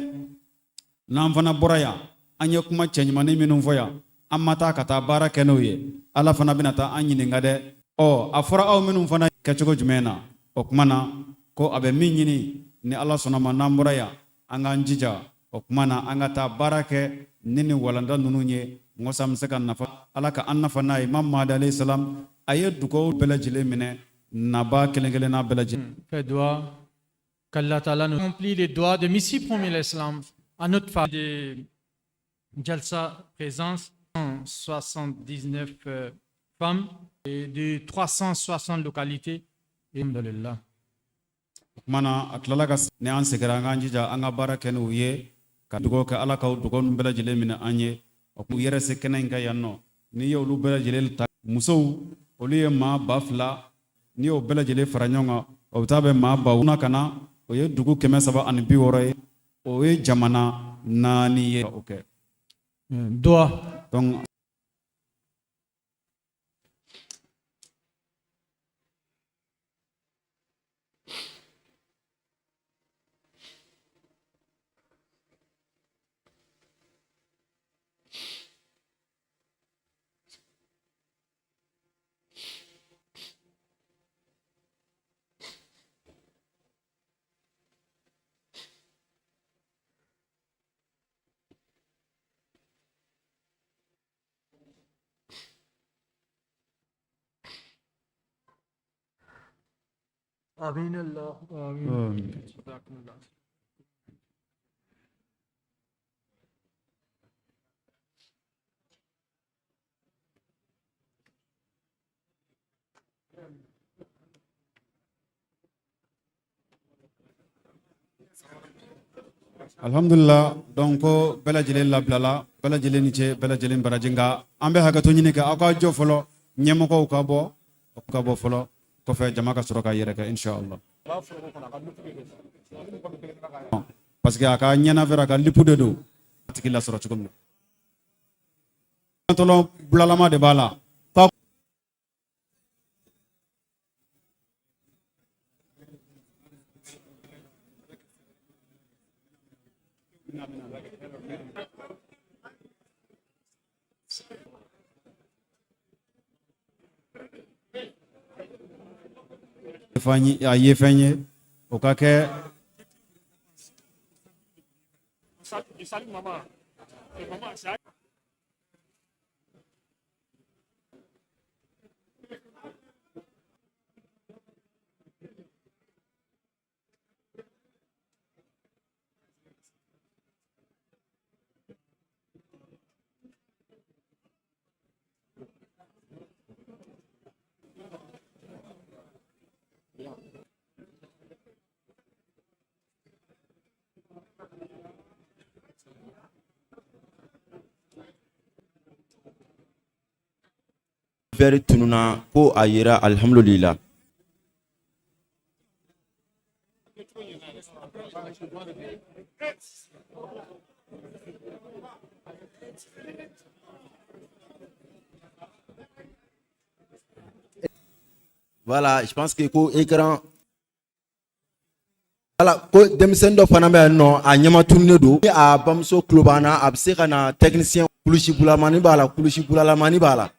n'an fana bɔra yan an ye kuma cɛɲumannin minnu fɔ yan an ma taa ka taa baara kɛ n'o ye Ala fana bɛna taa an ɲininka dɛ ɔ a fɔra aw minnu fana kɛcogo jumɛn na o tuma na ko a bɛ min ɲini ni Ala sɔnna ma n'an bɔra yan an k'an jija o tuma na an ka taa baara kɛ ni nin walanda ninnu ye mɔgɔ an bɛ se ka nafa Ala ka an nafa n'a ye Imam Mahdi alayhi salam a ye dugawu bɛɛ lajɛlen minɛ nabaa kelen kelenna bɛɛ lajɛlen. Fait doigt qu'Allah Ta'ala nous accomplit les doigts de Messie promis l'Islam à notre faveur de Jalsa présence 79 femmes et de 360 localités. Et Alhamdulillah. O tuma na a tilala ka ni an seginna an k'an jija an ka baara kɛ n'u ye ka dugawu kɛ Ala ka dugawu ninnu bɛɛ lajɛlen minɛ an ye o k'u yɛrɛ se kɛnɛ in kan yan nɔ n'i ye olu bɛɛ lajɛlen ta musow olu ye maa 2000 n'i y'o bɛɛ lajɛlen fara ɲɔgɔn kan o bɛ taa bɛn maa ba na ka na o ye dugu 360 ye o ye jamana 4 ye o kɛ. Doigt. Donc Amin Allah. Amin. Jazakumullah. Alhamdulillah donc ko bɛɛ lajɛlen labilala bɛɛ lajɛlen ni ce bɛɛ lajɛlen baraji nka an bɛ hakɛto ɲini kɛ aw ka jɔ fɔlɔ ɲɛmɔgɔw ka bɔ fɔlɔ kɔfɛ jama ka sɔrɔ ka yɛrɛ kɛ inshallah parce que a ka ɲɛnafɛrɛ a ka lipu de don a tigi lasɔrɔ cogo min na tɔlɔ bulalama de b'a la. A ye fɛn ye o ka kɛ. Verre tununa ko a yera alhamdulillah. Voilà, je pense que ko écran, voilà, ko denmisɛnnin dɔ fana bɛ yan nɔ, a ɲɛma tununnen don, ni a bamuso tulo b'an na, a bɛ se ka na. Technicien, kulusi bulamani b'a la, kulusi bulalamani b'a la.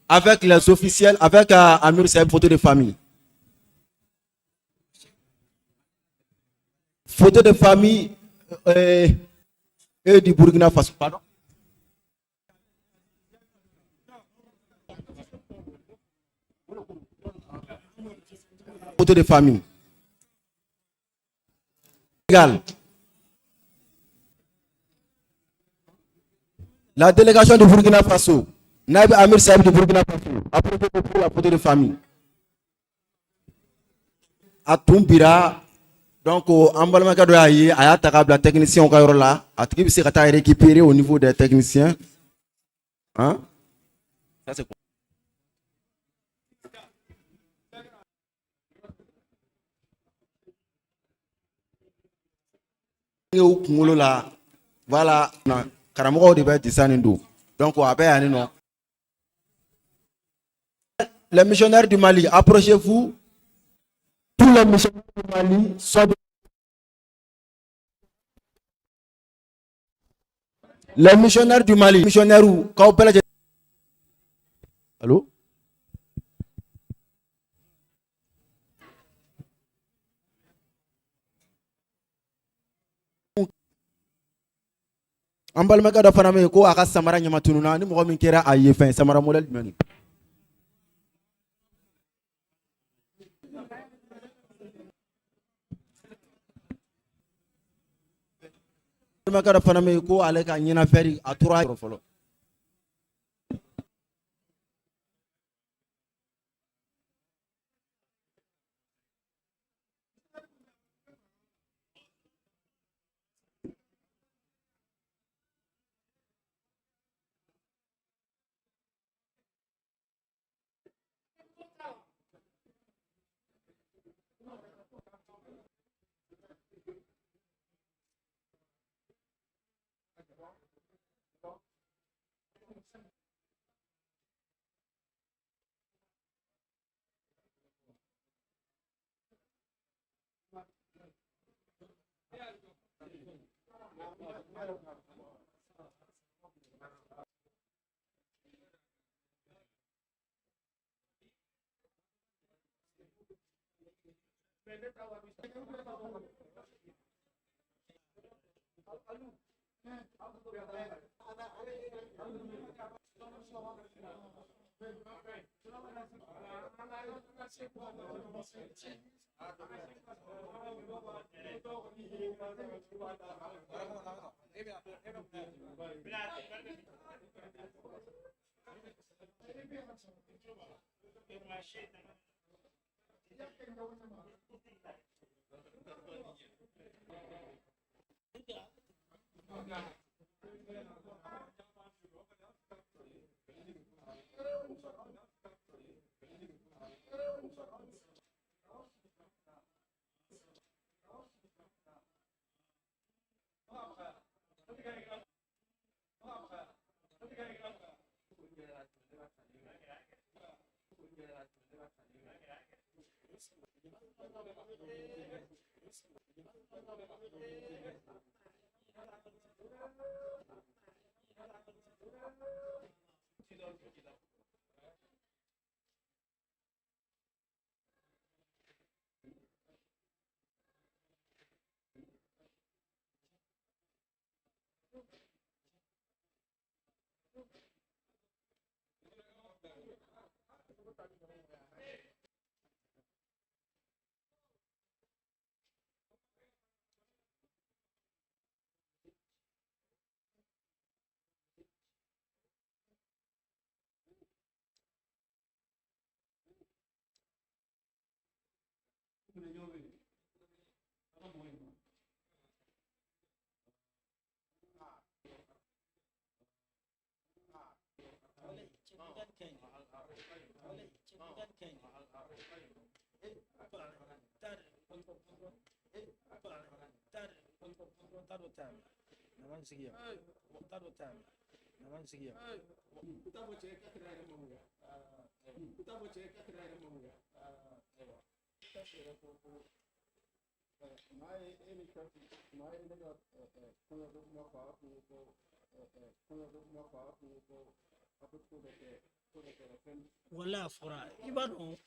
Avec les officiels, avec Amir Saïb, photo de famille. Photo de famille et du Burkina Faso. Pardon. Photo de famille. Sénégal. La délégation du Burkina Faso, Naïb Amir Saïb du Burkina Faso, approchez pour la photo de famille. A tun bira, donc an balimakɛ dɔ y'a ye, a y'a ta k'a bila technicien ka yɔrɔ la. A tigi bɛ se ka taa récupérer au niveau des techniciens. Hein? Ça c'est quoi? U kunkolo la, voilà, karamɔgɔw de bɛ disa nin don, donc a bɛ yan nin nɔ. Les missionnaires du Mali, approchez-vous. Tous les missionnaires du Mali sont les missionnaires du Mali, missionnaires k'aw bɛɛ lajɛlen. Allo? An balimakɛ dɔ fana bɛ yen ko a ka samara ɲama tununna, ni mɔgɔ min kɛra a ye fɛn samara modèle jumɛn don? Balimakɛ dɔ fana bɛ yen ko ale ka ɲɛnafɛri a tora yɔrɔ fɔlɔ. Wala a fɔra i b'a dɔn.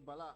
Bala.